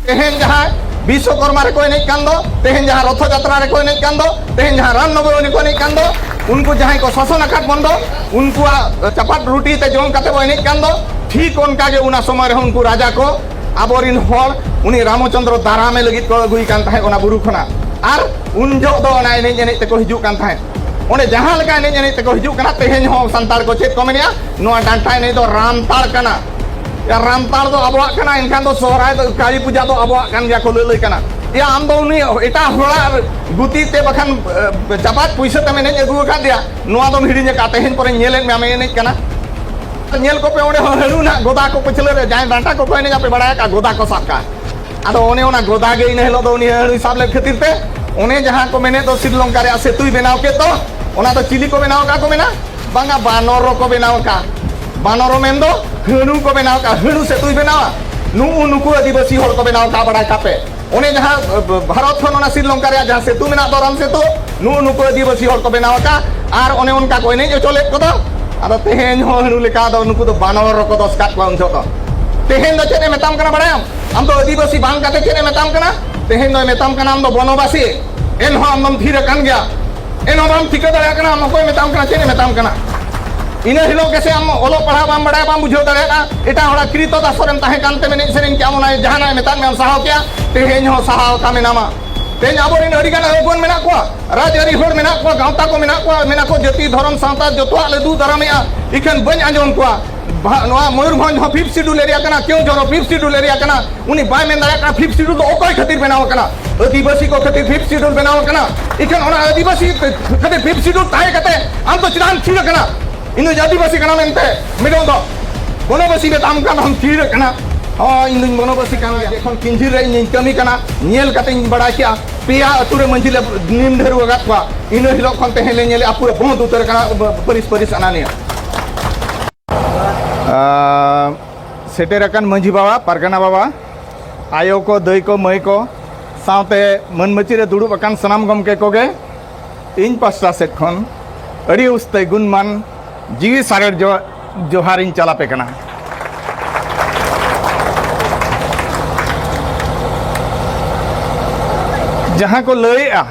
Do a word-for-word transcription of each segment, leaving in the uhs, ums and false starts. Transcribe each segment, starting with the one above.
ᱛᱮᱦᱮᱧ ᱡᱟᱦᱟᱸ ᱵᱤᱥᱥᱚᱠᱚᱨᱢᱟ ᱨᱮᱠᱚ ᱮᱱᱮᱡ ᱠᱟᱱ ᱫᱚ, ᱛᱮᱦᱮᱧ ᱡᱟᱦᱟᱸ ᱨᱚᱛᱷᱚ ᱡᱟᱛᱨᱟ ᱨᱮᱠᱚ ᱮᱱᱮᱡ ᱠᱟᱱ ᱫᱚ, ᱛᱮᱦᱮᱧ ᱡᱟᱦᱟᱸ ᱨᱟᱢᱱᱚᱵᱚᱢᱤ ᱨᱮᱠᱚ ᱮᱱᱮᱡ ᱠᱟᱱ ᱫᱚ, ᱩᱱᱠᱩ ᱡᱟᱦᱟᱸᱭ ᱠᱚ ᱥᱟᱥᱚᱱ ᱟᱠᱟᱫ ᱵᱚᱱ ᱫᱚ, ᱩᱱᱠᱩᱣᱟᱜ ᱪᱟᱯᱟᱫ ᱨᱩᱴᱤ ᱛᱮ ᱡᱚᱢ ᱠᱟᱛᱮ ᱵᱚ ᱮᱱᱮᱡ ᱠᱟᱱ ᱫᱚ, ᱴᱷᱤᱠ ᱚᱱᱠᱟ ᱜᱮ ᱚᱱᱟ ᱥᱚᱢᱚᱭ ᱨᱮᱦᱚᱸ ᱩᱱᱠᱩ ᱨᱟᱡᱟ ᱠᱚ ᱟᱵᱚᱨᱤᱱ ᱦᱚᱲ ᱩᱱᱤ ᱨᱟᱢᱪᱚᱸᱫᱽᱨᱚ ᱫᱟᱨᱟᱢᱮ ᱞᱟᱹᱜᱤᱫ ᱠᱚ ᱟᱹᱜᱩᱭ ᱠᱟᱱ ᱛᱟᱦᱮᱸᱫ ᱚᱱᱟ ᱵᱩᱨᱩ ᱠᱷᱚᱱᱟᱜ᱾ ᱟᱨ ᱩᱱ ᱡᱚᱦᱚᱜ ᱫᱚ ᱚᱱᱟ ᱮᱱᱮᱡ ᱮᱱᱮᱡ ᱛᱮᱠᱚ ᱦᱤᱡᱩᱜ ᱠᱟᱱ ᱛᱟᱦᱮᱸᱫ᱾ ᱚᱸᱰᱮ ᱡᱟᱦᱟᱸ ᱞᱮᱠᱟ ᱮᱱᱮᱡ ᱮᱱᱮᱡ ᱛᱮᱠᱚ ᱦᱤᱡᱩᱜ ᱠᱟᱱᱟ, ᱛᱮᱦᱮᱧ ᱦᱚᱸ ᱥᱟᱱᱛᱟᱲ ᱠᱚ ᱪᱮᱫ ᱠᱚ ᱢᱮᱱᱮᱜᱼᱟ, ᱱᱚᱣᱟ ᱰᱟᱱᱴᱟ ᱮᱱᱮᱡ ᱫᱚ ᱨᱟᱱᱛᱟᱲ ᱠᱟᱱᱟ᱾ ᱭᱟ, ᱨᱟᱱᱛᱟᱲ ᱫᱚ ᱟᱵᱚᱣᱟᱜ ᱠᱟᱱᱟ, ᱮᱱᱠᱷᱟᱱ ᱫᱚ ᱥᱚᱦᱨᱟᱭ ᱫᱚ, ᱠᱟᱹᱞᱤ ᱯᱩᱡᱟ ᱫᱚ ᱟᱵᱚᱣᱟᱜ ᱠᱟᱱ ᱜᱮᱭᱟ ᱠᱚ ᱞᱟᱹᱞᱟᱹᱭ ᱠᱟᱱᱟ᱾ ᱭᱟ, ᱟᱢ ᱫᱚ ᱩᱱᱤ ᱮᱴᱟᱜ ᱦᱚᱲᱟᱜ ᱜᱩᱛᱤ ᱛᱮ ᱵᱟᱠᱷᱟᱱ, ᱮ, ᱪᱟᱯᱟᱫ ᱯᱩᱭᱥᱟᱹ ᱛᱮᱢ ᱮᱱᱮᱡ ᱟᱹᱜᱩ ᱟᱠᱟᱫᱮᱭᱟ, ᱱᱚᱣᱟ ᱫᱚᱢ ᱦᱤᱲᱤᱧ ᱟᱠᱟᱫ, ᱛᱮᱦᱮᱧ ᱯᱚᱨᱮᱧ ᱧᱮᱞᱮᱫ ᱢᱮᱭᱟ ᱟᱢᱮ ᱮᱱᱮᱡ ᱠᱟᱱᱟ᱾ ᱧᱮᱞ ᱠᱚᱯᱮ, ᱚᱸᱰᱮ ᱦᱚᱸ ᱦᱟᱹᱬᱩ ᱱᱟᱜ ᱜᱚᱫᱟ ᱠᱚ ᱯᱟᱹᱪᱷᱞᱟᱹ ᱨᱮ, ᱡᱟᱦᱟᱸᱭ ᱰᱟᱱᱴᱟ ᱠᱚᱠᱚ ᱮᱱᱮᱡ ᱟᱯᱮ ᱵᱟᱲᱟᱭ ᱟᱠᱟᱫ, ᱜᱚᱫᱟ ᱠᱚ ᱥᱟᱵ ᱠᱟᱜᱼᱟ᱾ ᱟᱫᱚ ᱚᱱᱮ ᱚᱱᱟ ᱜᱚᱫᱟ ᱜᱮ ᱤᱱᱟᱹ ᱦᱤᱞᱳᱜ ᱫᱚ ᱩᱱᱤ ᱦᱟᱹᱬᱩᱭ ᱥᱟᱵ ᱞᱮᱫ ᱠᱷᱟᱹᱛᱤᱨ ᱛᱮ, ᱚᱱᱮ ᱡᱟᱦᱟᱸ ᱠᱚ ᱢᱮᱱᱮᱫ ᱫᱚ ᱥᱨᱤᱞᱚᱝᱠᱟ ᱨᱮᱭᱟᱜ ᱥᱮᱛᱩᱭ ᱵᱮᱱᱟᱣ ᱠᱮᱫ ᱫᱚ, ᱚᱱᱟ ᱫᱚ ᱪᱤᱞᱤ ᱠᱚ ᱵᱮᱱᱟᱣ ᱟᱠᱟᱫ ᱠᱚ ᱢᱮᱱᱟ? ᱵᱟᱝᱟ, ᱵᱟᱱᱚᱨ ᱠᱚ ᱵᱮᱱᱟᱣ ᱟᱠᱟᱫ᱾ ᱵᱟᱱᱚᱨ ᱢᱮᱱᱫᱚ ᱦᱟᱹᱬᱩ ᱠᱚ ᱵᱮᱱᱟᱣ ᱟᱠᱟᱫ, ᱦᱟᱹᱬᱩ ᱥᱮᱛᱩᱭ ᱵᱮᱱᱟᱣᱟ᱾ ᱱᱩᱜᱼᱩ ᱱᱩᱠᱩ ᱟᱹᱫᱤᱵᱟᱹᱥᱤ ᱦᱚᱲ ᱠᱚ ᱵᱮᱱᱟᱣ ᱟᱠᱟᱫ, ᱵᱟᱲᱟᱭ ᱠᱟᱯᱮ᱾ ᱚᱱᱮ ᱡᱟᱦᱟᱸ, ᱮ, ᱵᱷᱟᱨᱚᱛ ᱠᱷᱚᱱ ᱚᱱᱟ ᱥᱨᱤᱞᱚᱝᱠᱟ ᱨᱮᱭᱟᱜ ᱡᱟᱦᱟᱸ ᱥᱮᱛᱩ ᱢᱮᱱᱟᱜ ᱫᱚ, ᱨᱟᱢ ᱥᱮᱛᱩ, ᱱᱩᱜᱼᱩ ᱱᱩᱠᱩ ᱟᱹᱫᱤᱵᱟᱹᱥᱤ ᱦᱚᱲ ᱠᱚ ᱵᱮᱱᱟᱣ ᱟᱠᱟᱫ᱾ ᱟᱨ ᱚᱱᱮ ᱚᱱᱠᱟ ᱠᱚ ᱮᱱᱮᱡ ᱦᱚᱪᱚ ᱞᱮᱫ ᱠᱚᱫᱚ᱾ ᱟᱫᱚ ᱛᱮᱦᱮᱧ ᱦᱚᱸ ᱦᱟᱹᱬᱩ ᱞᱮᱠᱟ ᱫᱚ ᱱᱩᱠᱩ ᱫᱚ ᱵᱟᱱᱚᱨ ᱨᱚᱠᱚ ᱫᱚᱥ ᱠᱟᱫ ᱠᱚᱣᱟ ᱩᱱ ᱡᱚᱦᱚᱜ ᱫᱚ᱾ ᱛᱮᱦᱮᱧ ᱫᱚ ᱪᱮᱫ ᱮ ᱢᱮᱛᱟᱢ ᱠᱟᱱᱟ ᱵᱟᱲᱟᱭᱟᱢ? ᱟᱢ ᱫᱚ ᱟᱹᱫᱤᱵᱟᱹᱥᱤ ᱵᱟᱝ ᱠᱟᱛᱮ ᱪᱮᱫ ᱮ ᱢᱮᱛᱟᱢ ᱠᱟᱱᱟ? ᱛᱮᱦᱮᱧ ᱫᱚᱭ ᱢᱮᱛᱟᱢ ᱠᱟᱱᱟ ᱟᱢ ᱫᱚ ᱵᱚᱱᱚᱵᱟᱥᱤ᱾ ᱮᱱᱦᱚᱸ ᱟᱢ ᱫᱚᱢ ᱛᱷᱤᱨ ᱟᱠᱟᱱ ᱜᱮᱭᱟ᱾ ᱮᱱᱦᱚᱸ ᱵᱟᱢ ᱴᱷᱤᱠᱟᱹ ᱫᱟᱲᱮᱭᱟᱜ ᱠᱟᱱᱟ ᱟᱢ ᱚᱠᱚᱭ ᱢᱮᱛᱟᱢ ᱠᱟᱱᱟ, ᱪᱮᱫ ᱮ ᱢᱮᱛᱟᱢ ᱠᱟᱱᱟ᱾ ᱤᱱᱟᱹ ᱦᱤᱞᱳᱜ ᱜᱮᱥᱮ ᱟᱢ ᱚᱞᱚᱜ ᱯᱟᱲᱦᱟᱜ ᱵᱟᱢ ᱵᱟᱲᱟᱭᱟ, ᱵᱟᱢ ᱵᱩᱡᱷᱟᱹᱣ ᱫᱟᱲᱮᱭᱟᱜᱼᱟ᱾ ᱮᱴᱟᱜ ᱦᱚᱲᱟᱜ ᱠᱨᱤᱛᱚ ᱫᱟᱥᱚᱨᱮᱢ ᱛᱟᱦᱮᱸ ᱠᱟᱱ ᱛᱮᱢ ᱮᱱᱮᱡ ᱥᱮᱨᱮᱧ ᱠᱮᱜᱼᱟ, ᱚᱱᱟ ᱡᱟᱦᱟᱱᱟᱜ ᱮ ᱢᱮᱛᱟᱫ ᱢᱮᱭᱟ ᱥᱟᱦᱟᱣ ᱠᱮᱜᱼᱟ, ᱛᱮᱦᱮᱧ ᱦᱚᱸ ᱥᱟᱦᱟᱣ ᱟᱠᱟ ᱢᱮᱱᱟᱢᱟ᱾ ᱛᱮᱦᱮᱧ ᱟᱵᱚᱨᱮᱱ ᱟᱹᱰᱤᱜᱟᱱ ᱟᱹᱜᱩᱣᱟᱹᱱ ᱢᱮᱱᱟᱜ ᱠᱚᱣᱟ, ᱨᱟᱡᱽᱟᱹᱨᱤ ᱦᱚᱲ ᱢᱮᱱᱟᱜ ᱠᱚᱣᱟ, ᱜᱟᱶᱛᱟ ᱠᱚ ᱢᱮᱱᱟᱜ ᱠᱚᱣᱟ, ᱢᱮᱱᱟ ᱠᱚ ᱡᱟᱹᱛᱤ ᱫᱷᱚᱨᱚᱢ ᱥᱟᱶᱛᱟ ᱡᱚᱛᱚᱣᱟᱜ ᱞᱮ ᱫᱩ ᱫᱟᱨᱟᱢᱮᱜᱼᱟ, ᱤᱠᱷᱟᱹᱱ ᱵᱟᱹᱧ ᱟᱸᱡᱚᱢ ᱠᱚᱣᱟ᱾ ᱵᱷᱟ-, ᱱᱚᱣᱟ ᱢᱚᱭᱩᱨᱵᱷᱚᱸᱡᱽ ᱦᱚᱸ ᱯᱷᱤᱯᱛᱷ ᱥᱤᱰᱩᱞ ᱮᱨᱤᱭᱟ ᱠᱟᱱᱟ, ᱠᱮᱣᱡᱷᱚᱨ ᱦᱚᱸ ᱯᱷᱤᱯᱛᱷ ᱥᱤᱰᱩᱞ ᱮᱨᱤᱭᱟ ᱠᱟᱱᱟ᱾ ᱩᱱᱤ ᱵᱟᱭ ᱢᱮᱱ ᱫᱟᱲᱮᱭᱟᱜ ᱠᱟᱱᱟ ᱯᱷᱤᱯᱛᱷ ᱥᱤᱰᱩᱞ ᱫᱚ ᱚᱠᱚᱭ ᱠᱷᱟᱹᱛᱤᱨ ᱵᱮᱱᱟᱣ ᱟᱠᱟᱱᱟ? ᱟᱹᱫᱤᱵᱟᱹᱥᱤ ᱠᱚ ᱠᱷᱟᱹᱛᱤᱨ ᱯᱷᱤᱯᱛᱷ ᱥᱤᱰᱩᱞ ᱵᱮᱱᱟᱣ ᱟᱠᱟᱱᱟ᱾ ᱤᱠᱷᱟᱹᱱ ᱚᱱᱟ ᱟᱹᱫᱤᱵᱟᱹᱥᱤ ᱠᱷᱟᱹᱛᱤᱨ ᱯᱷᱤᱯᱛᱷ ᱥᱤᱰᱩᱞ ᱛᱟᱦᱮᱸ ᱠᱟᱛᱮ ᱟᱢ ᱫᱚ ᱪᱮᱫᱟᱜ ᱮᱢ ᱛᱷᱤᱨ ᱟᱠᱟᱱᱟ? ᱤᱧ ᱫᱚ ᱟᱹᱫᱤᱵᱟᱹᱥᱤ ᱠᱟᱱᱟ ᱢᱮᱱᱛᱮ ᱢᱤᱫᱴᱟᱝ ᱫᱚ ᱵᱚᱱᱚᱵᱟᱹᱥᱤ ᱢᱮᱛᱟᱢ ᱠᱟᱱ ᱨᱮᱦᱚᱸᱢ ᱛᱷᱤᱨ ᱟᱠᱟᱱᱟ᱾ ᱦᱳᱭ, ᱤᱧ ᱫᱩᱧ ᱵᱚᱱᱚᱵᱟᱹᱥᱤ ᱠᱟᱱ ᱜᱮᱭᱟ᱾ ᱡᱚᱠᱷᱚᱱ ᱠᱤᱧᱡᱷᱤᱨ ᱨᱮ ᱤᱧᱤᱧ ᱠᱟᱹᱢᱤ ᱠᱟᱱᱟ, ᱧᱮᱞ ᱠᱟᱛᱮᱧ ᱵᱟᱲᱟᱭ ᱠᱮᱜᱼᱟ, ᱯᱮᱭᱟ ᱟᱹᱛᱩ ᱨᱮ ᱢᱟᱹᱡᱷᱤ ᱞᱮ ᱱᱤᱢ ᱰᱷᱟᱹᱨᱩ ᱟᱠᱟᱫ ᱠᱚᱣᱟ᱾ ᱤᱱᱟᱹ ᱦᱤᱞᱳᱜ ᱠᱷᱚᱱ ᱛᱮᱦᱮᱧ ᱞᱮ ᱧᱮᱞᱮᱜᱼᱟ ᱯᱩᱨᱟᱹ ᱵᱚᱸᱫ ᱩᱛᱟᱹᱨ ᱟᱠᱟᱱᱟ ᱯᱟᱹᱨᱤᱥ, ᱯᱟᱹᱨᱤᱥ ᱟᱱᱟᱱᱤᱭᱟᱹ᱾ ᱟᱨ ᱥᱮᱴᱮᱨ ᱟᱠᱟᱱ ᱢᱟᱹᱡᱷᱤ ᱵᱟᱵᱟ, ᱯᱟᱨᱜᱟᱱᱟ ᱵᱟᱵᱟ, ᱟᱭᱳ ᱠᱚ, ᱫᱟᱹᱭ ᱠᱚ, ᱢᱟᱹᱭ ᱠᱚ, ᱥᱟᱶᱛᱮ ᱢᱟᱹᱱ ᱢᱟᱹᱪᱤ ᱨᱮ ᱫᱩᱲᱩᱵ ᱟᱠᱟᱱ ᱥᱟᱱᱟᱢ ᱜᱚᱢᱠᱮ ᱠᱚᱜᱮ ᱤᱧ ᱯᱟᱥᱴᱟ ᱥᱮᱫ ᱠᱷᱚᱱ ᱟᱹᱰᱤ ᱩᱥᱛᱟᱹᱭ ᱜᱩᱱᱢᱟᱱ ᱡᱤᱣᱤ ᱥᱟᱨᱮᱲ ᱡᱚ-, ᱡᱚᱦᱟᱨᱤᱧ ᱪᱟᱞ ᱟᱯᱮ ᱠᱟᱱᱟ᱾ ᱡᱟᱦᱟᱸ ᱠᱚ ᱞᱟᱹᱭᱮᱜᱼᱟ,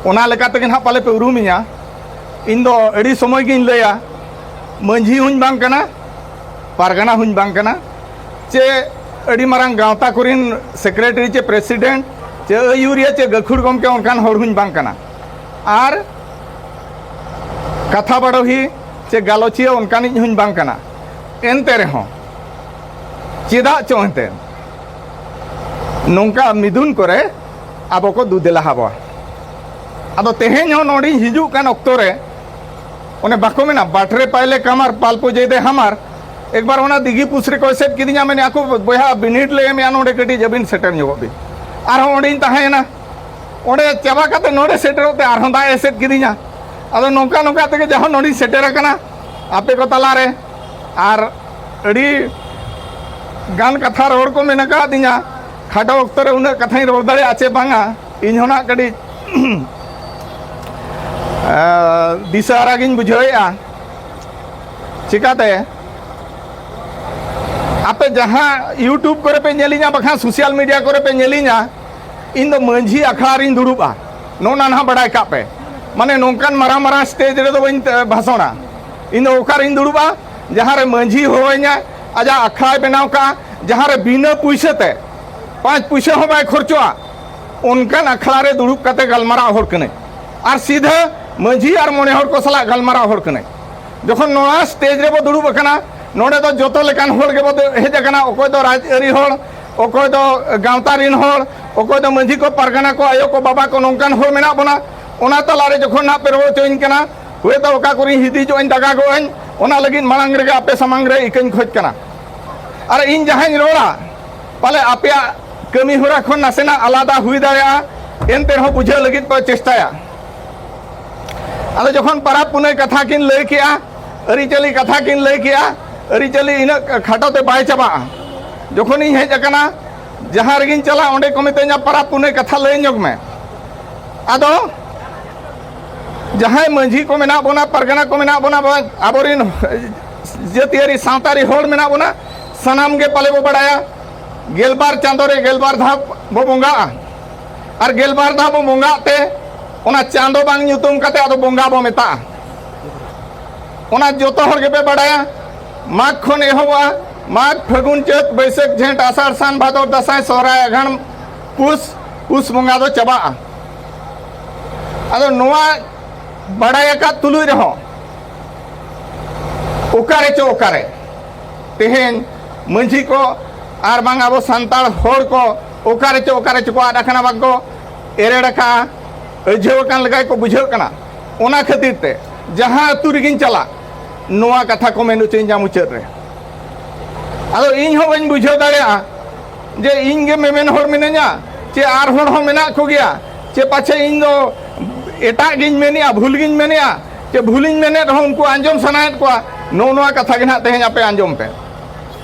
ᱚᱱᱟ ᱞᱮᱠᱟ ᱛᱮᱜᱮ ᱱᱟᱦᱟᱜ ᱯᱟᱞᱮ ᱯᱮ ᱩᱨᱩᱢᱤᱧᱟ᱾ ᱤᱧ ᱫᱚ ᱟᱹᱰᱤ ᱥᱚᱢᱚᱭ ᱜᱤᱧ ᱞᱟᱹᱭᱟ, ᱢᱟᱹᱡᱷᱤ ᱦᱚᱸᱧ ᱵᱟᱝ ᱠᱟᱱᱟ, ᱯᱟᱨᱜᱟᱱᱟ ᱦᱚᱸᱧ ᱵᱟᱝ ᱠᱟᱱᱟ, ᱪᱮ ᱟᱹᱰᱤ ᱢᱟᱨᱟᱝ ᱜᱟᱶᱛᱟ ᱠᱚᱨᱮᱱ ᱥᱮᱠᱨᱮᱴᱟᱨᱤ ᱪᱮ ᱯᱨᱮᱥᱤᱰᱮᱱᱴ ᱪᱮ ᱟᱹᱭᱩᱨᱤᱭᱟᱹ ᱪᱮ ᱜᱟᱹᱠᱷᱩᱲ ᱜᱚᱢᱠᱮ, ᱚᱱᱠᱟᱱ ᱦᱚᱲ ᱦᱚᱸᱧ ᱵᱟᱝ ᱠᱟᱱᱟ᱾ ᱟᱨ ᱠᱟᱛᱷᱟ ᱵᱟᱰᱚᱦᱤ ᱪᱮ ᱜᱟᱞᱚᱪᱤᱭᱟᱹ ᱚᱱᱠᱟᱱᱤᱡ ᱦᱚᱸᱧ ᱵᱟᱝ ᱠᱟᱱᱟ᱾ ᱮᱱᱛᱮ ᱨᱮᱦᱚᱸ ᱪᱮᱫᱟᱜ ᱪᱚ ᱮᱱᱛᱮ ᱱᱚᱝᱠᱟ ᱢᱤᱫᱩᱱ ᱠᱚᱨᱮ ᱟᱵᱚ ᱠᱚ ᱫᱩᱫᱮᱞᱟ ᱟᱵᱚᱣᱟ᱾ ᱟᱫᱚ ᱛᱮᱦᱮᱧ ᱦᱚᱸ ᱱᱚᱰᱮᱧ ᱦᱤᱡᱩᱜ ᱠᱟᱱ ᱚᱠᱛᱚ ᱨᱮ, ᱚᱱᱮ ᱵᱟᱠᱚ ᱢᱮᱱᱟ, ᱵᱟᱴᱨᱮ ᱯᱟᱭᱞᱮ ᱠᱟᱢᱟᱨ ᱯᱟᱞᱯᱚ ᱡᱮᱫᱮ ᱦᱟᱢᱟᱨ᱾ ᱮᱠᱵᱟᱨ ᱚᱱᱟ ᱫᱤᱜᱤ ᱯᱩᱥ ᱨᱮᱠᱚ ᱮᱥᱮᱫ ᱠᱤᱫᱤᱧᱟ, ᱢᱮᱱᱮ, ᱟᱠᱚ ᱵᱚᱭᱦᱟ ᱵᱤᱱᱤᱰ ᱞᱮ ᱮᱢᱮᱜᱼᱟ ᱱᱚᱰᱮ, ᱠᱟᱹᱴᱤᱡ ᱟᱹᱵᱤᱱ ᱥᱮᱴᱮᱨ ᱧᱚᱜᱚᱜ ᱵᱤᱱ᱾ ᱟᱨᱦᱚᱸ ᱚᱸᱰᱮᱧ ᱛᱟᱦᱮᱸᱭᱮᱱᱟ᱾ ᱚᱸᱰᱮ ᱪᱟᱵᱟ ᱠᱟᱛᱮ ᱱᱚᱰᱮ ᱥᱮᱴᱮᱨᱚᱜ ᱛᱮ ᱟᱨᱦᱚᱸ ᱫᱟᱜ ᱮ ᱮᱥᱮᱫ ᱠᱤᱫᱤᱧᱟ᱾ ᱟᱫᱚ ᱱᱚᱝᱠᱟ ᱱᱚᱝᱠᱟ ᱛᱮᱜᱮ ᱡᱟᱦᱟᱸ ᱱᱚᱰᱮᱧ ᱥᱮᱴᱮᱨ ᱟᱠᱟᱱᱟ ᱟᱯᱮ ᱠᱚ ᱛᱟᱞᱟᱨᱮ᱾ ᱟᱨ ᱟᱹᱰᱤ ᱜᱟᱱ ᱠᱟᱛᱷᱟ ᱨᱚᱲ ᱠᱚ ᱢᱮᱱᱟᱜ ᱟᱠᱟᱫᱤᱧᱟ᱾ ᱠᱷᱟᱴᱚ ᱚᱠᱛᱚ ᱨᱮ ᱩᱱᱟᱹᱜ ᱠᱟᱛᱷᱟᱧ ᱨᱚᱲ ᱫᱟᱲᱮᱭᱟᱜᱼᱟ ᱪᱮ ᱵᱟᱝᱟ, ᱤᱧ ᱦᱚᱸ ᱱᱟᱜ ᱠᱟᱹᱴᱤᱡ ᱫᱤᱥᱟᱹ ᱟᱨᱟᱜᱤᱧ ᱵᱩᱡᱷᱟᱹᱣᱮᱫᱼᱟ᱾ ᱪᱤᱠᱟᱛᱮ ᱟᱯᱮ ᱡᱟᱦᱟᱸ YouTube ᱠᱚᱨᱮ ᱯᱮ ᱧᱮᱞᱤᱧᱟ, ᱵᱟᱠᱷᱟᱱ ᱥᱳᱥᱟᱞ ᱢᱤᱰᱤᱭᱟ ᱠᱚᱨᱮ ᱯᱮ ᱧᱮᱞᱤᱧᱟ, ᱤᱧ ᱫᱚ ᱢᱟᱹᱡᱷᱤ ᱟᱠᱷᱲᱟ ᱨᱤᱧ ᱫᱩᱲᱩᱵᱼᱟ᱾ ᱱᱚᱜᱼᱚ ᱱᱟ ᱱᱟᱦᱟᱜ ᱵᱟᱲᱟᱭ ᱠᱟᱜ ᱯᱮ, ᱢᱟᱱᱮ ᱱᱚᱝᱠᱟᱱ ᱢᱟᱨᱟᱝ ᱢᱟᱨᱟᱝ ᱥᱴᱮᱡᱽ ᱨᱮᱫᱚ ᱵᱟᱹᱧ ᱵᱷᱟᱥᱚᱬᱟ᱾ ᱤᱧ ᱫᱚ ᱚᱠᱟᱨᱤᱧ ᱫᱩᱲᱩᱵᱼᱟ? ᱡᱟᱦᱟᱸ ᱨᱮ ᱢᱟᱹᱡᱷᱤ ᱦᱚᱦᱚᱣᱟᱹᱧᱟ, ᱟᱡᱟᱜ ᱟᱠᱷᱲᱟᱭ ᱵᱮᱱᱟᱣ ᱠᱟᱜᱼᱟ, ᱡᱟᱦᱟᱸ ᱨᱮ ᱵᱤᱱᱟᱹ ᱯᱩᱭᱥᱟᱹ ᱛᱮ, ᱯᱟᱸᱪ ᱯᱩᱭᱥᱟᱹ ᱦᱚᱸ ᱵᱟᱭ ᱠᱷᱚᱨᱪᱚᱜᱼᱟ, ᱚᱱᱠᱟᱱ ᱟᱠᱷᱲᱟ ᱨᱮ ᱫᱩᱲᱩᱵ ᱠᱟᱛᱮ ᱜᱟᱞᱢᱟᱨᱟᱣ ᱦᱚᱲ ᱠᱟᱹᱱᱟᱹᱧ᱾ ᱟᱨ ᱥᱤᱫᱷᱟᱹ ᱢᱟᱹᱡᱷᱤ ᱟᱨ ᱢᱚᱬᱮ ᱦᱚᱲ ᱠᱚ ᱥᱟᱞᱟᱜ ᱜᱟᱞᱢᱟᱨᱟᱣ ᱦᱚᱲ ᱠᱟᱹᱱᱟᱹᱧ᱾ ᱡᱚᱠᱷᱚᱱ ᱱᱚᱣᱟ ᱥᱴᱮᱡᱽ ᱨᱮᱵᱚ ᱫᱩᱲᱩᱵ ᱟᱠᱟᱱᱟ, ᱱᱚᱰᱮ ᱫᱚ ᱡᱚᱛᱚ ᱞᱮᱠᱟᱱ ᱦᱚᱲ ᱜᱮᱵᱚ ᱦᱮᱡ ᱟᱠᱟᱱᱟ᱾ ᱚᱠᱚᱭ ᱫᱚ ᱨᱟᱡᱽᱟᱹᱨᱤ ᱦᱚᱲ, ᱚᱠᱚᱭ ᱫᱚ ᱜᱟᱶᱛᱟ ᱨᱤᱱ ᱦᱚᱲ, ᱚᱠᱚᱭ ᱫᱚ ᱢᱟᱹᱡᱷᱤ ᱠᱚ, ᱯᱟᱨᱜᱟᱱᱟ ᱠᱚ, ᱟᱭᱳ ᱠᱚ, ᱵᱟᱵᱟ ᱠᱚ, ᱱᱚᱝᱠᱟᱱ ᱦᱚᱲ ᱢᱮᱱᱟᱜ ᱵᱚᱱᱟ᱾ ᱚᱱᱟ ᱛᱟᱞᱟᱨᱮ ᱡᱚᱠᱷᱚᱱ ᱱᱟᱦᱟᱜ ᱯᱮ ᱨᱚᱲ ᱦᱚᱪᱚᱧ ᱠᱟᱱᱟ, ᱦᱳᱭᱛᱳ ᱚᱠᱟ ᱠᱚᱨᱮᱧ ᱦᱤᱫᱤᱡᱚᱜ ᱟᱹᱧ, ᱫᱟᱜᱟᱜᱚᱜ ᱟᱹᱧ, ᱚᱱᱟ ᱞᱟᱹᱜᱤᱫ ᱢᱟᱲᱟᱝ ᱨᱮᱜᱮ ᱟᱯᱮ ᱥᱟᱢᱟᱝ ᱨᱮ ᱤᱠᱟᱹᱧ ᱠᱷᱚᱡᱽ ᱠᱟᱱᱟ᱾ ᱟᱨ ᱤᱧ ᱡᱟᱦᱟᱸᱧ ᱨᱚᱲᱟ, ᱯᱟᱞᱮ ᱟᱯᱮᱭᱟᱜ ᱠᱟᱹᱢᱤ ᱦᱚᱨᱟ ᱠᱷᱚᱱ ᱱᱟᱥᱮᱱᱟᱜ ᱟᱞᱟᱫᱟ ᱦᱩᱭ ᱫᱟᱲᱮᱭᱟᱜᱼᱟ, ᱮᱱᱛᱮ ᱨᱮᱦᱚᱸ ᱵᱩᱡᱷᱟᱹᱣ ᱞᱟᱹᱜᱤᱫ ᱯᱮ ᱪᱮᱥᱴᱟᱭᱟ᱾ ᱟᱫᱚ ᱡᱚᱠᱷᱚᱱ ᱯᱟᱨᱟᱵᱽ ᱯᱩᱱᱟᱹᱭ ᱠᱟᱛᱷᱟ ᱠᱤᱱ ᱞᱟᱹᱭ ᱠᱮᱜᱼᱟ, ᱟᱹᱨᱤᱪᱟᱹᱞᱤ ᱠᱟᱛᱷᱟ ᱠᱤᱱ ᱞᱟᱹᱭ ᱠᱮᱜᱼᱟ, ᱟᱹᱨᱤᱪᱟᱹᱞᱤ ᱤᱱᱟᱹᱜ ᱠᱷᱟᱴᱚ ᱛᱮ ᱵᱟᱭ ᱪᱟᱵᱟᱜᱼᱟ᱾ ᱡᱚᱠᱷᱚᱱᱤᱧ ᱦᱮᱡ ᱟᱠᱟᱱᱟ, ᱡᱟᱦᱟᱸ ᱨᱮᱜᱤᱧ ᱪᱟᱞᱟᱜ, ᱚᱸᱰᱮ ᱠᱚ ᱢᱤᱛᱟᱹᱧᱟ, "ᱯᱟᱨᱟᱵᱽ ᱯᱩᱱᱟᱹᱭ ᱠᱟᱛᱷᱟ ᱞᱟᱹᱭ ᱧᱚᱜᱽ ᱢᱮ᱾" ᱟᱫᱚ ᱡᱟᱦᱟᱸᱭ ᱢᱟᱹᱡᱷᱤ ᱠᱚ ᱢᱮᱱᱟᱜ ᱵᱚᱱᱟ, ᱯᱟᱨᱜᱟᱱᱟ ᱠᱚ ᱢᱮᱱᱟᱜ ᱵᱚᱱᱟ, ᱵᱟ-, ᱟᱵᱚᱨᱮᱱ ᱡᱟᱹᱛᱤᱭᱟᱹᱨᱤ ᱥᱟᱶᱛᱟᱨᱤ ᱦᱚᱲ ᱢᱮᱱᱟᱜ ᱵᱚᱱᱟ, ᱥᱟᱱᱟᱢ ᱜᱮ ᱯᱟᱞᱮ ᱵᱚ ᱵᱟᱲᱟᱭᱟ, ᱜᱮᱞᱵᱟᱨ ᱪᱟᱸᱫᱳ ᱨᱮ ᱜᱮᱞᱵᱟᱨ ᱫᱷᱟᱣ ᱵᱚ ᱵᱚᱸᱜᱟᱜᱼᱟ᱾ ᱟᱨ ᱜᱮᱞᱵᱟᱨ ᱫᱷᱟᱣ ᱵᱚ ᱵᱚᱸᱜᱟᱜ ᱛᱮ, ᱚᱱᱟ ᱪᱟᱸᱫᱚ ᱵᱟᱝ ᱧᱩᱛᱩᱢ ᱠᱟᱛᱮ ᱟᱫᱚ ᱵᱚᱸᱜᱟ ᱵᱚ ᱢᱮᱛᱟᱜᱼᱟ᱾ ᱚᱱᱟ ᱡᱚᱛᱚ ᱦᱚᱲ ᱜᱮᱯᱮ ᱵᱟᱰᱟᱭᱟ᱾ ᱢᱟᱜᱽ ᱠᱷᱚᱱ ᱮᱦᱚᱵᱚᱜᱼᱟ, ᱢᱟᱜᱽ, ᱯᱷᱟᱹᱜᱩᱱ, ᱪᱟᱹᱛ, ᱵᱟᱹᱭᱥᱟᱹᱠᱷ, ᱡᱷᱮᱸᱴ, ᱟᱥᱟᱲ, ᱥᱟᱱ, ᱵᱷᱟᱫᱚᱨ, ᱫᱟᱸᱥᱟᱭ, ᱥᱚᱦᱨᱟᱭ, ᱟᱜᱷᱟᱬ, ᱯᱩᱥ, ᱯᱩᱥ ᱵᱚᱸᱜᱟ ᱫᱚ ᱪᱟᱵᱟᱜᱼᱟ᱾ ᱟᱫᱚ ᱱᱚᱣᱟ ᱵᱟᱰᱟᱭ ᱟᱠᱟᱫ ᱛᱩᱞᱩᱡ ᱨᱮᱦᱚᱸ ᱚᱠᱟᱨᱮ ᱪᱚ ᱚᱠᱟᱨᱮ ᱛᱮᱦᱮᱧ ᱢᱟᱹᱡᱷᱤ ᱠᱚ ᱟᱨ ᱵᱟᱝ ᱟᱵᱚ ᱥᱟᱱᱛᱟᱲ ᱦᱚᱲ ᱠᱚ ᱚᱠᱟᱨᱮ ᱪᱚ ᱚᱠᱟᱨᱮ ᱪᱚ ᱠᱚ ᱟᱫ ᱟᱠᱟᱱᱟ, ᱵᱟᱝ ᱠᱚ ᱮᱨᱮᱲ ᱟᱠᱟᱱᱟ, ᱟᱹᱡᱷᱟᱹᱣ ᱟᱠᱟᱱ ᱞᱮᱠᱟ ᱠᱚ ᱵᱩᱡᱷᱟᱹᱜ ᱠᱟᱱᱟ᱾ ᱚᱱᱟ ᱠᱷᱟᱹᱛᱤᱨ ᱛᱮ ᱡᱟᱦᱟᱸ ᱟᱹᱛᱩ ᱨᱮᱜᱤᱧ ᱪᱟᱞᱟᱜ, ᱱᱚᱣᱟ ᱠᱟᱛᱷᱟ ᱠᱚ ᱢᱮᱱ ᱦᱚᱪᱚᱧᱟ ᱢᱩᱪᱟᱹᱫ ᱨᱮ᱾ ᱟᱫᱚ ᱤᱧ ᱦᱚᱸ ᱵᱟᱹᱧ ᱵᱩᱡᱷᱟᱹᱣ ᱫᱟᱲᱮᱭᱟᱜᱼᱟ ᱡᱮ ᱤᱧ ᱜᱮ ᱢᱮᱢᱮᱱ ᱦᱚᱲ ᱢᱤᱱᱟᱹᱧᱟ ᱪᱮ ᱟᱨ ᱦᱚᱲ ᱦᱚᱸ ᱢᱮᱱᱟᱜ ᱠᱚᱜᱮᱭᱟ, ᱪᱮ ᱯᱟᱪᱷᱮ ᱤᱧ ᱫᱚ ᱮᱴᱟᱜ ᱜᱤᱧ ᱢᱮᱱᱮᱜᱼᱟ, ᱵᱷᱩᱞ ᱜᱤᱧ ᱢᱮᱱᱮᱜᱼᱟ, ᱪᱮ ᱵᱷᱩᱞᱤᱧ ᱢᱮᱱᱮᱫ ᱨᱮᱦᱚᱸ ᱩᱱᱠᱩ ᱟᱸᱡᱚᱢ ᱥᱟᱱᱟᱭᱮᱫ ᱠᱚᱣᱟ᱾ ᱱᱚᱜᱼᱚ ᱱᱚᱣᱟ ᱠᱟᱛᱷᱟ ᱜᱮ ᱱᱟᱦᱟᱜ ᱛᱮᱦᱮᱧ ᱟᱯᱮ ᱟᱸᱡᱚᱢ ᱯᱮ᱾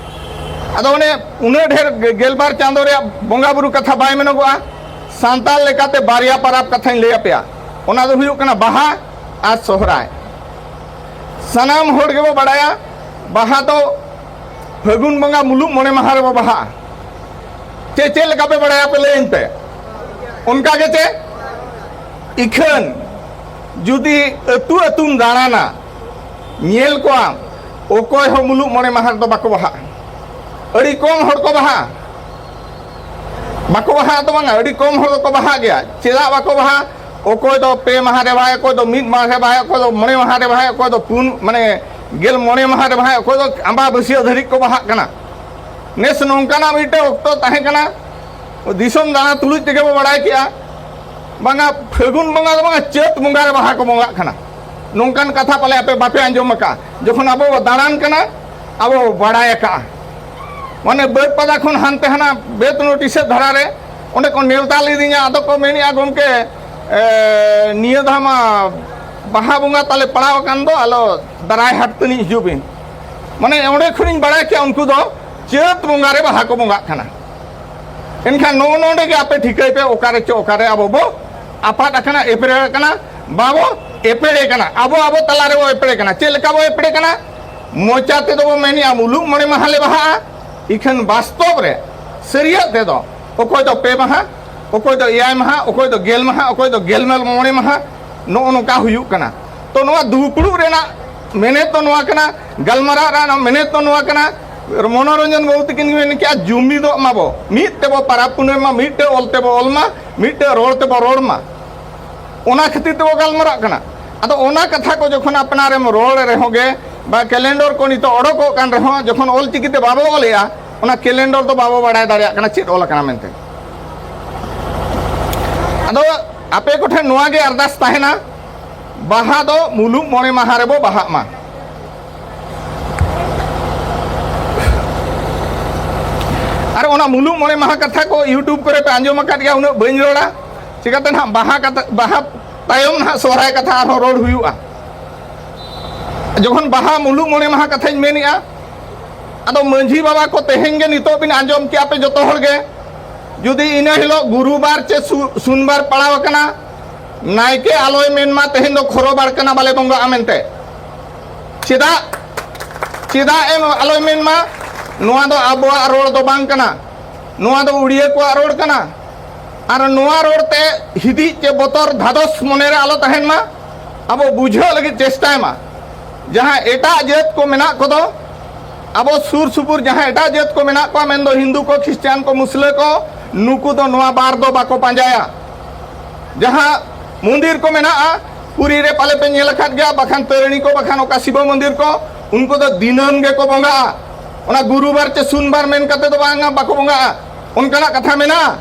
ᱟᱫᱚ ᱚᱱᱮ ᱩᱱᱟᱹᱜ ᱰᱷᱮᱨ ᱜᱮᱞᱵᱟᱨ ᱪᱟᱸᱫᱳ ᱨᱮᱭᱟᱜ ᱵᱚᱸᱜᱟ ᱵᱩᱨᱩ ᱠᱟᱛᱷᱟ ᱵᱟᱭ ᱢᱮᱱᱚᱜᱚᱜᱼᱟ᱾ ᱥᱟᱱᱛᱟᱲ ᱞᱮᱠᱟᱛᱮ ᱵᱟᱨᱭᱟ ᱯᱟᱨᱟᱵᱽ ᱠᱟᱛᱷᱟᱧ ᱞᱟᱹᱭ ᱟᱯᱮᱭᱟ, ᱚᱱᱟ ᱫᱚ ᱦᱩᱭᱩᱜ ᱠᱟᱱᱟ ᱵᱟᱦᱟ ᱟᱨ ᱥᱚᱦᱨᱟᱭ᱾ ᱥᱟᱱᱟᱢ ᱦᱚᱲ ᱜᱮᱵᱚ ᱵᱟᱲᱟᱭᱟ, ᱵᱟᱦᱟ ᱫᱚ ᱯᱷᱟᱹᱜᱩᱱ ᱵᱚᱸᱜᱟ ᱢᱩᱞᱩᱜ ᱢᱚᱬᱮ ᱢᱟᱦᱟ ᱨᱮᱵᱚ ᱵᱟᱦᱟᱜᱼᱟ᱾ ᱪᱮ ᱪᱮᱫ ᱞᱮᱠᱟ ᱯᱮ ᱵᱟᱲᱟᱭᱟ ᱯᱮ ᱞᱟᱹᱭᱟᱹᱧ ᱯᱮ? ᱚᱱᱠᱟ ᱜᱮ ᱪᱮ? ᱤᱠᱷᱟᱹᱱ ᱡᱩᱫᱤ ᱟᱹᱛᱩ ᱟᱹᱛᱩᱢ ᱫᱟᱬᱟᱱᱟ, ᱧᱮᱞ ᱠᱚᱣᱟᱢ ᱚᱠᱚᱭ ᱦᱚᱸ ᱢᱩᱞᱩᱜ ᱢᱚᱬᱮ ᱢᱟᱦᱟ ᱨᱮᱫᱚ ᱵᱟᱠᱚ ᱵᱟᱦᱟᱜᱼᱟ᱾ ᱟᱹᱰᱤ ᱠᱚᱢ ᱦᱚᱲ ᱠᱚ ᱵᱟᱦᱟᱜᱼᱟ᱾ ᱵᱟᱠᱚ ᱵᱟᱦᱟᱜᱼᱟ ᱫᱚ ᱵᱟᱝᱟ, ᱟᱹᱰᱤ ᱠᱚᱢ ᱦᱚᱲ ᱫᱚᱠᱚ ᱵᱟᱦᱟᱜ ᱜᱮᱭᱟ᱾ ᱪᱮᱫᱟᱜ ᱵᱟᱠᱚ ᱵᱟᱦᱟᱜᱼᱟ? ᱚᱠᱚᱭ ᱫᱚ ᱯᱮ ᱢᱟᱦᱟ ᱨᱮ ᱵᱟᱦᱟᱭ, ᱚᱠᱚᱭ ᱫᱚ ᱢᱤᱫ ᱢᱟᱦᱟ ᱨᱮ ᱵᱟᱦᱟᱭ, ᱚᱠᱚᱭ ᱫᱚ ᱢᱚᱬᱮ ᱢᱟᱦᱟ ᱨᱮ ᱵᱟᱦᱟᱭ, ᱚᱠᱚᱭ ᱫᱚ ᱯᱩᱱ, ᱢᱟᱱᱮ, ᱜᱮᱞ ᱢᱚᱬᱮ ᱢᱟᱦᱟ ᱨᱮ ᱵᱟᱦᱟᱭ, ᱚᱠᱚᱭ ᱫᱚ ᱟᱢᱵᱟᱵᱟᱹᱥᱭᱟᱹ ᱫᱷᱟᱹᱨᱤᱡ ᱠᱚ ᱵᱟᱦᱟᱜ ᱠᱟᱱᱟ᱾ ᱱᱮᱥ ᱱᱚᱝᱠᱟᱱᱟᱜ ᱢᱤᱫᱴᱮᱱ ᱚᱠᱛᱚ ᱛᱟᱦᱮᱸ ᱠᱟᱱᱟ, ᱫᱤᱥᱚᱢ ᱫᱟᱬᱟ ᱛᱩᱞᱩᱡ ᱛᱮᱜᱮ ᱵᱚ ᱵᱟᱲᱟᱭ ᱠᱮᱜᱼᱟ, ᱵᱟᱝᱟ ᱯᱷᱟᱹᱜᱩᱱ ᱵᱚᱸᱜᱟ ᱫᱚ ᱵᱟᱝᱟ, ᱪᱟᱹᱛ ᱵᱚᱸᱜᱟ ᱨᱮ ᱵᱟᱦᱟ ᱠᱚ ᱵᱚᱸᱜᱟᱜ ᱠᱟᱱᱟ᱾ ᱱᱚᱝᱠᱟᱱ ᱠᱟᱛᱷᱟ ᱯᱟᱞᱮ ᱟᱯᱮ ᱵᱟᱯᱮ ᱟᱸᱡᱚᱢ ᱟᱠᱟᱫᱼᱟ᱾ ᱡᱚᱠᱷᱚᱱ ᱟᱵᱚ ᱵᱚ ᱫᱟᱬᱟᱱ ᱠᱟᱱᱟ, ᱟᱵᱚ ᱵᱚ ᱵᱟᱲᱟᱭ ᱟᱠᱟᱫᱼᱟ᱾ ᱢᱟᱱᱮ ᱵᱟᱹᱫᱽ ᱯᱟᱫᱟ ᱠᱷᱚᱱ ᱦᱟᱱᱛᱮ ᱦᱟᱱᱟ ᱵᱮᱛ ᱱᱚᱴᱤᱥ ᱥᱮᱫ ᱫᱷᱟᱨᱟ ᱨᱮ ᱚᱸᱰᱮ ᱠᱚ ᱱᱮᱣᱛᱟ ᱞᱤᱫᱤᱧᱟ, ᱟᱫᱚ ᱠᱚ ᱢᱮᱱᱮᱫᱼᱟ, "ᱜᱚᱢᱠᱮ, ᱮ, ᱱᱤᱭᱟᱹ ᱫᱷᱟᱣ ᱢᱟ ᱵᱟᱦᱟ ᱵᱚᱸᱜᱟ ᱛᱟᱞᱮ ᱯᱟᱲᱟᱣ ᱟᱠᱟᱱ ᱫᱚ, ᱟᱞᱚ ᱫᱟᱨᱟᱭ ᱦᱟᱴ ᱛᱟᱹᱱᱤᱡ ᱦᱤᱡᱩᱜ ᱵᱤᱱ᱾" ᱢᱟᱱᱮ ᱚᱸᱰᱮ ᱠᱷᱚᱱᱤᱧ ᱵᱟᱲᱟᱭ ᱠᱮᱜᱼᱟ ᱩᱱᱠᱩ ᱫᱚ ᱪᱟᱹᱛ ᱵᱚᱸᱜᱟ ᱨᱮ ᱵᱟᱦᱟ ᱠᱚ ᱵᱚᱸᱜᱟᱜ ᱠᱟᱱᱟ᱾ ᱮᱱᱠᱷᱟᱱ ᱱᱚᱜᱼᱚ ᱱᱚᱰᱮ ᱜᱮ ᱟᱯᱮ ᱴᱷᱤᱠᱟᱹᱭ ᱯᱮ, ᱚᱠᱟᱨᱮ ᱪᱚ ᱚᱠᱟᱨᱮ ᱟᱵᱚ ᱵᱚ ᱟᱯᱟᱫ ᱟᱠᱟᱱᱟ, ᱮᱯᱮᱨ ᱟᱠᱟᱱᱟ, ᱵᱟᱵᱚ ᱮᱯᱮᱲᱮ ᱠᱟᱱᱟ, ᱟᱵᱚ ᱟᱵᱚ ᱛᱟᱞᱟ ᱨᱮᱵᱚ ᱮᱯᱮᱲᱮ ᱠᱟᱱᱟ᱾ ᱪᱮᱫ ᱞᱮᱠᱟ ᱵᱚ ᱮᱯᱮᱲᱮ ᱠᱟᱱᱟ? ᱢᱚᱪᱟ ᱛᱮᱫᱚ ᱵᱚ ᱢᱮᱱᱮᱜᱼᱟ ᱢᱩᱞᱩᱜ ᱢᱚᱬᱮ ᱢᱟᱦᱟ ᱞᱮ ᱵᱟᱦᱟᱜᱼᱟ, ᱤᱠᱷᱟᱹᱱ ᱵᱟᱥᱛᱚᱵ ᱨᱮ ᱥᱟᱹᱨᱤᱭᱟᱜ ᱛᱮᱫᱚ ᱚᱠᱚᱭ ᱫᱚ ᱯᱮ ᱢᱟᱦᱟ, ᱚᱠᱚᱭ ᱫᱚ ᱮᱭᱟᱭ ᱢᱟᱦᱟ, ᱚᱠᱚᱭ ᱫᱚ ᱜᱮᱞ ᱢᱟᱦᱟ, ᱚᱠᱚᱭ ᱫᱚ ᱜᱮᱞ ᱢᱚᱬᱮ ᱢᱟᱦᱟ, ᱱᱚᱜᱼᱚ ᱱᱚᱝᱠᱟ ᱦᱩᱭᱩᱜ ᱠᱟᱱᱟ᱾ ᱛᱚ, ᱱᱚᱣᱟ ᱫᱩᱯᱲᱩᱵ ᱨᱮᱱᱟᱜ ᱢᱮᱱᱮᱛ ᱫᱚ ᱱᱚᱣᱟ ᱠᱟᱱᱟ, ᱜᱟᱞᱢᱟᱨᱟᱣ ᱨᱮᱱᱟᱜ ᱢᱮᱱᱮᱛ ᱫᱚ ᱱᱚᱣᱟ ᱠᱟᱱᱟ, ᱢᱚᱱᱳᱨᱚᱧᱡᱚᱱ ᱵᱟᱹᱵᱩ ᱛᱟᱹᱠᱤᱱ ᱜᱮ ᱢᱮᱱ ᱠᱮᱜᱼᱟ, ᱡᱩᱢᱤᱫᱚᱜ ᱢᱟᱵᱚ, ᱢᱤᱫ ᱛᱮᱵᱚ ᱯᱟᱨᱟᱵᱽ ᱯᱩᱱᱟᱹᱭ ᱢᱟ, ᱢᱤᱫᱴᱮᱡ ᱚᱞ ᱛᱮᱵᱚ ᱚᱞ ᱢᱟ, ᱢᱤᱫᱴᱮᱡ ᱨᱚᱲ ᱛᱮᱵᱚ ᱨᱚᱲ ᱢᱟ᱾ ᱚᱱᱟ ᱠᱷᱟᱹᱛᱤᱨ ᱛᱮᱵᱚ ᱜᱟᱞᱢᱟᱨᱟᱜ ᱠᱟᱱᱟ᱾ ᱟᱫᱚ ᱚᱱᱟ ᱠᱟᱛᱷᱟ ᱠᱚ ᱡᱚᱠᱷᱚᱱ ᱟᱯᱱᱟᱨᱮᱢ ᱨᱚᱲ ᱨᱮᱦᱚᱸ ᱜᱮ, ᱵᱟ ᱠᱮᱞᱮᱱᱰᱚᱨ ᱠᱚ ᱱᱤᱛᱚᱜ ᱚᱰᱚᱠᱚᱜ ᱠᱟᱱ ᱨᱮᱦᱚᱸ, ᱡᱚᱠᱷᱚᱱ ᱚᱞ ᱪᱤᱠᱤ ᱛᱮ ᱵᱟᱵᱚ ᱚᱞᱮᱜᱼᱟ, ᱚᱱᱟ ᱠᱮᱞᱮᱱᱰᱚᱨ ᱫᱚ ᱵᱟᱵᱚ ᱵᱟᱲᱟᱭ ᱫᱟᱲᱮᱭᱟᱜ ᱠᱟᱱᱟ ᱪᱮᱫ ᱚᱞ ᱟᱠᱟᱱᱟ ᱢᱮᱱᱛᱮ᱾ ᱟᱫᱚ ᱟᱯᱮ ᱠᱚᱴᱷᱮᱱ ᱱᱚᱣᱟ ᱜᱮ ᱟᱨᱫᱟᱥ ᱛᱟᱦᱮᱱᱟ, ᱵᱟᱦᱟ ᱫᱚ ᱢᱩᱞᱩᱜ ᱢᱚᱬᱮ ᱢᱟᱦᱟ ᱨᱮᱵᱚ ᱵᱟᱦᱟᱜ ᱢᱟ᱾ ᱟᱨ ᱚᱱᱟ ᱢᱩᱞᱩᱜ ᱢᱚᱬᱮ ᱢᱟᱦᱟ ᱠᱟᱛᱷᱟ ᱠᱚ YouTube ᱠᱚᱨᱮ ᱯᱮ ᱟᱸᱡᱚᱢ ᱟᱠᱟᱫ ᱜᱮᱭᱟ, ᱩᱱᱟᱹᱜ ᱵᱟᱹᱧ ᱨᱚᱲᱟ᱾ ᱪᱤᱠᱟᱹᱛᱮ ᱱᱟᱦᱟᱜ ᱵᱟᱦᱟ ᱠᱟᱛᱷᱟ, ᱵᱟᱦᱟ ᱛᱟᱭᱚᱢ ᱱᱟᱦᱟᱜ ᱥᱚᱦᱨᱟᱭ ᱠᱟᱛᱷᱟ ᱟᱨᱦᱚᱸ ᱨᱚᱲ ᱦᱩᱭᱩᱜᱼᱟ᱾ ᱡᱚᱠᱷᱚᱱ ᱵᱟᱦᱟ ᱢᱩᱞᱩᱜ ᱢᱚᱬᱮ ᱢᱟᱦᱟ ᱠᱟᱛᱷᱟᱧ ᱢᱮᱱᱮᱜᱼᱟ, ᱟᱫᱚ ᱢᱟᱹᱡᱷᱤ ᱵᱟᱵᱟ ᱠᱚ ᱛᱮᱦᱮᱧ ᱜᱮ ᱱᱤᱛᱚᱜ ᱵᱤᱱ ᱟᱸᱡᱚᱢ ᱠᱮᱜᱼᱟ ᱯᱮ ᱡᱚᱛᱚ ᱦᱚᱲ ᱜᱮ, ᱡᱩᱫᱤ ᱤᱱᱟᱹ ᱦᱤᱞᱳᱜ ᱜᱩᱨᱩᱵᱟᱨ ᱪᱮ ᱥᱩ-, ᱥᱩᱱᱵᱟᱨ ᱯᱟᱲᱟᱣ ᱟᱠᱟᱱᱟ, ᱱᱟᱭᱠᱮ ᱟᱞᱚᱭ ᱢᱮᱱ ᱢᱟ ᱛᱮᱦᱮᱧ ᱫᱚ ᱠᱷᱚᱨᱚ ᱵᱟᱨ ᱠᱟᱱᱟ, ᱵᱟᱞᱮ ᱵᱚᱸᱜᱟᱜᱼᱟ ᱢᱮᱱᱛᱮ᱾ ᱪᱮᱫᱟᱜ, ᱪᱮᱫᱟᱜ ᱮᱢ ᱟᱞᱚᱭ ᱢᱮᱱ ᱢᱟ? ᱱᱚᱣᱟ ᱫᱚ ᱟᱵᱚᱣᱟᱜ ᱨᱚᱲ ᱫᱚ ᱵᱟᱝ ᱠᱟᱱᱟ, ᱱᱚᱣᱟ ᱫᱚ ᱩᱲᱤᱭᱟᱹ ᱠᱚᱣᱟᱜ ᱨᱚᱲ ᱠᱟᱱᱟ᱾ ᱟᱨ ᱱᱚᱣᱟ ᱨᱚᱲ ᱛᱮ ᱦᱤᱫᱤᱡ ᱪᱮ ᱵᱚᱛᱚᱨ ᱫᱷᱟᱫᱚᱥ ᱢᱚᱱᱮᱨᱮ ᱟᱞᱚ ᱛᱟᱦᱮᱱ ᱢᱟ᱾ ᱟᱵᱚ ᱵᱩᱡᱷᱟᱹᱣ ᱞᱟᱹᱜᱤᱫ ᱪᱮᱥᱴᱟᱭ ᱢᱟ᱾ ᱡᱟᱦᱟᱸ ᱮᱴᱟᱜ ᱡᱟᱹᱛ ᱠᱚ ᱢᱮᱱᱟᱜ ᱠᱚᱫᱚ, ᱟᱵᱚ ᱥᱩᱨ ᱥᱩᱯᱩᱨ ᱡᱟᱦᱟᱸ ᱮᱴᱟᱜ ᱡᱟᱹᱛ ᱠᱚ ᱢᱮᱱᱟᱜ ᱠᱚᱣᱟ, ᱢᱮᱱᱫᱚ ᱦᱤᱱᱫᱩ ᱠᱚ, ᱠᱷᱨᱤᱥᱴᱟᱱ ᱠᱚ, ᱢᱩᱥᱞᱟᱹ ᱠᱚ, ᱱᱩᱠᱩ ᱫᱚ ᱱᱚᱣᱟ ᱵᱟᱨ ᱫᱚ ᱵᱟᱠᱚ ᱯᱟᱸᱡᱟᱭᱟ᱾ ᱡᱟᱦᱟᱸ ᱢᱚᱱᱫᱤᱨ ᱠᱚ ᱢᱮᱱᱟᱜᱼᱟ, ᱯᱩᱨᱤ ᱨᱮ ᱯᱟᱞᱮ ᱯᱮ ᱧᱮᱞ ᱟᱠᱟᱫ ᱜᱮᱭᱟ, ᱵᱟᱠᱷᱟᱱ ᱛᱟᱹᱨᱤᱬᱤ ᱠᱚ, ᱵᱟᱠᱷᱟᱱ ᱚᱠᱟ ᱥᱤᱵᱚ ᱢᱚᱱᱫᱤᱨ ᱠᱚ, ᱩᱱᱠᱩ ᱫᱚ ᱫᱤᱱᱟᱹᱢ ᱜᱮᱠᱚ ᱵᱚᱸᱜᱟᱜᱼᱟ᱾ ᱚᱱᱟ ᱜᱩᱨᱩᱵᱟᱨ ᱪᱮ ᱥᱩᱱᱵᱟᱨ ᱢᱮᱱ ᱠᱟᱛᱮ ᱫᱚ ᱵᱟᱝᱟ, ᱵᱟᱠᱚ ᱵᱚᱸᱜᱟᱜᱼᱟ᱾ ᱚᱱᱠᱟᱱᱟᱜ ᱠᱟᱛᱷᱟ ᱢᱮᱱᱟᱜᱼᱟ?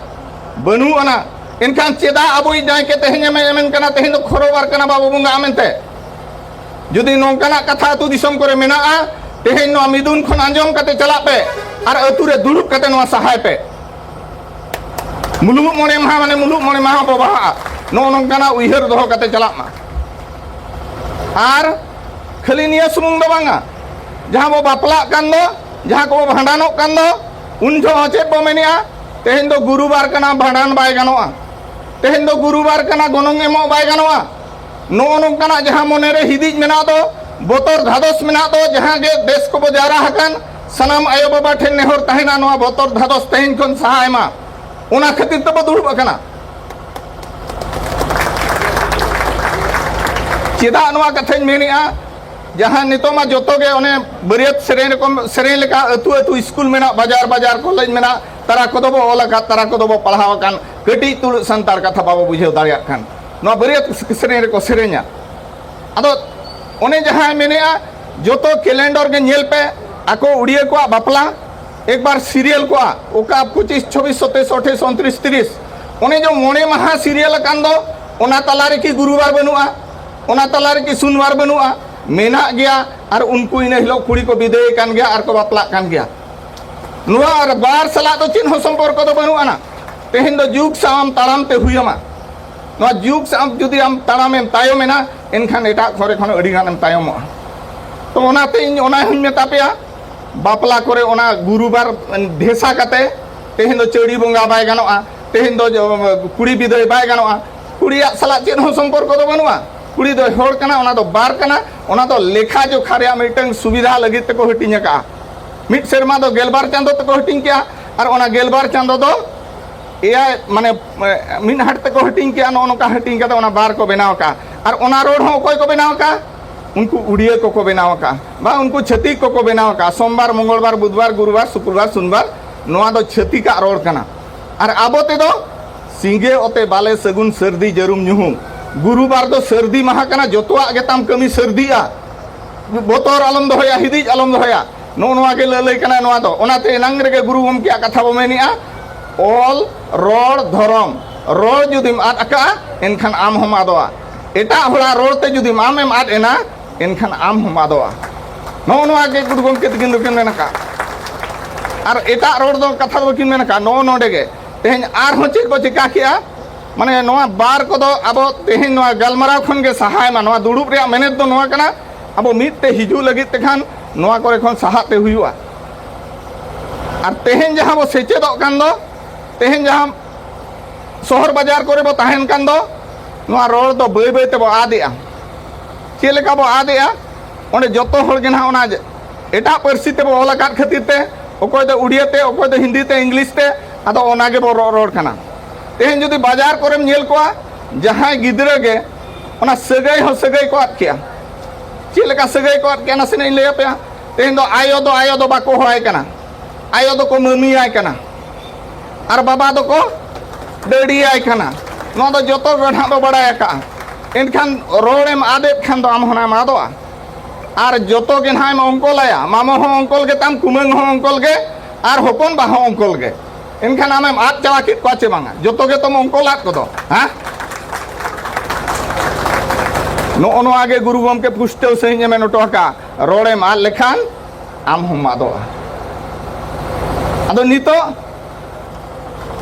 ᱵᱟᱹᱱᱩᱜ ᱟᱱᱟ᱾ ᱮᱱᱠᱷᱟᱱ ᱪᱮᱫᱟᱜ ᱟᱵᱚᱭᱤᱡ ᱱᱟᱭᱠᱮ ᱛᱮᱦᱮᱧ ᱮ ᱢᱮᱱ ᱠᱟᱱᱟ, ᱛᱮᱦᱮᱧ ᱫᱚ ᱠᱷᱚᱨᱚᱵᱟᱨ ᱠᱟᱱᱟ, ᱵᱟᱵᱚ ᱵᱚᱸᱜᱟᱜᱼᱟ ᱢᱮᱱᱛᱮ? ᱡᱩᱫᱤ ᱱᱚᱝᱠᱟᱱᱟᱜ ᱠᱟᱛᱷᱟ ᱟᱹᱛᱩ ᱫᱤᱥᱚᱢ ᱠᱚᱨᱮ ᱢᱮᱱᱟᱜᱼᱟ, ᱛᱮᱦᱮᱧ ᱱᱚᱣᱟ ᱢᱤᱫᱩᱱ ᱠᱷᱚᱱ ᱟᱸᱡᱚᱢ ᱠᱟᱛᱮ ᱪᱟᱞᱟᱜ ᱯᱮ ᱟᱨ ᱟᱹᱛᱩ ᱨᱮ ᱫᱩᱲᱩᱵ ᱠᱟᱛᱮ ᱱᱚᱣᱟ ᱥᱟᱦᱟᱭ ᱯᱮ᱾ ᱢᱩᱞᱩᱜ ᱢᱚᱬᱮ ᱢᱟᱦᱟ ᱢᱟᱱᱮ ᱢᱩᱞᱩᱜ ᱢᱚᱬᱮ ᱢᱟᱦᱟ ᱵᱚ ᱵᱟᱦᱟᱜᱼᱟ, ᱱᱚᱜᱼᱚ ᱱᱚᱝᱠᱟᱱᱟᱜ ᱩᱭᱦᱟᱹᱨ ᱫᱚᱦᱚ ᱠᱟᱛᱮ ᱪᱟᱞᱟᱜ ᱢᱟ᱾ ᱟᱨ ᱠᱷᱟᱹᱞᱤ ᱱᱤᱭᱟᱹ ᱥᱩᱢᱩᱝ ᱫᱚ ᱵᱟᱝᱟ, ᱡᱟᱦᱟᱸ ᱵᱚ ᱵᱟᱯᱞᱟᱜ ᱠᱟᱱ ᱫᱚ, ᱡᱟᱦᱟᱸ ᱠᱚᱵᱚ ᱵᱷᱟᱸᱰᱟᱱᱚᱜ ᱠᱟᱱ ᱫᱚ, ᱩᱱ ᱡᱚᱦᱚᱜ ᱦᱚᱸ ᱪᱮᱫ ᱵᱚ ᱢᱮᱱᱮᱜᱼᱟ? ᱛᱮᱦᱮᱧ ᱫᱚ ᱜᱩᱨᱩᱵᱟᱨ ᱠᱟᱱᱟ, ᱵᱷᱟᱸᱰᱟᱱ ᱵᱟᱭ ᱜᱟᱱᱚᱜᱼᱟ᱾ ᱛᱮᱦᱮᱧ ᱫᱚ ᱜᱩᱨᱩᱵᱟᱨ ᱠᱟᱱᱟ, ᱜᱚᱱᱚᱝ ᱮᱢᱚᱜ ᱵᱟᱭ ᱜᱟᱱᱚᱜᱼᱟ᱾ ᱱᱚᱜᱼᱚ ᱱᱚᱝᱠᱟᱱᱟᱜ ᱡᱟᱦᱟᱸ ᱢᱚᱱᱮᱨᱮ ᱦᱤᱫᱤᱡ ᱢᱮᱱᱟᱜ ᱫᱚ, ᱵᱚᱛᱚᱨ ᱫᱷᱟᱫᱚᱥ ᱢᱮᱱᱟᱜ ᱫᱚ, ᱡᱟᱦᱟᱸ ᱜᱮ ᱫᱮᱥ ᱠᱚᱵᱚ ᱡᱟᱣᱨᱟ ᱟᱠᱟᱱ, ᱥᱟᱱᱟᱢ ᱟᱭᱳ ᱵᱟᱵᱟ ᱴᱷᱮᱱ ᱱᱮᱦᱚᱨ ᱛᱟᱦᱮᱱᱟ, ᱱᱚᱣᱟ ᱵᱚᱛᱚᱨ ᱫᱷᱟᱫᱚᱥ ᱛᱮᱦᱮᱧ ᱠᱷᱚᱱ ᱥᱟᱦᱟᱭ ᱢᱟ᱾ ᱚᱱᱟ ᱠᱷᱟᱹᱛᱤᱨ ᱛᱮᱵᱚ ᱫᱩᱲᱩᱵ ᱟᱠᱟᱱᱟ᱾ ᱪᱮᱫᱟᱜ ᱱᱚᱣᱟ ᱠᱟᱛᱷᱟᱧ ᱢᱮᱱᱮᱜᱼᱟ? ᱡᱟᱦᱟᱸ ᱱᱤᱛᱚᱜ ᱢᱟ ᱡᱚᱛᱚ ᱜᱮ ᱚᱱᱮ ᱵᱟᱹᱨᱭᱟᱹᱛ ᱥᱮᱨᱮᱧ ᱨᱮᱠᱚ ᱥᱮᱨᱮᱧ ᱞᱮᱠᱟ, ᱟᱹᱛᱩ ᱟᱹᱛᱩ ᱥᱠᱩᱞ ᱢᱮᱱᱟᱜ, ᱵᱟᱡᱟᱨ ᱵᱟᱡᱟᱨ ᱠᱚᱞᱮᱡᱽ ᱢᱮᱱᱟᱜ, ᱛᱟᱨᱟ ᱠᱚᱫᱚ ᱵᱚ ᱚᱞ ᱟᱠᱟᱫ, ᱛᱟᱨᱟ ᱠᱚᱫᱚ ᱵᱚ ᱯᱟᱲᱦᱟᱣ ᱟᱠᱟᱱ, ᱠᱟᱹᱴᱤᱡ ᱛᱩᱞᱩᱡ ᱥᱟᱱᱛᱟᱲ ᱠᱟᱛᱷᱟ ᱵᱟᱵᱚ ᱵᱩᱡᱷᱟᱹᱣ ᱫᱟᱲᱮᱭᱟᱜ ᱠᱷᱟᱱ ᱱᱚᱣᱟ ᱵᱟᱹᱨᱭᱟᱹᱛ ᱥᱮᱨᱮᱧ ᱨᱮᱠᱚ ᱥᱮᱨᱮᱧᱟ᱾ ᱟᱫᱚ ᱚᱱᱮ ᱡᱟᱦᱟᱸᱭ ᱢᱮᱱᱮᱜᱼᱟ, ᱡᱚᱛᱚ ᱠᱮᱞᱮᱱᱰᱚᱨ ᱜᱮ ᱧᱮᱞ ᱯᱮ, ᱟᱠᱚ ᱩᱲᱤᱭᱟᱹ ᱠᱚᱣᱟᱜ ᱵᱟᱯᱞᱟ ᱮᱠᱵᱟᱨ ᱥᱤᱨᱤᱭᱟᱞ ᱠᱚᱜᱼᱟ, ᱚᱠᱟ ᱯᱚᱸᱪᱤᱥ, ᱪᱷᱚᱵᱵᱤᱥ, ᱥᱟᱛᱟᱥ, ᱟᱴᱷᱟᱥ, ᱩᱱᱛᱨᱤᱥ, ᱛᱤᱨᱤᱥ, ᱚᱱᱮ ᱡᱮ ᱢᱚᱬᱮ ᱢᱟᱦᱟ ᱥᱤᱨᱤᱭᱟᱞ ᱟᱠᱟᱱ ᱫᱚ, ᱚᱱᱟ ᱛᱟᱞᱟ ᱨᱮᱠᱤ ᱜᱩᱨᱩᱵᱟᱨ ᱵᱟᱹᱱᱩᱜᱼᱟ? ᱚᱱᱟ ᱛᱟᱞᱟ ᱨᱮᱠᱤ ᱥᱩᱱᱣᱟᱨ ᱵᱟᱹᱱᱩᱜᱼᱟ? ᱢᱮᱱᱟᱜ ᱜᱮᱭᱟ᱾ ᱟᱨ ᱩᱱᱠᱩ ᱤᱱᱟᱹ ᱦᱤᱞᱳᱜ ᱠᱩᱲᱤ ᱠᱚ ᱵᱤᱫᱟᱹᱭᱮ ᱠᱟᱱ ᱜᱮᱭᱟ ᱟᱨ ᱠᱚ ᱵᱟᱯᱞᱟᱜ ᱠᱟᱱ ᱜᱮᱭᱟ᱾ ᱱᱚᱣᱟ ᱟᱨ ᱵᱟᱨ ᱥᱟᱞᱟᱜ ᱫᱚ ᱪᱮᱫ ᱦᱚᱸ ᱥᱚᱢᱯᱚᱨᱠᱚ ᱫᱚ ᱵᱟᱹᱱᱩᱜ ᱟᱱᱟ᱾ ᱛᱮᱦᱮᱧ ᱫᱚ ᱡᱩᱜᱽ ᱥᱟᱶ ᱟᱢ ᱛᱟᱲᱟᱢ ᱛᱮ ᱦᱩᱭ ᱟᱢᱟ᱾ ᱱᱚᱣᱟ ᱡᱩᱜᱽ ᱥᱟᱶ ᱡᱩᱫᱤ ᱟᱢ ᱛᱟᱲᱟᱢᱮᱢ ᱛᱟᱭᱚᱢ ᱮᱱᱟ, ᱮᱱᱠᱷᱟᱱ ᱮᱴᱟᱜ ᱠᱚᱨᱮ ᱠᱷᱚᱱ ᱟᱹᱰᱤ ᱜᱟᱱᱮᱢ ᱛᱟᱭᱚᱢᱚᱜᱼᱟ᱾ ᱛᱚ ᱚᱱᱟᱛᱮ ᱤᱧ ᱚᱱᱟ ᱦᱚᱸᱧ ᱢᱮᱛᱟ ᱯᱮᱭᱟ, ᱵᱟᱯᱞᱟ ᱠᱚᱨᱮ ᱚᱱᱟ ᱜᱩᱨᱩᱵᱟᱨ ᱰᱷᱮᱥᱟ ᱠᱟᱛᱮ, ᱛᱮᱦᱮᱧ ᱫᱚ ᱪᱟᱹᱲᱤ ᱵᱚᱸᱜᱟ ᱵᱟᱭ ᱜᱟᱱᱚᱜᱼᱟ, ᱛᱮᱦᱮᱧ ᱫᱚ ᱡᱚ-, ᱠᱩᱲᱤ ᱵᱤᱫᱟᱹᱭ ᱵᱟᱭ ᱜᱟᱱᱚᱜᱼᱟ᱾ ᱠᱩᱲᱤᱭᱟᱜ ᱥᱟᱞᱟᱜ ᱪᱮᱫ ᱦᱚᱸ ᱥᱚᱢᱯᱚᱨᱠᱚ ᱫᱚ ᱵᱟᱹᱱᱩᱜᱼᱟ᱾ ᱠᱩᱲᱤ ᱫᱚᱭ ᱦᱚᱲ ᱠᱟᱱᱟ, ᱚᱱᱟ ᱫᱚ ᱵᱟᱨ ᱠᱟᱱᱟ, ᱚᱱᱟ ᱫᱚ ᱞᱮᱠᱷᱟ ᱡᱚᱠᱷᱟ ᱨᱮᱭᱟᱜ ᱢᱤᱫᱴᱟᱝ ᱥᱩᱵᱤᱫᱷᱟ ᱞᱟᱹᱜᱤᱫ ᱛᱮᱠᱚ ᱦᱟᱹᱴᱤᱧ ᱟᱠᱟᱫᱼᱟ᱾ ᱢᱤᱫ ᱥᱮᱨᱢᱟ ᱫᱚ ᱜᱮᱞᱵᱟᱨ ᱪᱟᱸᱫᱚ ᱛᱮᱠᱚ ᱦᱟᱹᱴᱤᱧ ᱠᱮᱜᱼᱟ, ᱟᱨ ᱚᱱᱟ ᱜᱮᱞᱵᱟᱨ ᱪᱟᱸᱫᱚ ᱫᱚ ᱮᱭᱟᱭ, ᱢᱟᱱᱮ, ᱢᱤᱫ ᱦᱟᱴ ᱛᱮᱠᱚ ᱦᱟᱹᱴᱤᱧ ᱠᱮᱜᱼᱟ᱾ ᱱᱚᱜᱼᱚ ᱱᱚᱝᱠᱟ ᱦᱟᱹᱴᱤᱧ ᱠᱟᱛᱮ ᱚᱱᱟ ᱵᱟᱨ ᱠᱚ ᱵᱮᱱᱟᱣ ᱟᱠᱟᱫᱼᱟ᱾ ᱟᱨ ᱚᱱᱟ ᱨᱚᱲ ᱦᱚᱸ ᱚᱠᱚᱭ ᱠᱚ ᱵᱮᱱᱟᱣ ᱟᱠᱟᱫᱼᱟ? ᱩᱱᱠᱩ ᱩᱲᱤᱭᱟᱹ ᱠᱚᱠᱚ ᱵᱮᱱᱟᱣ ᱟᱠᱟᱫᱼᱟ, ᱵᱟ ᱩᱱᱠᱩ ᱪᱷᱟᱹᱛᱤᱠ ᱠᱚᱠᱚ ᱵᱮᱱᱟᱣ ᱟᱠᱟᱫᱼᱟ᱾ ᱥᱳᱢᱵᱟᱨ, ᱢᱚᱝᱜᱚᱞᱵᱟᱨ, ᱵᱩᱫᱷᱵᱟᱨ, ᱜᱩᱨᱩᱵᱟᱨ, ᱥᱩᱠᱨᱵᱟᱨ, ᱥᱩᱱᱵᱟᱨ, ᱱᱚᱣᱟ ᱫᱚ ᱪᱷᱟᱹᱛᱤᱠᱟᱜ ᱨᱚᱲ ᱠᱟᱱᱟ᱾ ᱟᱨ ᱟᱵᱚ ᱛᱮᱫᱚ ᱥᱤᱸᱜᱮ ᱚᱛᱮ ᱵᱟᱞᱮ ᱥᱟᱹᱜᱩᱱ ᱥᱟᱹᱨᱫᱤ ᱡᱟᱹᱨᱩᱢ ᱧᱩᱦᱩᱢ᱾ ᱜᱩᱨᱩᱵᱟᱨ ᱫᱚ ᱥᱟᱹᱨᱫᱤ ᱢᱟᱦᱟ ᱠᱟᱱᱟ, ᱡᱚᱛᱚᱣᱟᱜ ᱜᱮ ᱛᱟᱢ ᱠᱟᱹᱢᱤ ᱥᱟᱹᱨᱫᱤᱜᱼᱟ᱾ ᱵᱚᱛᱚᱨ ᱟᱞᱚᱢ ᱫᱚᱦᱚᱭᱟ, ᱦᱤᱫᱤᱡ ᱟᱞᱚᱢ ᱫᱚᱦᱚᱭᱟ᱾ ᱱᱚᱜᱼᱚ ᱱᱚᱣᱟ ᱜᱮ ᱞᱟᱹᱞᱟᱹᱭ ᱠᱟᱱᱟ ᱱᱚᱣᱟ ᱫᱚ᱾ ᱚᱱᱟᱛᱮ ᱮᱱᱟᱝ ᱨᱮᱜᱮ ᱜᱩᱨᱩ ᱜᱚᱢᱠᱮᱭᱟᱜ ᱠᱟᱛᱷᱟ ᱵᱚ ᱢᱮᱱᱮᱜᱼᱟ, ᱚᱞ, ᱨᱚᱲ, ᱫᱷᱚᱨᱚᱢ᱾ ᱨᱚᱲ ᱡᱩᱫᱤᱢ ᱟᱫ ᱟᱠᱟᱜᱼᱟ, ᱮᱱᱠᱷᱟᱱ ᱟᱢ ᱦᱚᱸᱢ ᱟᱫᱚᱜᱼᱟ᱾ ᱮᱴᱟᱜ ᱦᱚᱲᱟᱜ ᱨᱚᱲ ᱛᱮ ᱡᱩᱫᱤᱢ ᱟᱢᱮᱢ ᱟᱫ ᱮᱱᱟ, ᱮᱱᱠᱷᱟᱱ ᱟᱢ ᱦᱚᱸᱢ ᱟᱫᱚᱜᱼᱟ᱾ ᱱᱚᱜᱼᱚ ᱱᱚᱣᱟ ᱜᱮ ᱜᱩᱨᱩ ᱜᱚᱢᱠᱮ ᱛᱟᱹᱠᱤᱱ ᱫᱚᱠᱤᱱ ᱢᱮᱱ ᱟᱠᱟᱫ᱾ ᱟᱨ ᱮᱴᱟᱜ ᱨᱚᱲ ᱫᱚ, ᱠᱟᱛᱷᱟ ᱫᱚ ᱵᱟᱹᱠᱤᱱ ᱢᱮᱱ ᱟᱠᱟᱫ᱾ ᱱᱚᱜᱼᱚ ᱱᱚᱰᱮ ᱜᱮ ᱛᱮᱦᱮᱧ ᱟᱨᱦᱚᱸ ᱪᱮᱫ ᱠᱚ ᱪᱤᱠᱟ ᱠᱮᱜᱼᱟ? ᱢᱟᱱᱮ, ᱱᱚᱣᱟ ᱵᱟᱨ ᱠᱚᱫᱚ ᱟᱵᱚ ᱛᱮᱦᱮᱧ ᱱᱚᱣᱟ ᱜᱟᱞᱢᱟᱨᱟᱣ ᱠᱷᱚᱱ ᱜᱮ ᱥᱟᱦᱟᱭ ᱢᱟ᱾ ᱱᱚᱣᱟ ᱫᱩᱲᱩᱵ ᱨᱮᱭᱟᱜ ᱢᱮᱱᱮᱛ ᱫᱚ ᱱᱚᱣᱟ ᱠᱟᱱᱟ, ᱟᱵᱚ ᱢᱤᱫ ᱛᱮ ᱦᱤᱡᱩᱜ ᱞᱟᱹᱜᱤᱫ ᱛᱮᱠᱷᱟᱱ ᱱᱚᱣᱟ ᱠᱚᱨᱮ ᱠᱷᱚᱱ ᱥᱟᱦᱟᱜ ᱛᱮ ᱦᱩᱭᱩᱜᱼᱟ᱾ ᱟᱨ ᱛᱮᱦᱮᱧ ᱡᱟᱦᱟᱸ ᱵᱚ ᱥᱮᱪᱮᱫᱚᱜ ᱠᱟᱱ ᱫᱚ, ᱛᱮᱦᱮᱧ ᱡᱟᱦᱟᱸ ᱥᱚᱦᱚᱨ ᱵᱟᱡᱟᱨ ᱠᱚᱨᱮ ᱵᱚ ᱛᱟᱦᱮᱱ ᱠᱟᱱ ᱫᱚ, ᱱᱚᱣᱟ ᱨᱚᱲ ᱫᱚ ᱵᱟᱹᱭ ᱵᱟᱹᱭ ᱛᱮᱵᱚ ᱟᱫᱮᱜᱼᱟ᱾ ᱪᱮᱫ ᱞᱮᱠᱟ ᱵᱚ ᱟᱫᱮᱜᱼᱟ? ᱚᱸᱰᱮ ᱡᱚᱛᱚ ᱦᱚᱲ ᱜᱮ ᱱᱟᱦᱟᱜ ᱚᱱᱟ ᱮᱴᱟᱜ ᱯᱟᱹᱨᱥᱤ ᱛᱮᱵᱚ ᱚᱞ ᱟᱠᱟᱫ ᱠᱷᱟᱹᱛᱤᱨ ᱛᱮ, ᱚᱠᱚᱭ ᱫᱚ ᱩᱲᱤᱭᱟᱹ ᱛᱮ, ᱚᱠᱚᱭ ᱫᱚ ᱦᱤᱱᱫᱤ ᱛᱮ, ᱤᱝᱞᱤᱥ ᱛᱮ, ᱟᱫᱚ ᱚᱱᱟ ᱜᱮᱵᱚ ᱨᱚᱲ ᱨᱚᱲ ᱠᱟᱱᱟ᱾ ᱛᱮᱦᱮᱧ ᱡᱩᱫᱤ ᱵᱟᱡᱟᱨ ᱠᱚᱨᱮᱢ ᱧᱮᱞ ᱠᱚᱣᱟ, ᱡᱟᱦᱟᱸᱭ ᱜᱤᱫᱽᱨᱟᱹ ᱜᱮ ᱚᱱᱟ ᱥᱟᱹᱜᱟᱹᱭ ᱦᱚᱸ ᱥᱟᱹᱜᱟᱹᱭ ᱠᱚ ᱟᱫ ᱠᱮᱜᱼᱟ᱾ ᱪᱮᱫ ᱞᱮᱠᱟ ᱥᱟᱹᱜᱟᱹᱭ ᱠᱚ ᱟᱫ ᱠᱮᱜᱼᱟ, ᱱᱟᱥᱮᱱᱟᱜ ᱤᱧ ᱞᱟᱹᱭ ᱟᱯᱮᱭᱟ᱾ ᱛᱮᱦᱮᱧ ᱫᱚ ᱟᱭᱳ ᱫᱚ ᱟᱭᱳ ᱫᱚ ᱵᱟᱠᱚ ᱦᱚᱦᱚᱣᱟᱭ ᱠᱟᱱᱟ, ᱟᱭᱳ ᱫᱚᱠᱚ ᱢᱟᱹᱢᱤᱭᱟᱭ ᱠᱟᱱᱟ, ᱟᱨ ᱵᱟᱵᱟ ᱫᱚᱠᱚ ᱰᱟᱹᱰᱤᱭᱟᱭ ᱠᱟᱱᱟ᱾ ᱱᱚᱣᱟ ᱫᱚ ᱡᱚᱛᱚ ᱜᱮ ᱱᱟᱦᱟᱜ ᱵᱚ ᱵᱟᱲᱟᱭ ᱟᱠᱟᱜᱼᱟ᱾ ᱮᱱᱠᱷᱟᱱ ᱨᱚᱲᱮᱢ ᱟᱫᱮᱫ ᱠᱷᱟᱱ ᱫᱚ ᱟᱢ ᱦᱚᱸ ᱱᱟᱦᱟᱜ ᱮᱢ ᱟᱫᱚᱜᱼᱟ᱾ ᱟᱨ ᱡᱚᱛᱚ ᱜᱮ ᱱᱟᱦᱟᱜ ᱮᱢ ᱚᱝᱠᱚᱞᱟᱭᱟ, ᱢᱟᱢᱚ ᱦᱚᱸ ᱚᱝᱠᱚᱞ ᱜᱮᱛᱟᱢ, ᱠᱩᱢᱟᱹᱝ ᱦᱚᱸ ᱚᱝᱠᱚᱞ ᱜᱮ, ᱟᱨ ᱦᱚᱯᱚᱱ ᱵᱟ ᱦᱚᱸ ᱚᱝᱠᱚᱞ ᱜᱮ᱾ ᱮᱱᱠᱷᱟᱱ ᱟᱢᱮᱢ ᱟᱫ ᱪᱟᱵᱟ ᱠᱮᱫ ᱠᱚᱣᱟ ᱪᱮ ᱵᱟᱝᱟ? ᱡᱚᱛᱚ ᱜᱮ ᱛᱚᱢ ᱚᱝᱠᱚᱞ ᱟᱫ ᱠᱚᱫᱚ, ᱦᱮᱸ? ᱱᱚᱜᱼᱚ ᱱᱚᱣᱟ ᱜᱮ ᱜᱩᱨᱩ ᱜᱚᱢᱠᱮ ᱯᱩᱥᱴᱟᱹᱣ ᱥᱟᱺᱦᱤᱡ ᱮ ᱢᱮᱱ ᱦᱚᱴᱚ ᱟᱠᱟᱫᱼᱟ, ᱨᱚᱲᱮᱢ ᱟᱫ ᱞᱮᱠᱷᱟᱱ ᱟᱢ ᱦᱚᱸᱢ ᱟᱫᱚᱜᱼᱟ᱾ ᱟᱫᱚ ᱱᱤᱛᱚᱜ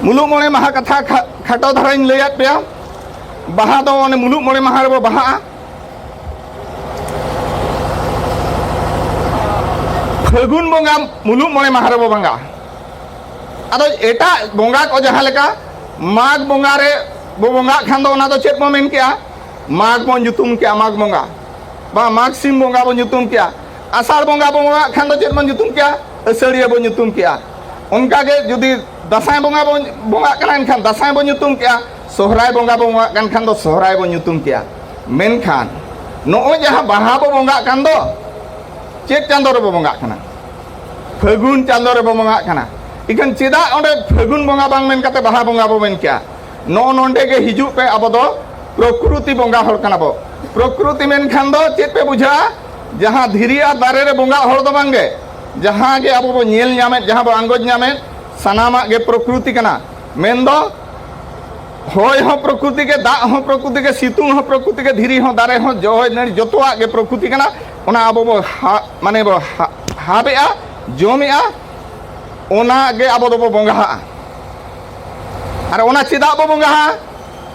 ᱢᱩᱞᱩᱜ ᱢᱚᱬᱮ ᱢᱟᱦᱟ ᱠᱟᱛᱷᱟ ᱠᱷᱟ-, ᱠᱷᱟᱴᱚ ᱫᱷᱟᱨᱟᱧ ᱞᱟᱹᱭᱟᱫ ᱯᱮᱭᱟ᱾ ᱵᱟᱦᱟ ᱫᱚ ᱚᱱᱮ ᱢᱩᱞᱩᱜ ᱢᱚᱬᱮ ᱢᱟᱦᱟ ᱨᱮᱵᱚ ᱵᱟᱦᱟᱜᱼᱟ᱾ ᱯᱷᱟᱹᱜᱩᱱ ᱵᱚᱸᱜᱟ ᱢᱩᱞᱩᱜ ᱢᱚᱬᱮ ᱢᱟᱦᱟ ᱨᱮᱵᱚ ᱵᱚᱸᱜᱟᱜᱼᱟ᱾ ᱟᱫᱚ ᱮᱴᱟᱜ ᱵᱚᱸᱜᱟ ᱠᱚ ᱡᱟᱦᱟᱸ ᱞᱮᱠᱟ ᱢᱟᱜᱽ ᱵᱚᱸᱜᱟ ᱨᱮ ᱵᱚ ᱵᱚᱸᱜᱟᱜ ᱠᱷᱟᱱ ᱫᱚ ᱚᱱᱟ ᱫᱚ ᱪᱮᱫ ᱵᱚ ᱢᱮᱱ ᱠᱮᱜᱼᱟ? ᱢᱟᱜᱽ ᱵᱚᱱ ᱧᱩᱛᱩᱢ ᱠᱮᱜᱼᱟ, ᱢᱟᱜᱽ ᱵᱚᱸᱜᱟ᱾ ᱵᱟ ᱢᱟᱜᱽ ᱥᱤᱢ ᱵᱚᱸᱜᱟ ᱵᱚ ᱧᱩᱛᱩᱢ ᱠᱮᱜᱼᱟ᱾ ᱟᱥᱟᱲ ᱵᱚᱸᱜᱟ ᱵᱚ ᱵᱚᱸᱜᱟᱜ ᱠᱷᱟᱱ ᱫᱚ ᱪᱮᱫ ᱵᱚᱱ ᱧᱩᱛᱩᱢ ᱠᱮᱜᱼᱟ? ᱟᱹᱥᱟᱹᱲᱤᱭᱟᱹ ᱵᱚ ᱧᱩᱛᱩᱢ ᱠᱮᱜᱼᱟ᱾ ᱚᱱᱠᱟ ᱜᱮ ᱡᱩᱫᱤ ᱫᱟᱸᱥᱟᱭ ᱵᱚᱸᱜᱟ ᱵᱚᱱ ᱵᱚᱸᱜᱟᱜ ᱠᱟᱱᱟ, ᱮᱱᱠᱷᱟᱱ ᱫᱟᱸᱥᱟᱭ ᱵᱚ ᱧᱩᱛᱩᱢ ᱠᱮᱜᱼᱟ᱾ ᱥᱚᱦᱨᱟᱭ ᱵᱚᱸᱜᱟ ᱵᱚ ᱵᱚᱸᱜᱟᱜ ᱠᱟᱱ ᱠᱷᱟᱱ ᱫᱚ ᱥᱚᱦᱨᱟᱭ ᱵᱚ ᱧᱩᱛᱩᱢ ᱠᱮᱜᱼᱟ᱾ ᱢᱮᱱᱠᱷᱟᱱ ᱱᱚᱜᱼᱚᱭ ᱡᱟᱦᱟᱸ ᱵᱟᱦᱟ ᱵᱚ ᱵᱚᱸᱜᱟᱜ ᱠᱟᱱ ᱫᱚ, ᱪᱮᱫ ᱪᱟᱸᱫᱚ ᱨᱮᱵᱚ ᱵᱚᱸᱜᱟᱜ ᱠᱟᱱᱟ? ᱯᱷᱟᱹᱜᱩᱱ ᱪᱟᱸᱫᱚ ᱨᱮᱵᱚ ᱵᱚᱸᱜᱟᱜ ᱠᱟᱱᱟ᱾ ᱤᱠᱷᱟᱹᱱ ᱪᱮᱫᱟᱜ ᱚᱸᱰᱮ ᱯᱷᱟᱹᱜᱩᱱ ᱵᱚᱸᱜᱟ ᱵᱟᱝ ᱢᱮᱱ ᱠᱟᱛᱮ ᱵᱟᱦᱟ ᱵᱚᱸᱜᱟ ᱵᱚ ᱢᱮᱱ ᱠᱮᱜᱼᱟ? ᱱᱚᱜᱼᱚ ᱱᱚᱰᱮ ᱜᱮ ᱦᱤᱡᱩᱜ ᱯᱮ, ᱟᱵᱚ ᱫᱚ ᱯᱨᱚᱠᱨᱩᱛᱤ ᱵᱚᱸᱜᱟ ᱦᱚᱲ ᱠᱟᱱᱟ ᱵᱚ᱾ ᱯᱨᱚᱠᱨᱩᱛᱤ ᱢᱮᱱᱠᱷᱟᱱ ᱫᱚ ᱪᱮᱫ ᱯᱮ ᱵᱩᱡᱷᱟᱹᱜᱼᱟ? ᱡᱟᱦᱟᱸ ᱫᱷᱤᱨᱤ ᱟᱨ ᱫᱟᱨᱮ ᱨᱮ ᱵᱚᱸᱜᱟ ᱦᱚᱲ ᱫᱚ ᱵᱟᱝ ᱜᱮ, ᱡᱟᱦᱟᱸ ᱜᱮ ᱟᱵᱚ ᱵᱚ ᱧᱮᱞ ᱧᱟᱢᱮᱫ, ᱡᱟᱦᱟᱸ ᱵᱚ ᱟᱸᱜᱚᱪ ᱧᱟᱢᱮᱫ, ᱥᱟᱱᱟᱢᱟᱜ ᱜᱮ ᱯᱨᱚᱠᱨᱩᱛᱤ ᱠᱟᱱᱟ᱾ ᱢᱮᱱᱫᱚ ᱦᱚᱭ ᱦᱚᱸ ᱯᱨᱚᱠᱨᱩᱛᱤ ᱜᱮ, ᱫᱟᱜ ᱦᱚᱸ ᱯᱨᱚᱠᱨᱩᱛᱤ ᱜᱮ, ᱥᱤᱛᱩᱝ ᱦᱚᱸ ᱯᱨᱚᱠᱨᱩᱛᱤ ᱜᱮ, ᱫᱷᱤᱨᱤ ᱦᱚᱸ, ᱫᱟᱨᱮ ᱦᱚᱸ, ᱡᱚᱭ ᱱᱟᱹᱲᱤ ᱡᱚᱛᱚᱣᱟᱜ ᱜᱮ ᱯᱨᱚᱠᱨᱩᱛᱤ ᱠᱟᱱᱟ᱾ ᱚᱱᱟ ᱟᱵᱚ ᱵᱚ ᱦᱟ-, ᱢᱟᱱᱮ ᱵᱚ ᱦᱟ-, ᱦᱟᱵᱮᱜᱼᱟ, ᱡᱚᱢᱮᱜᱼᱟ, ᱚᱱᱟ ᱜᱮ ᱟᱵᱚ ᱫᱚᱵᱚ ᱵᱚᱸᱜᱟᱦᱟᱜᱼᱟ᱾ ᱟᱨ ᱚᱱᱟ ᱪᱮᱫᱟᱜ ᱵᱚ ᱵᱚᱸᱜᱟᱦᱟᱜᱼᱟ?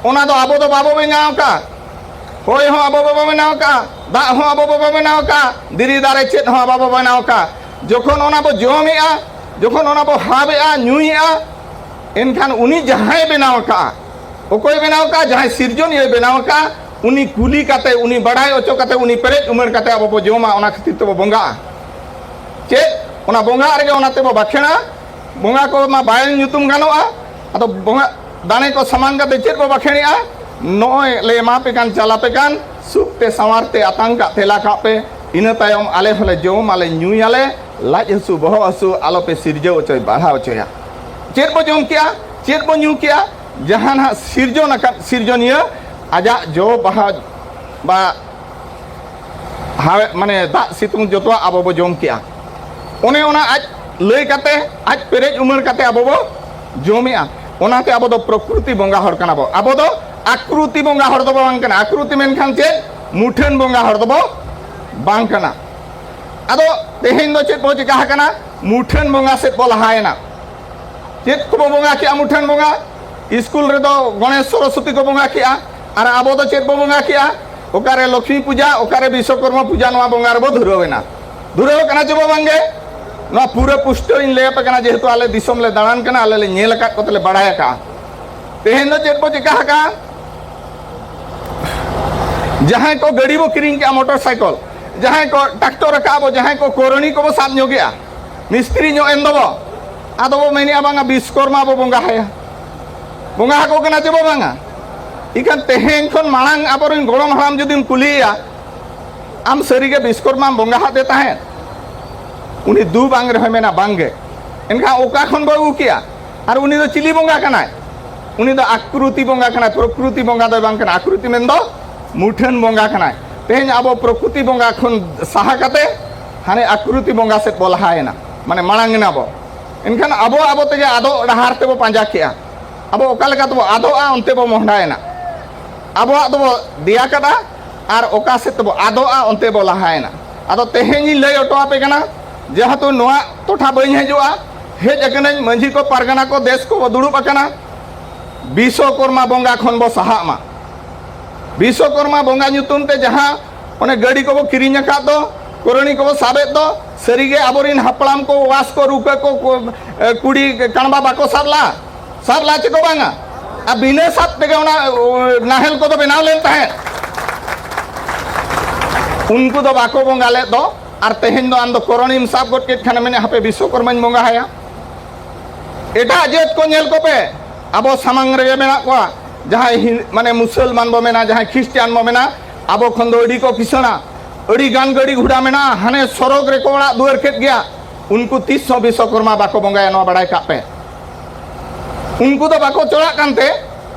ᱚᱱᱟ ᱫᱚ ᱟᱵᱚ ᱫᱚ ᱵᱟᱵᱚ ᱵᱮᱱᱟᱣ ᱟᱠᱟᱫ᱾ ᱦᱚᱭ ᱦᱚᱸ ᱟᱵᱚ ᱵᱟᱵᱚ ᱵᱮᱱᱟᱣ ᱟᱠᱟᱫ, ᱫᱟᱜ ᱦᱚᱸ ᱟᱵᱚ ᱵᱟᱵᱚ ᱵᱮᱱᱟᱣ ᱟᱠᱟᱫ, ᱫᱷᱤᱨᱤ ᱫᱟᱨᱮ ᱪᱮᱫ ᱦᱚᱸ ᱵᱟᱵᱚ ᱵᱮᱱᱟᱣ ᱟᱠᱟᱫ᱾ ᱡᱚᱠᱷᱚᱱ ᱚᱱᱟ ᱵᱚ ᱡᱚᱢᱮᱜᱼᱟ, ᱡᱚᱠᱷᱚᱱ ᱚᱱᱟ ᱵᱚ ᱦᱟᱵᱮᱜᱼᱟ, ᱧᱩᱭᱮᱜᱼᱟ, ᱮᱱᱠᱷᱟᱱ ᱩᱱᱤ ᱡᱟᱦᱟᱸᱭ ᱵᱮᱱᱟᱣ ᱟᱠᱟᱫᱼᱟ, ᱚᱠᱚᱭ ᱵᱮᱱᱟᱣ ᱟᱠᱟᱫᱼᱟ? ᱡᱟᱦᱟᱸᱭ ᱥᱤᱨᱡᱚᱱᱤᱭᱟᱹᱭ ᱵᱮᱱᱟᱣ ᱟᱠᱟᱫᱼᱟ, ᱩᱱᱤ ᱠᱩᱞᱤ ᱠᱟᱛᱮ, ᱩᱱᱤ ᱵᱟᱲᱟᱭ ᱦᱚᱪᱚ ᱠᱟᱛᱮ, ᱩᱱᱤ ᱯᱮᱨᱮᱡ ᱩᱢᱟᱹᱲ ᱠᱟᱛᱮ ᱟᱵᱚ ᱵᱚ ᱡᱚᱢᱟ, ᱚᱱᱟ ᱠᱷᱟᱹᱛᱤᱨ ᱛᱮᱵᱚ ᱵᱚᱸᱜᱟᱜᱼᱟ᱾ ᱪᱮᱫ? ᱚᱱᱟ ᱵᱚᱸᱜᱟᱜ ᱨᱮᱜᱮ ᱚᱱᱟ ᱛᱮᱵᱚ ᱵᱟᱠᱷᱮᱲᱟ᱾ ᱵᱚᱸᱜᱟ ᱠᱚ ᱢᱟ ᱵᱟᱭ ᱧᱩᱛᱩᱢ ᱜᱟᱱᱚᱜᱼᱟ᱾ ᱟᱫᱚ ᱵᱚᱸᱜᱟ ᱫᱟᱲᱮ ᱠᱚ ᱥᱟᱢᱟᱝ ᱠᱟᱛᱮ ᱪᱮᱫ ᱵᱚ ᱵᱟᱠᱷᱮᱲᱮᱜᱼᱟ? ᱱᱚᱜᱼᱚᱭ ᱞᱮ ᱮᱢᱟ ᱯᱮ ᱠᱟᱱ, ᱪᱟᱞᱟ ᱯᱮ ᱠᱟᱱ, ᱥᱩᱠ ᱛᱮ ᱥᱟᱶᱟᱨ ᱛᱮ ᱟᱛᱟᱝ ᱠᱟᱜ, ᱛᱮᱞᱟ ᱠᱟᱜ ᱯᱮ᱾ ᱤᱱᱟᱹ ᱛᱟᱭᱚᱢ ᱟᱞᱮ ᱦᱚᱸᱞᱮ ᱡᱚᱢ ᱟᱞᱮ, ᱧᱩᱭᱟᱞᱮ, ᱞᱟᱡ ᱦᱟᱹᱥᱩ, ᱵᱚᱦᱚᱜ ᱦᱟᱹᱥᱩ ᱟᱞᱚ ᱯᱮ ᱥᱤᱨᱡᱟᱹᱣ ᱦᱚᱪᱚᱭ, ᱵᱟᱲᱦᱟᱣ ᱦᱚᱪᱚᱭᱟ᱾ ᱪᱮᱫ ᱵᱚ ᱡᱚᱢ ᱠᱮᱜᱼᱟ? ᱪᱮᱫ ᱵᱚ ᱧᱩ ᱠᱮᱜᱼᱟ? ᱡᱟᱦᱟᱸ ᱱᱟᱦᱟᱜ ᱥᱤᱨᱡᱚᱱ ᱟᱠᱟᱫ ᱥᱤᱨᱡᱚᱱᱤᱭᱟᱹ ᱟᱡᱟᱜ ᱡᱚ ᱵᱟᱦᱟ ᱵᱟ ᱦᱟᱣᱮᱫ, ᱢᱟᱱᱮ ᱫᱟᱜ ᱥᱤᱛᱩᱝ ᱡᱚᱛᱚᱣᱟᱜ ᱟᱵᱚ ᱵᱚ ᱡᱚᱢ ᱠᱮᱜᱼᱟ᱾ ᱚᱱᱮ ᱚᱱᱟ ᱟᱡ ᱞᱟᱹᱭ ᱠᱟᱛᱮ, ᱟᱡ ᱯᱮᱨᱮᱡ ᱩᱢᱟᱹᱲ ᱠᱟᱛᱮ ᱟᱵᱚ ᱵᱚ ᱡᱚᱢᱮᱜᱼᱟ᱾ ᱚᱱᱟᱛᱮ ᱟᱵᱚ ᱫᱚ ᱯᱨᱚᱠᱨᱤᱛᱤ ᱵᱚᱸᱜᱟ ᱦᱚᱲ ᱠᱟᱱᱟ ᱵᱚ᱾ ᱟᱵᱚ ᱫᱚ ᱟᱠᱨᱩᱛᱤ ᱵᱚᱸᱜᱟ ᱦᱚᱲ ᱫᱚᱵᱚ ᱵᱟᱝ ᱠᱟᱱᱟ᱾ ᱟᱠᱨᱩᱛᱤ ᱢᱮᱱᱠᱷᱟᱱ ᱪᱮᱫ? ᱢᱩᱴᱷᱟᱹᱱ ᱵᱚᱸᱜᱟ ᱦᱚᱲ ᱫᱚᱵᱚ ᱵᱟᱝ ᱠᱟᱱᱟ᱾ ᱟᱫᱚ ᱛᱮᱦᱮᱧ ᱫᱚ ᱪᱮᱫ ᱵᱚ ᱪᱮᱠᱟ ᱟᱠᱟᱱᱟ? ᱢᱩᱴᱷᱟᱹᱱ ᱵᱚᱸᱜᱟ ᱥᱮᱫ ᱵᱚ ᱞᱟᱦᱟᱭᱮᱱᱟ᱾ ᱪᱮᱫ ᱠᱚᱵᱚ ᱵᱚᱸᱜᱟ ᱠᱮᱜᱼᱟ ᱢᱩᱴᱷᱟᱹᱱ ᱵᱚᱸᱜᱟ? ᱤᱥᱠᱩᱞ ᱨᱮᱫᱚ ᱜᱚᱬᱮᱥ ᱥᱚᱨᱚᱥᱚᱛᱤ ᱠᱚ ᱵᱚᱸᱜᱟ ᱠᱮᱜᱼᱟ᱾ ᱟᱨ ᱟᱵᱚ ᱫᱚ ᱪᱮᱫ ᱵᱚ ᱵᱚᱸᱜᱟ ᱠᱮᱜᱼᱟ? ᱚᱠᱟᱨᱮ ᱞᱚᱠᱷᱢᱤ ᱯᱩᱡᱟ, ᱚᱠᱟᱨᱮ ᱵᱤᱥᱥᱚᱠᱚᱨᱢᱟ ᱯᱩᱡᱟ, ᱱᱚᱣᱟ ᱵᱚᱸᱜᱟ ᱨᱮᱵᱚ ᱫᱷᱩᱨᱟᱹᱣ ᱮᱱᱟ᱾ ᱫᱷᱩᱨᱟᱹᱣ ᱠᱟᱱᱟ ᱪᱮ ᱵᱚ ᱵᱟᱝᱜᱮ? ᱱᱚᱣᱟ ᱯᱩᱨᱟᱹ ᱯᱩᱥᱴᱟᱹᱣ ᱤᱧ ᱞᱟᱹᱭ ᱟᱯᱮ ᱠᱟᱱᱟ, ᱡᱮᱦᱮᱛᱩ ᱟᱞᱮ ᱫᱤᱥᱚᱢ ᱞᱮ ᱫᱟᱬᱟᱱ ᱠᱟᱱᱟ, ᱟᱞᱮ ᱞᱮ ᱧᱮᱞ ᱟᱠᱟᱫ ᱠᱚᱛᱮ ᱞᱮ ᱵᱟᱲᱟᱭ ᱟᱠᱟᱫᱼᱟ᱾ ᱛᱮᱦᱮᱧ ᱫᱚ ᱪᱮᱫ ᱵᱚ ᱪᱮᱠᱟ ᱟᱠᱟᱫᱼᱟ? ᱡᱟᱦᱟᱸᱭ ᱠᱚ ᱜᱟᱹᱰᱤ ᱵᱚ ᱠᱤᱨᱤᱧ ᱠᱮᱜᱼᱟ, ᱢᱚᱴᱚᱨ ᱥᱟᱭᱠᱮᱞ, ᱡᱟᱦᱟᱸᱭ ᱠᱚ ᱴᱨᱟᱠᱴᱚᱨ ᱟᱠᱟᱫ ᱵᱚ, ᱡᱟᱦᱟᱸᱭ ᱠᱚ ᱠᱚᱨᱚᱱᱤ ᱠᱚᱵᱚ ᱥᱟᱵ ᱧᱚᱜᱮᱜᱼᱟ, ᱢᱤᱥᱛᱨᱤ ᱧᱚᱜ ᱮᱱ ᱫᱚᱵᱚ, ᱟᱫᱚ ᱵᱚ ᱢᱮᱱᱮᱜᱼᱟ, ᱵᱟᱝᱟ, ᱵᱤᱥᱠᱚᱨᱢᱟ ᱵᱚ ᱵᱚᱸᱜᱟ ᱟᱭᱟ᱾ ᱵᱚᱸᱜᱟ ᱟᱠᱚ ᱠᱟᱱᱟ ᱪᱮ ᱵᱚ ᱵᱟᱝᱟ? ᱤᱠᱷᱟᱱ ᱛᱮᱦᱮᱧ ᱠᱷᱚᱱ ᱢᱟᱲᱟᱝ ᱟᱵᱚᱨᱮᱱ ᱜᱚᱲᱚᱢ ᱦᱟᱲᱟᱢ ᱡᱩᱫᱤᱢ ᱠᱩᱞᱤᱭᱮᱭᱟ, "ᱟᱢ ᱥᱟᱹᱨᱤᱜᱮ ᱵᱤᱥᱠᱚᱨᱢᱟᱢ ᱵᱚᱸᱜᱟ ᱟᱫᱮ ᱛᱟᱦᱮᱸᱫ?" ᱩᱱᱤ ᱫᱩ ᱵᱟᱝ ᱨᱮᱦᱚᱸᱭ ᱢᱮᱱᱟ, "ᱵᱟᱝᱜᱮ᱾" ᱮᱱᱠᱷᱟᱱ ᱚᱠᱟ ᱠᱷᱚᱱ ᱵᱚ ᱟᱹᱜᱩ ᱠᱮᱜᱼᱟ? ᱟᱨ ᱩᱱᱤ ᱫᱚ ᱪᱤᱞᱤ ᱵᱚᱸᱜᱟ ᱠᱟᱱᱟᱭ? ᱩᱱᱤ ᱫᱚ ᱟᱠᱨᱩᱛᱤ ᱵᱚᱸᱜᱟ ᱠᱟᱱᱟᱭ, ᱯᱨᱚᱠᱨᱩᱛᱤ ᱵᱚᱸᱜᱟ ᱫᱚᱭ ᱵᱟᱝ ᱠᱟᱱᱟ᱾ ᱟᱠᱨᱩᱛᱤ ᱢᱮᱱᱫᱚ ᱢᱩᱴᱷᱟᱹᱱ ᱵᱚᱸᱜᱟ ᱠᱟᱱᱟᱭ᱾ ᱛᱮᱦᱮᱧ ᱟᱵᱚ ᱯᱨᱚᱠᱨᱩᱛᱤ ᱵᱚᱸᱜᱟ ᱠᱷᱚᱱ ᱥᱟᱦᱟ ᱠᱟᱛᱮ ᱦᱟᱱᱮ ᱟᱠᱨᱩᱛᱤ ᱵᱚᱸᱜᱟ ᱥᱮᱫ ᱵᱚ ᱞᱟᱦᱟᱭᱮᱱᱟ, ᱢᱟᱱᱮ ᱢᱟᱲᱟᱝ ᱮᱱᱟ ᱵᱚ᱾ ᱮᱱᱠᱷᱟᱱ ᱟᱵᱚ ᱟᱵᱚ ᱛᱮᱜᱮ ᱟᱫᱚᱜ ᱰᱟᱦᱟᱨ ᱛᱮᱵᱚ ᱯᱟᱸᱡᱟ ᱠᱮᱜᱼᱟ᱾ ᱟᱵᱚ ᱚᱠᱟ ᱞᱮᱠᱟ ᱛᱮᱵᱚ ᱟᱫᱚᱜᱼᱟ, ᱚᱱᱛᱮ ᱵᱚ ᱢᱚᱦᱰᱟᱭᱮᱱᱟ᱾ ᱟᱵᱚᱣᱟᱜ ᱫᱚᱵᱚ ᱫᱮᱭᱟ ᱠᱟᱫᱼᱟ ᱟᱨ ᱚᱠᱟ ᱥᱮᱫ ᱛᱮᱵᱚ ᱟᱫᱚᱜᱼᱟ, ᱚᱱᱛᱮ ᱵᱚ ᱞᱟᱦᱟᱭᱮᱱᱟ᱾ ᱟᱫᱚ ᱛᱮᱦᱮᱧ ᱤᱧ ᱞᱟᱹᱭ ᱦᱚᱴᱚ ᱟᱯᱮ ᱠᱟᱱᱟ, ᱡᱮᱦᱮᱛᱩ ᱱᱚᱣᱟ ᱴᱚᱴᱷᱟ ᱵᱟᱹᱧ ᱦᱤᱡᱩᱜᱼᱟ, ᱦᱮᱡ ᱟᱠᱟᱱᱟᱹᱧ, ᱢᱟᱹᱡᱷᱤ ᱠᱚ, ᱯᱟᱨᱜᱟᱱᱟ ᱠᱚ, ᱫᱮᱥ ᱠᱚᱵᱚ ᱫᱩᱲᱩᱵ ᱟᱠᱟᱱᱟ, ᱵᱤᱥᱥᱚᱠᱚᱨᱢᱟ ᱵᱚᱸᱜᱟ ᱠᱷᱚᱱ ᱵᱚ ᱥᱟᱦᱟᱜ ᱢᱟ᱾ ᱵᱤᱥᱥᱚᱠᱚᱨᱢᱟ ᱵᱚᱸᱜᱟ ᱧᱩᱛᱩᱢ ᱛᱮ ᱡᱟᱦᱟᱸ ᱚᱱᱮ ᱜᱟᱹᱰᱤ ᱠᱚᱵᱚ ᱠᱤᱨᱤᱧ ᱟᱠᱟᱫ ᱫᱚ, ᱠᱚᱨᱚᱱᱤ ᱠᱚᱵᱚ ᱥᱟᱵᱮᱫ ᱫᱚ, ᱥᱟᱹᱨᱤᱜᱮ ᱟᱵᱚᱨᱮᱱ ᱦᱟᱯᱲᱟᱢ ᱠᱚ, ᱣᱟᱥ ᱠᱚ, ᱨᱩᱠᱟᱹ ᱠᱚ, ᱠᱚ, ᱮ, ᱠᱩᱲᱤ ᱠᱟᱬᱵᱟ ᱵᱟᱠᱚ ᱥᱟᱵ ᱞᱟ? ᱥᱟᱵ ᱞᱟ ᱪᱮ ᱠᱚ ᱵᱟᱝᱟ? ᱟᱨ ᱵᱤᱱᱟᱹ ᱥᱟᱵ ᱛᱮᱜᱮ ᱚᱱᱟ, ᱚ, ᱱᱟᱦᱮᱞ ᱠᱚᱫᱚ ᱵᱮᱱᱟᱣ ᱞᱮᱱ ᱛᱟᱦᱮᱸᱫ᱾ ᱩᱱᱠᱩ ᱫᱚ ᱵᱟᱠᱚ ᱵᱚᱸᱜᱟ ᱞᱮᱫ ᱫᱚ, ᱟᱨ ᱛᱮᱦᱮᱧ ᱫᱚ ᱟᱢ ᱫᱚ ᱠᱚᱨᱚᱱᱤᱢ ᱥᱟᱵ ᱜᱚᱫ ᱠᱮᱫ ᱠᱷᱟᱱᱮᱢ ᱢᱮᱱᱮᱫ, "ᱦᱟᱯᱮ ᱵᱤᱥᱥᱚᱠᱚᱨᱢᱟᱧ ᱵᱚᱸᱜᱟ ᱟᱭᱟ᱾" ᱮᱴᱟᱜ ᱡᱟᱹᱛ ᱠᱚ ᱧᱮᱞ ᱠᱚᱯᱮ, ᱟᱵᱚ ᱥᱟᱢᱟᱝ ᱨᱮᱜᱮ ᱢᱮᱱᱟᱜ ᱠᱚᱣᱟ᱾ ᱡᱟᱦᱟᱸᱭ ᱦᱤ- ᱢᱟᱱᱮ ᱢᱩᱥᱚᱞᱢᱟᱱ ᱵᱚ ᱢᱮᱱᱟ, ᱡᱟᱦᱟᱸᱭ ᱠᱷᱨᱤᱥᱴᱟᱱ ᱵᱚ ᱢᱮᱱᱟ, ᱟᱵᱚ ᱠᱷᱚᱱ ᱫᱚ ᱟᱹᱰᱤ ᱠᱚ ᱠᱤᱥᱟᱹᱬᱟ, ᱟᱹᱰᱤ ᱜᱟᱱ ᱜᱟᱹᱰᱤ ᱜᱷᱚᱲᱟ ᱢᱮᱱᱟᱜᱼᱟ, ᱦᱟᱱᱮ ᱥᱚᱨᱚᱜᱽ ᱨᱮᱠᱚ ᱚᱲᱟᱜ ᱫᱩᱣᱟᱹᱨ ᱠᱮᱫ ᱜᱮᱭᱟ᱾ ᱩᱱᱠᱩ ᱛᱤᱥ ᱦᱚᱸ ᱵᱤᱥᱥᱚᱠᱚᱨᱢᱟ ᱵᱟᱠᱚ ᱵᱚᱸᱜᱟᱭᱟ, ᱱᱚᱣᱟ ᱵᱟᱲᱟᱭ ᱠᱟᱜ ᱯᱮ᱾ ᱩᱱᱠᱩ ᱫᱚ ᱵᱟᱠᱚ ᱪᱚᱲᱟᱜ ᱠᱟᱱᱛᱮ,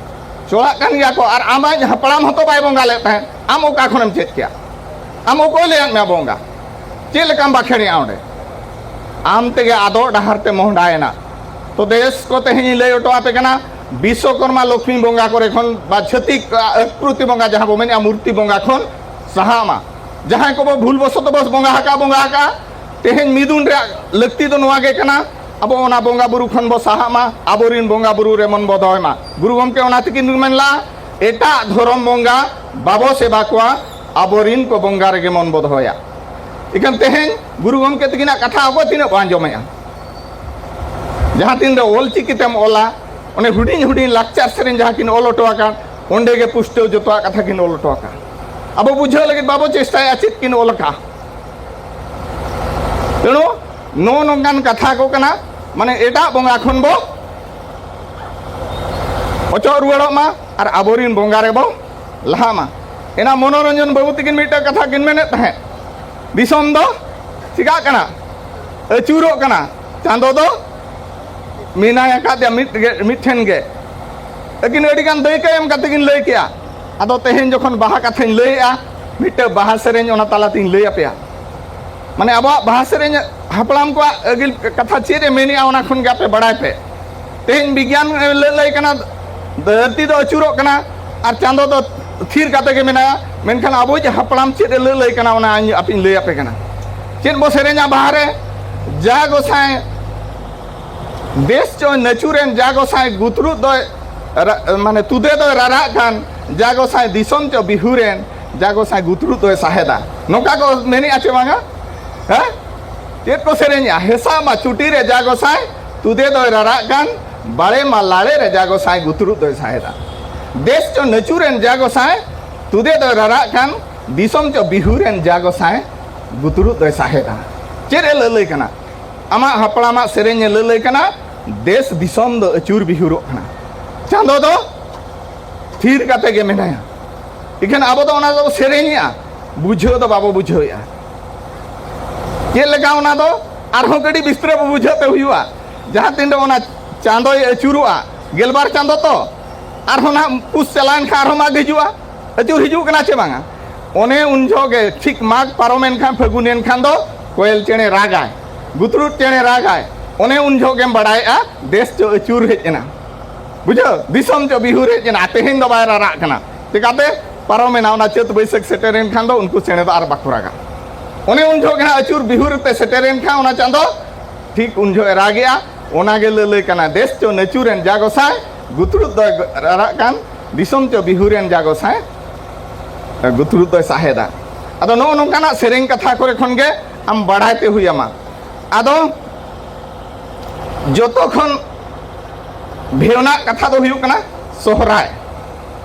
ᱪᱚᱲᱟᱜ ᱠᱟᱱ ᱜᱮᱭᱟ ᱠᱚ᱾ ᱟᱨ ᱟᱢᱟᱜ ᱦᱟᱯᱲᱟᱢ ᱦᱚᱸᱛᱚ ᱵᱟᱭ ᱵᱚᱸᱜᱟ ᱞᱮᱫ ᱛᱟᱦᱮᱸᱫ, ᱟᱢ ᱚᱠᱟ ᱠᱷᱚᱱᱮᱢ ᱪᱮᱫ ᱠᱮᱭᱟ? ᱟᱢ ᱚᱠᱚᱭ ᱞᱟᱹᱭᱟᱫ ᱢᱮᱭᱟ ᱵᱚᱸᱜᱟ? ᱪᱮᱫ ᱞᱮᱠᱟᱢ ᱵᱟᱠᱷᱮᱲᱮᱜᱼᱟ ᱚᱸᱰᱮ? ᱟᱢ ᱛᱮᱜᱮ ᱟᱫᱚᱜ ᱰᱟᱦᱟᱨ ᱛᱮ ᱢᱚᱦᱰᱟᱭᱮᱱᱟ᱾ ᱛᱚ ᱫᱮᱥ ᱠᱚ, ᱛᱮᱦᱮᱧ ᱤᱧ ᱞᱟᱹᱭ ᱦᱚᱴᱚ ᱟᱯᱮ ᱠᱟᱱᱟ, ᱵᱤᱥᱥᱚᱠᱚᱨᱢᱟ ᱞᱚᱠᱷᱢᱤ ᱵᱚᱸᱜᱟ ᱠᱚᱨᱮ ᱠᱷᱚᱱ ᱵᱟ ᱪᱷᱟᱹᱛᱤᱠ, ᱟ, ᱟᱠᱨᱩᱛᱤ ᱵᱚᱸᱜᱟ ᱡᱟᱦᱟᱸ ᱵᱚ ᱢᱮᱱᱮᱜᱼᱟ, ᱢᱩᱨᱛᱤ ᱵᱚᱸᱜᱟ ᱠᱷᱚᱱ ᱥᱟᱦᱟᱜ ᱢᱟ᱾ ᱡᱟᱦᱟᱸᱭ ᱠᱚᱵᱚ ᱵᱷᱩᱞ ᱵᱚᱥᱚᱛᱚ ᱵᱚ ᱵᱚᱸᱜᱟ ᱟᱠᱟᱜᱼᱟ, ᱵᱚᱸᱜᱟ ᱟᱠᱟᱜᱼᱟ, ᱛᱮᱦᱮᱧ ᱢᱤᱫᱩᱱ ᱨᱮᱭᱟᱜ ᱞᱟᱹᱠᱛᱤ ᱫᱚ ᱱᱚᱣᱟ ᱜᱮ ᱠᱟᱱᱟ, ᱟᱵᱚ ᱚᱱᱟ ᱵᱚᱸᱜᱟ ᱵᱩᱨᱩ ᱠᱷᱚᱱ ᱵᱚ ᱥᱟᱦᱟᱜ ᱢᱟ, ᱟᱵᱚᱨᱤᱱ ᱵᱚᱸᱜᱟ ᱵᱩᱨᱩ ᱨᱮ ᱢᱚᱱ ᱵᱚ ᱫᱚᱦᱚᱭ ᱢᱟ᱾ ᱜᱩᱨᱩ ᱜᱚᱢᱠᱮ ᱚᱱᱟ ᱛᱮᱠᱤᱱ ᱢᱮᱱ ᱞᱟᱜᱼᱟ, ᱮᱴᱟᱜ ᱫᱷᱚᱨᱚᱢ ᱵᱚᱸᱜᱟ ᱵᱟᱵᱚ ᱥᱮᱵᱟ ᱠᱚᱣᱟ, ᱟᱵᱚᱨᱤᱱ ᱠᱚ ᱵᱚᱸᱜᱟ ᱨᱮᱜᱮ ᱢᱚᱱ ᱵᱚ ᱫᱚᱦᱚᱭᱟ᱾ ᱤᱠᱷᱟᱹᱱ ᱛᱮᱦᱮᱧ ᱜᱩᱨᱩ ᱜᱚᱢᱠᱮ ᱛᱟᱹᱠᱤᱱᱟᱜ ᱠᱟᱛᱷᱟ ᱚᱠᱚᱭ ᱛᱤᱱᱟᱹᱜ ᱵᱚ ᱟᱸᱡᱚᱢᱮᱜᱼᱟ? ᱡᱟᱦᱟᱸ ᱛᱤᱱ ᱨᱮ ᱚᱞ ᱪᱤᱠᱤ ᱛᱮᱢ ᱚᱞᱟ, ᱚᱱᱮ ᱦᱩᱰᱤᱧ ᱦᱩᱰᱤᱧ ᱞᱟᱠᱪᱟᱨ ᱥᱮᱨᱮᱧ ᱡᱟᱦᱟᱸ ᱠᱤᱱ ᱚᱞ ᱦᱚᱴᱚ ᱟᱠᱟᱫ, ᱚᱸᱰᱮ ᱜᱮ ᱯᱩᱥᱴᱟᱹᱣ ᱡᱚᱛᱚᱣᱟᱜ ᱠᱟᱛᱷᱟ ᱠᱤᱱ ᱚᱞ ᱦᱚᱴᱚ ᱟᱠᱟᱫ᱾ ᱟᱵᱚ ᱵᱩᱡᱷᱟᱹᱣ ᱞᱟᱹᱜᱤᱫ ᱵᱟᱵᱚ ᱪᱮᱥᱴᱟᱭᱟ ᱪᱮᱫ ᱠᱤᱱ ᱚᱞ ᱟᱠᱟᱫ᱾ ᱛᱮᱬᱩ ᱱᱚᱜᱼᱚ ᱱᱚᱝᱠᱟᱱ ᱠᱟᱛᱷᱟ ᱠᱚ ᱠᱟᱱᱟ, ᱢᱟᱱᱮ ᱮᱴᱟᱜ ᱵᱚᱸᱜᱟ ᱠᱷᱚᱱ ᱵᱚ ᱚᱪᱚᱜ ᱨᱩᱣᱟᱹᱲᱚᱜ ᱢᱟ ᱟᱨ ᱟᱵᱚᱨᱤᱱ ᱵᱚᱸᱜᱟ ᱨᱮᱵᱚ ᱞᱟᱦᱟᱜ ᱢᱟ᱾ ᱮᱱᱟ ᱢᱚᱱᱳᱨᱚᱧᱡᱚᱱ ᱵᱟᱹᱵᱩ ᱛᱤᱠᱤᱱ ᱢᱤᱫᱴᱟᱝ ᱠᱟᱛᱷᱟ ᱠᱤᱱ ᱢᱮᱱᱮᱫ ᱛᱟᱦᱮᱸᱫ, ᱫᱤᱥᱚᱢ ᱫᱚ ᱪᱤᱠᱟᱜ ᱠᱟᱱᱟ? ᱟᱹᱪᱩᱨᱚᱜ ᱠᱟᱱᱟ᱾ ᱪᱟᱸᱫᱚ ᱫᱚ ᱢᱮᱱᱟᱭ ᱟᱠᱟᱫᱮᱭᱟ ᱢᱤᱫ ᱜᱮ, ᱢᱤᱫ ᱴᱷᱮᱱ ᱜᱮ᱾ ᱟᱹᱠᱤᱱ ᱟᱹᱰᱤ ᱜᱟᱱ ᱫᱟᱹᱭᱠᱟᱹ ᱮᱢ ᱠᱟᱛᱮ ᱠᱤᱱ ᱞᱟᱹᱭ ᱠᱮᱜᱼᱟ᱾ ᱟᱫᱚ ᱛᱮᱦᱮᱧ ᱡᱚᱠᱷᱚᱱ ᱵᱟᱦᱟ ᱠᱟᱛᱷᱟᱧ ᱞᱟᱹᱭᱮᱜᱼᱟ, ᱢᱤᱫᱴᱟᱝ ᱵᱟᱦᱟ ᱥᱮᱨᱮᱧ ᱚᱱᱟ ᱛᱟᱞᱟᱛᱤᱧ ᱞᱟᱹᱭ ᱟᱯᱮᱭᱟ᱾ ᱢᱟᱱᱮ ᱟᱵᱚᱣᱟᱜ ᱵᱟᱦᱟ ᱥᱮᱨᱮᱧ ᱦᱟᱯᱲᱟᱢ ᱠᱚᱣᱟᱜ ᱟᱹᱜᱤᱞ ᱠᱟᱛᱷᱟ ᱪᱮᱫ ᱮ ᱢᱮᱱᱮᱜᱼᱟ, ᱚᱱᱟ ᱠᱷᱚᱱ ᱜᱮ ᱟᱯᱮ ᱵᱟᱲᱟᱭ ᱯᱮ᱾ ᱛᱮᱦᱮᱧ ᱵᱤᱜᱽᱜᱟᱱ ᱞᱟᱹᱞᱟᱹᱭ ᱠᱟᱱᱟ, ᱫᱷᱟᱹᱨᱛᱤ ᱫᱚ ᱟᱹᱪᱩᱨᱚᱜ ᱠᱟᱱᱟ ᱟᱨ ᱪᱟᱸᱫᱚ ᱫᱚ ᱛᱷᱤᱨ ᱠᱟᱛᱮ ᱜᱮ ᱢᱮᱱᱟᱭᱟ᱾ ᱢᱮᱱᱠᱷᱟᱱ ᱟᱵᱚᱭᱤᱡ ᱦᱟᱯᱲᱟᱢ ᱪᱮᱫ ᱮ ᱞᱟᱹᱞᱟᱹᱭ ᱠᱟᱱᱟ, ᱚᱱᱟ ᱤᱧ ᱟᱯᱮᱧ ᱞᱟᱹᱭ ᱟᱯᱮ ᱠᱟᱱᱟ᱾ ᱪᱮᱫ ᱵᱚ ᱥᱮᱨᱮᱧᱟ ᱵᱟᱦᱟ ᱨᱮ? ᱡᱟ ᱜᱚᱸᱥᱟᱭ ᱫᱮᱥ ᱪᱚ ᱱᱟᱹᱪᱩᱨᱮᱱ, ᱡᱟ ᱜᱚᱸᱥᱟᱭ ᱜᱩᱛᱨᱩᱫ ᱫᱚᱭ ᱨᱟ-, ᱢᱟᱱᱮ ᱛᱩᱫᱮ ᱫᱚᱭ ᱨᱟᱨᱟᱜ ᱠᱟᱱ, ᱡᱟ ᱜᱚᱸᱥᱟᱭ ᱫᱤᱥᱚᱢ ᱪᱚ ᱵᱤᱦᱩᱨᱮᱱ, ᱡᱟ ᱜᱚᱸᱥᱟᱭ ᱜᱩᱛᱨᱩᱫ ᱫᱚᱭ ᱥᱟᱦᱮᱫᱟ᱾ ᱱᱚᱝᱠᱟ ᱠᱚ ᱢᱮᱱᱮᱜᱼᱟ ᱪᱮ ᱵᱟᱝᱟ? ᱦᱮᱸ? ᱪᱮᱫ ᱠᱚ ᱥᱮᱨᱮᱧᱮᱜᱼᱟ? ᱦᱮᱥᱟᱜ ᱢᱟ ᱪᱩᱴᱤ ᱨᱮ ᱡᱟ ᱜᱚᱸᱥᱟᱭ, ᱛᱩᱫᱮ ᱫᱚᱭ ᱨᱟᱨᱟᱜ ᱠᱟᱱ, ᱵᱟᱲᱮ ᱢᱟ ᱞᱟᱲᱮ ᱨᱮ ᱡᱟ ᱜᱚᱸᱥᱟᱭ ᱜᱩᱛᱨᱩᱫ ᱫᱚᱭ ᱥᱟᱦᱮᱫᱟ᱾ ᱫᱮᱥ ᱪᱚ ᱱᱟᱹᱪᱩᱨᱮᱱ ᱡᱟ ᱜᱚᱸᱥᱟᱭ, ᱛᱩᱫᱮ ᱫᱚᱭ ᱨᱟᱨᱟᱜ ᱠᱟᱱ, ᱫᱤᱥᱚᱢ ᱪᱚ ᱵᱤᱦᱩᱨᱮᱱ ᱡᱟ ᱜᱚᱸᱥᱟᱭ ᱜᱩᱛᱨᱩᱫ ᱫᱚᱭ ᱥᱟᱦᱮᱫᱟ᱾ ᱪᱮᱫ ᱮ ᱞᱟᱹᱞᱟᱹᱭ ᱠᱟᱱᱟ? ᱟᱢᱟᱜ ᱦᱟᱯᱲᱟᱢᱟᱜ ᱥᱮᱨᱮᱧ ᱮ ᱞᱟᱹᱞᱟᱹᱭ ᱠᱟᱱᱟ, ᱫᱮᱥ ᱫᱤᱥᱚᱢ ᱫᱚ ᱟᱹᱪᱩᱨ ᱵᱤᱦᱩᱨᱚᱜ ᱠᱟᱱᱟ᱾ ᱪᱟᱸᱫᱚ ᱫᱚ ᱛᱷᱤᱨ ᱠᱟᱛᱮ ᱜᱮ ᱢᱮᱱᱟᱭᱟ᱾ ᱤᱠᱷᱟᱹᱱ ᱟᱵᱚ ᱫᱚ ᱚᱱᱟ ᱫᱚ ᱥᱮᱨᱮᱧᱮᱜᱼᱟ, ᱵᱩᱡᱷᱟᱹᱣ ᱫᱚ ᱵᱟᱵᱚ ᱵᱩᱡᱷᱟᱹᱣᱮᱜᱼᱟ᱾ ᱪᱮᱫ ᱞᱮᱠᱟ ᱚᱱᱟ ᱫᱚ ᱟᱨᱦᱚᱸ ᱠᱟᱹᱴᱤᱡ ᱵᱤᱥᱛᱨᱟᱹ ᱵᱚ ᱵᱩᱡᱷᱟᱹᱣ ᱛᱮ ᱦᱩᱭᱩᱜᱼᱟ᱾ ᱡᱟᱦᱟᱸ ᱛᱤᱱ ᱨᱮ ᱚᱱᱟ ᱪᱟᱸᱫᱚᱭ ᱟᱹᱪᱩᱨᱚᱜᱼᱟ, ᱜᱮᱞᱵᱟᱨ ᱪᱟᱸᱫᱚ ᱛᱚ, ᱟᱨᱦᱚᱸ ᱱᱟᱦᱟᱜ ᱯᱩᱥ ᱪᱟᱞᱟᱣᱮᱱ ᱠᱷᱟᱱ ᱟᱨᱦᱚᱸ ᱢᱟᱜᱽ ᱦᱤᱡᱩᱜᱼᱟ, ᱟᱹᱪᱩᱨ ᱦᱤᱡᱩᱜ ᱠᱟᱱᱟ ᱪᱮ ᱵᱟᱝᱟ? ᱚᱱᱮ ᱩᱱ ᱡᱚᱦᱚᱜ ᱜᱮ ᱴᱷᱤᱠ ᱢᱟᱜᱽ ᱯᱟᱨᱚᱢᱮᱱ ᱠᱷᱟᱱ, ᱯᱷᱟᱹᱜᱩᱱ ᱮᱱ ᱠᱷᱟᱱ ᱫᱚ ᱠᱚᱭᱮᱞ ᱪᱮᱬᱮ ᱨᱟᱜᱟᱭ, ᱜᱩᱛᱨᱩᱫ ᱪᱮᱬᱮ ᱨᱟᱜᱟᱭ᱾ ᱚᱱᱮ ᱩᱱ ᱡᱚᱦᱚᱜ ᱜᱮᱢ ᱵᱟᱲᱟᱭᱮᱜᱼᱟ ᱫᱮᱥ ᱪᱚ ᱟᱹᱪᱩᱨ ᱦᱮᱡ ᱮᱱᱟ, ᱵᱩᱡᱷᱟᱹᱣ, ᱫᱤᱥᱚᱢ ᱪᱚ ᱵᱤᱦᱩᱨ ᱦᱮᱡ ᱮᱱᱟ᱾ ᱛᱮᱦᱮᱧ ᱫᱚ ᱵᱟᱭ ᱨᱟᱨᱟᱜ ᱠᱟᱱᱟ, ᱪᱮᱠᱟᱛᱮ? ᱯᱟᱨᱚᱢᱮᱱᱟ ᱚᱱᱟ ᱪᱟᱹᱛ ᱵᱟᱹᱭᱥᱟᱹᱠᱷ ᱥᱮᱴᱮᱨᱮᱱ ᱠᱷᱟᱱ ᱫᱚ ᱩᱱᱠᱩ ᱪᱮᱬᱮ ᱫᱚ ᱟᱨ ᱵᱟᱠᱚ ᱨᱟᱜᱟ᱾ ᱚᱱᱮ ᱩᱱ ᱡᱚᱦᱚᱜ ᱜᱮ ᱦᱟᱸᱜ ᱟᱹᱪᱩᱨ ᱵᱤᱦᱩᱨ ᱛᱮ ᱥᱮᱴᱮᱨᱮᱱ ᱠᱷᱟᱱ ᱚᱱᱟ ᱪᱟᱸᱫᱚ ᱴᱷᱤᱠ ᱩᱱ ᱡᱚᱦᱚᱜ ᱮ ᱨᱟᱜᱮᱜᱼᱟ᱾ ᱚᱱᱟ ᱜᱮ ᱞᱟᱹᱞᱟᱹᱭ ᱠᱟᱱᱟ, ᱫᱮᱥ ᱪᱚ ᱱᱟᱹᱪᱩᱨᱮᱱ ᱡᱟ ᱜᱚᱸᱥᱟᱭ, ᱜᱩᱛᱨᱩᱫ ᱫᱚᱭ ᱨᱟᱨᱟᱜ ᱠᱟᱱ, ᱫᱤᱥᱚᱢ ᱪᱚ ᱵᱤᱦᱩᱨᱮᱱ ᱡᱟ ᱜᱚᱸᱥᱟᱭ, ᱜᱩᱛᱨᱩᱫ ᱫᱚᱭ ᱥᱟᱦᱮᱫᱟ᱾ ᱟᱫᱚ ᱱᱚᱜᱼᱚ ᱱᱚᱝᱠᱟᱱᱟᱜ ᱥᱮᱨᱮᱧ ᱠᱟᱛᱷᱟ ᱠᱚᱨᱮ ᱠᱷᱚᱱ ᱜᱮ ᱟᱢ ᱵᱟᱲᱟᱭ ᱛᱮ ᱦᱩᱭ ᱟᱢᱟ᱾ ᱟᱫᱚ ᱡᱚᱛᱚ ᱠᱷᱚᱱ ᱵᱷᱮᱣᱱᱟᱜ ᱠᱟᱛᱷᱟ ᱫᱚ ᱦᱩᱭᱩᱜ ᱠᱟᱱᱟ ᱥᱚᱦᱨᱟᱭ᱾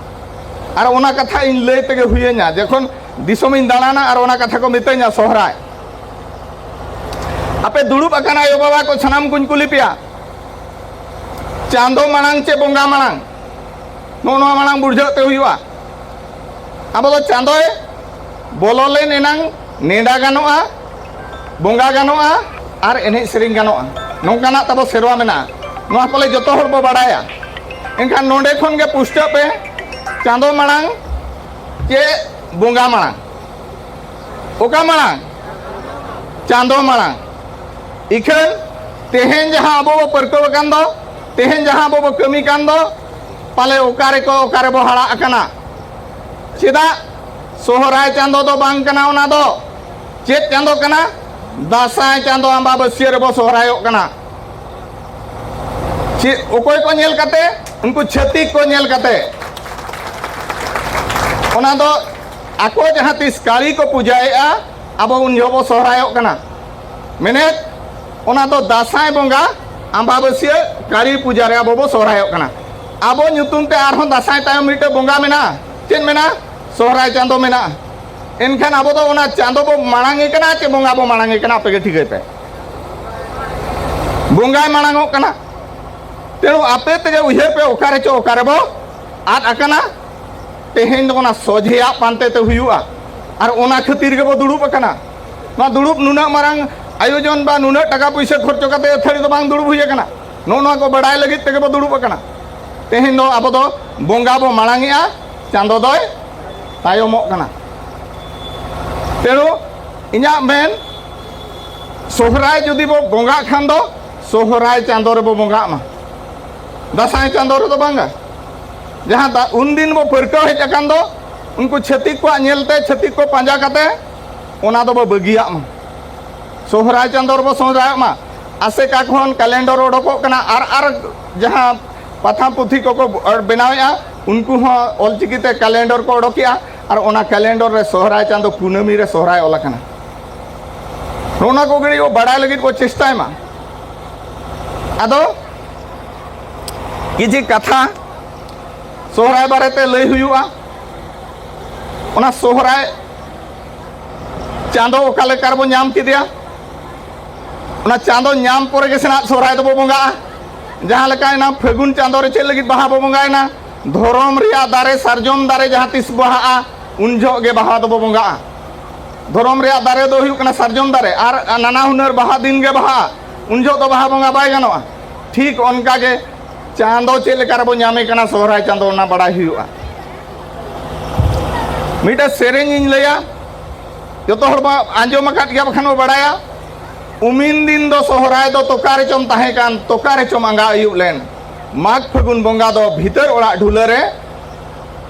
ᱟᱨ ᱚᱱᱟ ᱠᱟᱛᱷᱟ ᱤᱧ ᱞᱟᱹᱭ ᱛᱮᱜᱮ ᱦᱩᱭᱟᱹᱧᱟ, ᱡᱚᱠᱷᱚᱱ ᱫᱤᱥᱚᱢᱤᱧ ᱫᱟᱬᱟᱱᱟ ᱟᱨ ᱚᱱᱟ ᱠᱟᱛᱷᱟ ᱠᱚ ᱢᱤᱛᱟᱹᱧᱟ ᱥᱚᱦᱨᱟᱭ᱾ ᱟᱯᱮ ᱫᱩᱲᱩᱵ ᱟᱠᱟᱱ ᱟᱭᱳ ᱵᱟᱵᱟ ᱠᱚ ᱥᱟᱱᱟᱢ ᱠᱚᱧ ᱠᱩᱞᱤ ᱯᱮᱭᱟ, ᱪᱟᱸᱫᱚ ᱢᱟᱲᱟᱝ ᱪᱮ ᱵᱚᱸᱜᱟ ᱢᱟᱲᱟᱝ? ᱱᱚᱜᱼᱚ ᱱᱚᱣᱟ ᱢᱟᱲᱟᱝ ᱵᱩᱡᱷᱟᱹᱣ ᱛᱮ ᱦᱩᱭᱩᱜᱼᱟ᱾ ᱟᱵᱚ ᱫᱚ ᱪᱟᱸᱫᱚᱭ ᱵᱚᱞᱚ ᱞᱮᱱ ᱮᱱᱟᱝ ᱱᱮᱰᱟ ᱜᱟᱱᱚᱜᱼᱟ, ᱵᱚᱸᱜᱟ ᱜᱟᱱᱚᱜᱼᱟ ᱟᱨ ᱮᱱᱮᱡ ᱥᱮᱨᱮᱧ ᱜᱟᱱᱚᱜᱼᱟ᱾ ᱱᱚᱝᱠᱟᱱᱟᱜ ᱛᱟᱵᱚ ᱥᱮᱨᱣᱟ ᱢᱮᱱᱟᱜᱼᱟ᱾ ᱱᱚᱣᱟ ᱯᱟᱞᱮ ᱡᱚᱛᱚ ᱦᱚᱲ ᱵᱚ ᱵᱟᱲᱟᱭᱟ᱾ ᱮᱱᱠᱷᱟᱱ ᱱᱚᱰᱮ ᱠᱷᱚᱱ ᱜᱮ ᱯᱩᱥᱴᱟᱹᱜ ᱯᱮ, ᱪᱟᱸᱫᱚ ᱢᱟᱲᱟᱝ ᱪᱮ ᱵᱚᱸᱜᱟ ᱢᱟᱲᱟᱝ? ᱚᱠᱟ ᱢᱟᱲᱟᱝ? ᱪᱟᱸᱫᱚ ᱢᱟᱲᱟᱝ᱾ ᱤᱠᱷᱟᱹᱱ ᱛᱮᱦᱮᱧ ᱡᱟᱦᱟᱸ ᱟᱵᱚ ᱵᱚ ᱯᱟᱹᱨᱠᱟᱹᱣ ᱟᱠᱟᱱ ᱫᱚ, ᱛᱮᱦᱮᱧ ᱡᱟᱦᱟᱸ ᱟᱵᱚ ᱵᱚ ᱠᱟᱹᱢᱤ ᱠᱟᱱ ᱫᱚ, ᱯᱟᱞᱮ ᱚᱠᱟ ᱨᱮᱠᱚ, ᱚᱠᱟ ᱨᱮᱵᱚ ᱦᱟᱲᱟᱜ ᱟᱠᱟᱱᱟ? ᱪᱮᱫᱟᱜ? ᱥᱚᱦᱨᱟᱭ ᱪᱟᱸᱫᱚ ᱫᱚ ᱵᱟᱝ ᱠᱟᱱᱟ ᱚᱱᱟ ᱫᱚ᱾ ᱪᱮᱫ ᱪᱟᱸᱫᱚ ᱠᱟᱱᱟ? ᱫᱟᱸᱥᱟᱭ ᱪᱟᱸᱫᱚ ᱟᱢᱵᱟᱵᱟᱹᱥᱭᱟᱹ ᱨᱮᱵᱚ ᱥᱚᱦᱨᱟᱭᱚᱜ ᱠᱟᱱᱟ᱾ ᱪᱮᱫ, ᱚᱠᱚᱭ ᱠᱚ ᱧᱮᱞ ᱠᱟᱛᱮ? ᱩᱱᱠᱩ ᱪᱷᱟᱹᱛᱤᱠ ᱠᱚ ᱧᱮᱞ ᱠᱟᱛᱮ᱾ ᱚᱱᱟ ᱫᱚ ᱟᱠᱚ ᱡᱟᱦᱟᱸ ᱛᱤᱥ ᱠᱟᱹᱲᱤ ᱠᱚ ᱯᱩᱡᱟᱹᱭᱮᱫᱼᱟ, ᱟᱵᱚ ᱩᱱ ᱡᱚᱦᱚᱜ ᱵᱚ ᱥᱚᱦᱨᱟᱭᱚᱜ ᱠᱟᱱᱟ᱾ ᱢᱮᱱᱮᱫ, ᱚᱱᱟ ᱫᱚ ᱫᱟᱸᱥᱟᱭ ᱵᱚᱸᱜᱟ ᱟᱢᱵᱟᱵᱟᱹᱥᱭᱟᱹ ᱠᱟᱹᱲᱤ ᱯᱩᱡᱟ ᱨᱮ ᱟᱵᱚ ᱵᱚ ᱥᱚᱦᱨᱟᱭᱚᱜ ᱠᱟᱱᱟ᱾ ᱟᱵᱚ ᱧᱩᱛᱩᱢ ᱛᱮ ᱟᱨᱦᱚᱸ ᱫᱟᱸᱥᱟᱭ ᱛᱟᱭᱚᱢ ᱢᱤᱫᱴᱮᱱ ᱵᱚᱸᱜᱟ ᱢᱮᱱᱟᱜᱼᱟ᱾ ᱪᱮᱫ ᱢᱮᱱᱟᱜᱼᱟ? ᱥᱚᱦᱨᱟᱭ ᱪᱟᱸᱫᱚ ᱢᱮᱱᱟᱜᱼᱟ᱾ ᱮᱱᱠᱷᱟᱱ ᱟᱵᱚ ᱫᱚ ᱚᱱᱟ ᱪᱟᱸᱫᱚ ᱵᱚ ᱢᱟᱲᱟᱝ ᱮ ᱠᱟᱱᱟ ᱪᱮ ᱵᱚᱸᱜᱟ ᱵᱚ ᱢᱟᱲᱟᱝ ᱮ ᱠᱟᱱᱟ? ᱟᱯᱮ ᱜᱮ ᱴᱷᱤᱠᱟᱹᱭ ᱯᱮ᱾ ᱵᱚᱸᱜᱟᱭ ᱢᱟᱲᱟᱝ ᱚᱜ ᱠᱟᱱᱟ᱾ ᱛᱮᱱᱩ ᱟᱯᱮ ᱛᱮᱜᱮ ᱩᱭᱦᱟᱹᱨ ᱯᱮ, ᱚᱠᱟᱨᱮ ᱪᱚ ᱚᱠᱟᱨᱮ ᱵᱚ ᱟᱫ ᱟᱠᱟᱱᱟ᱾ ᱛᱮᱦᱮᱧ ᱫᱚ ᱚᱱᱟ ᱥᱚᱡᱷᱮᱭᱟᱜ ᱯᱟᱱᱛᱮ ᱛᱮ ᱦᱩᱭᱩᱜᱼᱟ᱾ ᱟᱨ ᱚᱱᱟ ᱠᱷᱟᱹᱛᱤᱨ ᱜᱮᱵᱚ ᱫᱩᱲᱩᱵ ᱟᱠᱟᱱᱟ᱾ ᱱᱚᱣᱟ ᱫᱩᱲᱩᱵ ᱱᱩᱱᱟᱹᱜ ᱢᱟᱨᱟᱝ ᱟᱭᱳᱡᱚᱱ ᱵᱟ ᱱᱩᱱᱟᱹᱜ ᱴᱟᱠᱟ ᱯᱩᱭᱥᱟᱹ ᱠᱷᱚᱨᱪᱚ ᱠᱟᱛᱮ ᱟᱹᱛᱷᱟᱹᱲᱤ ᱫᱚ ᱵᱟᱝ ᱫᱩᱲᱩᱵ ᱦᱩᱭ ᱟᱠᱟᱱᱟ᱾ ᱱᱚᱜᱼᱚ ᱱᱚᱣᱟ ᱠᱚ ᱵᱟᱰᱟᱭ ᱞᱟᱹᱜᱤᱫ ᱛᱮᱜᱮ ᱵᱚ ᱫᱩᱲᱩᱵ ᱟᱠᱟᱱᱟ᱾ ᱛᱮᱦᱮᱧ ᱫᱚ ᱟᱵᱚ ᱫᱚ ᱵᱚᱸᱜᱟ ᱵᱚ ᱢᱟᱲᱟᱝ ᱮᱜᱼᱟ, ᱪᱟᱸᱫᱚ ᱫᱚᱭ ᱛᱟᱭᱚᱢᱚᱜ ᱠᱟᱱᱟ᱾ ᱛᱮᱱᱩ ᱤᱧᱟᱹᱜ ᱢᱮᱱ, ᱥᱚᱦᱨᱟᱭ ᱡᱩᱫᱤ ᱵᱚ ᱵᱚᱸᱜᱟᱜ ᱠᱷᱟᱱ ᱫᱚ ᱥᱚᱦᱨᱟᱭ ᱪᱟᱸᱫᱚ ᱨᱮᱵᱚ ᱵᱚᱸᱜᱟᱜ ᱢᱟ᱾ ᱫᱟᱸᱥᱟᱭ ᱪᱟᱸᱫᱚ ᱨᱮᱫᱚ ᱵᱟᱝᱟ᱾ ᱡᱟᱦᱟᱸ ᱫᱟ-, ᱩᱱᱫᱤᱱ ᱵᱚ ᱯᱟᱹᱨᱠᱟᱹᱣ ᱦᱮᱡ ᱟᱠᱟᱱ ᱫᱚ, ᱩᱱᱠᱩ ᱪᱷᱟᱹᱛᱤᱠ ᱠᱚᱣᱟᱜ ᱧᱮᱞᱛᱮ, ᱪᱷᱟᱹᱛᱤᱠ ᱠᱚ ᱯᱟᱸᱡᱟ ᱠᱟᱛᱮ, ᱚᱱᱟ ᱫᱚᱵᱚ ᱵᱟᱹᱜᱤᱭᱟᱜ ᱢᱟ᱾ ᱥᱚᱦᱨᱟᱭ ᱪᱟᱸᱫᱚ ᱨᱮᱵᱚ ᱥᱚᱦᱨᱟᱭᱚᱜ ᱢᱟ᱾ ᱟᱥᱮᱠᱟ ᱠᱷᱚᱱ ᱠᱮᱞᱮᱱᱰᱚᱨ ᱚᱰᱚᱠᱚᱜ ᱠᱟᱱᱟ, ᱟᱨ ᱟᱨ ᱡᱟᱦᱟᱸ ᱯᱟᱛᱷᱟᱢ ᱯᱩᱛᱷᱤ ᱠᱚᱠᱚ ᱵᱮᱱᱟᱣᱮᱫᱼᱟ, ᱩᱱᱠᱩ ᱦᱚᱸ ᱚᱞᱪᱤᱠᱤ ᱛᱮ ᱠᱮᱞᱮᱱᱰᱚᱨ ᱠᱚ ᱚᱰᱚᱠᱮᱜᱼᱟ, ᱟᱨ ᱚᱱᱟ ᱠᱮᱞᱮᱱᱰᱚᱨ ᱨᱮ ᱥᱚᱦᱨᱟᱭ ᱪᱟᱸᱫᱚ ᱠᱩᱱᱟᱹᱢᱤ ᱨᱮ ᱥᱚᱦᱨᱟᱭ ᱚᱞ ᱟᱠᱟᱱᱟ᱾ ᱱᱚᱜᱼᱚ ᱱᱚᱣᱟ ᱠᱚ ᱠᱟᱹᱴᱤᱡ ᱵᱚ ᱵᱟᱲᱟᱭ ᱞᱟᱹᱜᱤᱫ ᱵᱚ ᱪᱮᱥᱴᱟᱭ ᱢᱟ᱾ ᱟᱫᱚ ᱠᱤᱪᱷᱤ ᱠᱟᱛᱷᱟ ᱥᱚᱦᱨᱟᱭ ᱵᱟᱨᱮᱛᱮ ᱞᱟᱹᱭ ᱦᱩᱭᱩᱜᱼᱟ᱾ ᱚᱱᱟ ᱥᱚᱦᱨᱟᱭ ᱪᱟᱸᱫᱚ ᱚᱠᱟ ᱞᱮᱠᱟ ᱨᱮᱵᱚ ᱧᱟᱢ ᱠᱮᱫᱮᱭᱟ? ᱚᱱᱟ ᱪᱟᱸᱫᱚ ᱧᱟᱢ ᱯᱚᱨᱮ ᱜᱮ ᱥᱮᱱᱟᱜ ᱥᱚᱦᱨᱟᱭ ᱫᱚᱵᱚ ᱵᱚᱸᱜᱟᱜᱼᱟ᱾ ᱡᱟᱦᱟᱸ ᱞᱮᱠᱟ ᱮᱱᱟ ᱯᱷᱟᱹᱜᱩᱱ ᱪᱟᱸᱫᱚ ᱨᱮ ᱪᱮᱫ ᱞᱟᱹᱜᱤᱫ ᱵᱟᱦᱟ ᱵᱚ ᱵᱚᱸᱜᱟᱭᱮᱱᱟ? ᱫᱷᱚᱨᱚᱢ ᱨᱮᱭᱟᱜ ᱫᱟᱨᱮ, ᱥᱟᱨᱡᱚᱢ ᱫᱟᱨᱮ ᱡᱟᱦᱟᱸ ᱛᱤᱥ ᱵᱟᱦᱟᱜᱼᱟ, ᱩᱱ ᱡᱚᱦᱚᱜ ᱜᱮ ᱵᱟᱦᱟ ᱫᱚᱵᱚ ᱵᱚᱸᱜᱟᱜᱼᱟ᱾ ᱫᱷᱚᱨᱚᱢ ᱨᱮᱭᱟᱜ ᱫᱟᱨᱮ ᱫᱚ ᱦᱩᱭᱩᱜ ᱠᱟᱱᱟ ᱥᱟᱨᱡᱚᱢ ᱫᱟᱨᱮ, ᱟᱨ ᱱᱟᱱᱟ ᱦᱩᱱᱟᱹᱨ ᱵᱟᱦᱟ ᱫᱤᱱ ᱜᱮ ᱵᱟᱦᱟᱜᱼᱟ, ᱩᱱ ᱡᱚᱦᱚᱜ ᱫᱚ ᱵᱟᱦᱟ ᱵᱚᱸᱜᱟ ᱵᱟᱭ ᱜᱟᱱᱚᱜᱼᱟ᱾ ᱴᱷᱤᱠ ᱚᱱᱠᱟ ᱜᱮ ᱪᱟᱸᱫᱚ ᱪᱮᱫ ᱞᱮᱠᱟ ᱨᱮᱵᱚ ᱧᱟᱢᱮ ᱠᱟᱱᱟ, ᱥᱚᱦᱨᱟᱭ ᱪᱟᱸᱫᱚ, ᱚᱱᱟ ᱵᱟᱲᱟᱭ ᱦᱩᱭᱩᱜᱼᱟ᱾ ᱢᱤᱫᱴᱮᱱ ᱥᱮᱨᱮᱧ ᱤᱧ ᱞᱟᱹᱭᱟ, ᱡᱚᱛᱚ ᱦᱚᱲ ᱵᱚ ᱟᱸᱡᱚᱢ ᱟᱠᱟᱫ ᱜᱮᱭᱟ, ᱵᱟᱠᱷᱟᱱ ᱵᱚ ᱵᱟᱲᱟᱭᱟ, ᱩᱢᱤᱱ ᱫᱤᱱ ᱫᱚ ᱥᱚᱦᱨᱟᱭ ᱫᱚ ᱛᱚᱠᱟ ᱨᱮᱪᱚᱢ ᱛᱟᱦᱮᱸ ᱠᱟᱱ, ᱛᱚᱠᱟ ᱨᱮᱪᱚᱢ ᱟᱸᱜᱟ ᱟᱹᱭᱩᱵ ᱞᱮᱱ᱾ ᱢᱟᱜᱽ ᱯᱷᱟᱹᱜᱩᱱ ᱵᱚᱸᱜᱟ ᱫᱚ ᱵᱷᱤᱛᱟᱹᱨ ᱚᱲᱟᱜ ᱰᱷᱩᱞᱟᱹ ᱨᱮ,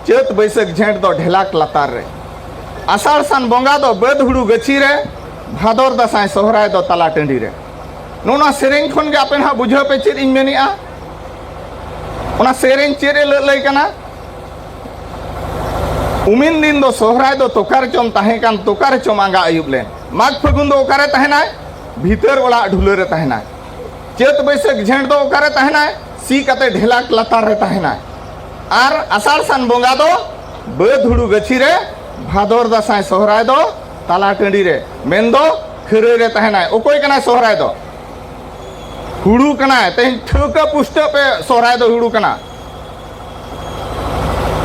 ᱪᱟᱹᱛ ᱵᱟᱹᱭᱥᱟᱹᱠᱷ ᱡᱷᱮᱸᱴ ᱫᱚ ᱰᱷᱮᱞᱟᱠ ᱞᱟᱛᱟᱨ ᱨᱮ, ᱟᱥᱟᱲ ᱥᱟᱱ ᱵᱚᱸᱜᱟ ᱫᱚ ᱵᱟᱹᱫᱽ ᱦᱩᱲᱩ ᱜᱟᱹᱪᱷᱤ ᱨᱮ, ᱵᱷᱟᱫᱚᱨ ᱫᱟᱸᱥᱟᱭ ᱥᱚᱦᱨᱟᱭ ᱫᱚ ᱛᱟᱞᱟ ᱴᱟᱺᱰᱤ ᱨᱮ᱾ ᱱᱚᱜᱼᱚ ᱱᱚᱣᱟ ᱥᱮᱨᱮᱧ ᱠᱷᱚᱱ ᱜᱮ ᱟᱯᱮ ᱱᱟᱦᱟᱜ ᱵᱩᱡᱷᱟᱹᱣ ᱯᱮ ᱪᱮᱫ ᱤᱧ ᱢᱮᱱᱮᱜᱼᱟ᱾ ᱚᱱᱟ ᱥᱮᱨᱮᱧ ᱪᱮᱫ ᱮ ᱞᱟᱹᱞᱟᱹᱭ ᱠᱟᱱᱟ? ᱩᱢᱤᱱ ᱫᱤᱱ ᱫᱚ ᱥᱚᱦᱨᱟᱭ ᱫᱚ ᱛᱚᱠᱟ ᱨᱮᱪᱚᱢ ᱛᱟᱦᱮᱸ ᱠᱟᱱ, ᱛᱚᱠᱟ ᱨᱮᱪᱚᱢ ᱟᱸᱜᱟ ᱟᱹᱭᱩᱵ ᱞᱮᱱ᱾ ᱢᱟᱜᱽ ᱯᱷᱟᱹᱜᱩᱱ ᱫᱚ ᱚᱠᱟᱨᱮ ᱛᱟᱦᱮᱱᱟᱭ? ᱵᱷᱤᱛᱟᱹᱨ ᱚᱲᱟᱜ ᱰᱷᱩᱞᱟᱹ ᱨᱮ ᱛᱟᱦᱮᱱᱟᱭ᱾ ᱪᱟᱹᱛ ᱵᱟᱹᱭᱥᱟᱹᱠᱷ ᱡᱷᱮᱸᱴ ᱫᱚ ᱚᱠᱟᱨᱮ ᱛᱟᱦᱮᱱᱟᱭ? ᱥᱤ ᱠᱟᱛᱮ ᱰᱷᱮᱞᱟᱠ ᱞᱟᱛᱟᱨ ᱨᱮ ᱛᱟᱦᱮᱱᱟᱭ᱾ ᱟᱨ ᱟᱥᱟᱲ ᱥᱟᱱ ᱵᱚᱸᱜᱟ ᱫᱚ ᱵᱟᱹᱫᱽ ᱦᱩᱲᱩ ᱜᱟᱹᱪᱷᱤ ᱨᱮ, ᱵᱷᱟᱫᱚᱨ ᱫᱟᱸᱥᱟᱭ ᱥᱚᱦᱨᱟᱭ ᱫᱚ ᱛᱟᱞᱟ ᱴᱟᱺᱰᱤ ᱨᱮ, ᱢᱮᱱᱫᱚ ᱠᱷᱟᱹᱨᱟᱹᱭ ᱨᱮ ᱛᱟᱦᱮᱱᱟᱭ᱾ ᱚᱠᱚᱭ ᱠᱟᱱᱟᱭ ᱥᱚᱦᱨᱟᱭ ᱫᱚ? ᱦᱩᱲᱩ ᱠᱟᱱᱟᱭ, ᱛᱮᱦᱮᱧ ᱴᱷᱟᱹᱣᱠᱟᱹ ᱯᱩᱥᱴᱟᱹ ᱯᱮ, ᱥᱚᱦᱨᱟᱭ ᱫᱚ ᱦᱩᱲᱩ ᱠᱟᱱᱟ᱾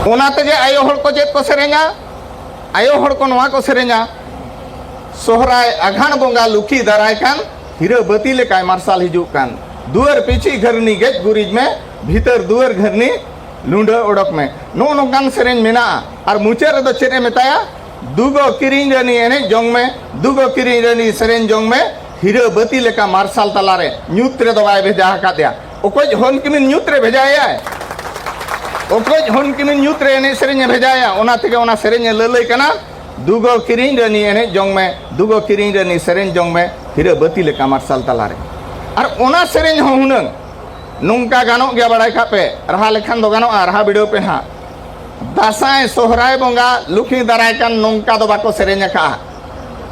ᱚᱱᱟ ᱛᱮᱜᱮ ᱟᱭᱳ ᱦᱚᱲ ᱠᱚ ᱪᱮᱫ ᱠᱚ ᱥᱮᱨᱮᱧᱟ? ᱟᱭᱳ ᱦᱚᱲ ᱠᱚ ᱱᱚᱣᱟ ᱠᱚ ᱥᱮᱨᱮᱧᱟ, "ᱥᱚᱦᱨᱟᱭ ᱟᱜᱷᱟᱬ ᱵᱚᱸᱜᱟ ᱞᱩᱠᱷᱤ ᱫᱟᱨᱟᱭ ᱠᱟᱱ, ᱦᱤᱨᱟᱹ ᱵᱟᱹᱛᱤ ᱞᱮᱠᱟᱭ ᱢᱟᱨᱥᱟᱞ ᱦᱤᱡᱩᱜ ᱠᱟᱱ, ᱫᱩᱣᱟᱹᱨ ᱯᱤᱪᱷᱤ ᱜᱷᱟᱹᱨᱱᱤ ᱜᱮᱡ ᱜᱩᱨᱤᱡ ᱢᱮ, ᱵᱷᱤᱛᱟᱹᱨ ᱫᱩᱣᱟᱹᱨ ᱜᱷᱟᱹᱨᱱᱤ ᱞᱩᱸᱰᱟᱹ ᱚᱰᱚᱠ ᱢᱮ", ᱱᱚᱜᱼᱚ ᱱᱚᱝᱠᱟᱱ ᱥᱮᱨᱮᱧ ᱢᱮᱱᱟᱜᱼᱟ᱾ ᱟᱨ ᱢᱩᱪᱟᱹᱫ ᱨᱮᱫᱚ ᱪᱮᱫ ᱮ ᱢᱮᱛᱟᱭᱟ? "ᱫᱩᱜᱚ ᱠᱤᱨᱤᱧ ᱨᱟᱹᱱᱤ ᱮᱱᱮᱡ ᱡᱚᱝ ᱢᱮ, ᱫᱩᱜᱚ ᱠᱤᱨᱤᱧ ᱨᱟᱹᱱᱤ ᱥᱮᱨᱮᱧ ᱡᱚᱝ ᱢᱮ, ᱦᱤᱨᱟᱹ ᱵᱟᱹᱛᱤ ᱞᱮᱠᱟ ᱢᱟᱨᱥᱟᱞ ᱛᱟᱞᱟᱨᱮ, ᱧᱩᱛ ᱨᱮᱫᱚ ᱵᱟᱭ ᱵᱷᱮᱡᱟ ᱟᱠᱟᱫᱮᱭᱟ᱾" ᱚᱠᱚᱭ ᱦᱚᱱ ᱠᱤᱢᱤᱱ ᱧᱩᱛ ᱨᱮ ᱵᱷᱮᱡᱟᱭᱟᱭ? ᱚᱠᱚᱭ ᱦᱚᱱ ᱠᱤᱢᱤᱱ ᱧᱩᱛ ᱨᱮ ᱮᱱᱮᱡ ᱥᱮᱨᱮᱧ ᱮ ᱵᱷᱮᱡᱟᱭᱟ? ᱚᱱᱟ ᱛᱮᱜᱮ ᱚᱱᱟ ᱥᱮᱨᱮᱧ ᱮ ᱞᱟᱹᱞᱟᱹᱭ ᱠᱟᱱᱟ, "ᱫᱩᱜᱚ ᱠᱤᱨᱤᱧ ᱨᱟᱹᱱᱤ ᱮᱱᱮᱡ ᱡᱚᱝ ᱢᱮ, ᱫᱩᱜᱚ ᱠᱤᱨᱤᱧ ᱨᱟᱹᱱᱤ ᱥᱮᱨᱮᱧ ᱡᱚᱝ ᱢᱮ, ᱦᱤᱨᱟᱹ ᱵᱟᱹᱛᱤ ᱞᱮᱠᱟ ᱢᱟᱨᱥᱟᱞ ᱛᱟᱞᱟᱨᱮ᱾" ᱟᱨ ᱚᱱᱟ ᱥᱮᱨᱮᱧ ᱦᱚᱸ ᱦᱩᱱᱟᱹᱝ ᱱᱚᱝᱠᱟ ᱜᱟᱱᱚᱜ ᱜᱮᱭᱟ, ᱵᱟᱲᱟᱭ ᱠᱟᱜ ᱯᱮ, ᱨᱟᱦᱟ ᱞᱮᱠᱷᱟᱱ ᱫᱚ ᱜᱟᱱᱚᱜᱼᱟ, ᱨᱟᱦᱟ ᱵᱤᱰᱟᱹᱣ ᱯᱮ ᱱᱟᱦᱟᱜ᱾ ᱫᱟᱸᱥᱟᱭ ᱥᱚᱦᱨᱟᱭ ᱵᱚᱸᱜᱟ ᱞᱩᱠᱷᱤ ᱫᱟᱨᱟᱭ ᱠᱟᱱ, ᱱᱚᱝᱠᱟ ᱫᱚ ᱵᱟᱠᱚ ᱥᱮᱨᱮᱧ ᱟᱠᱟᱜᱼᱟ᱾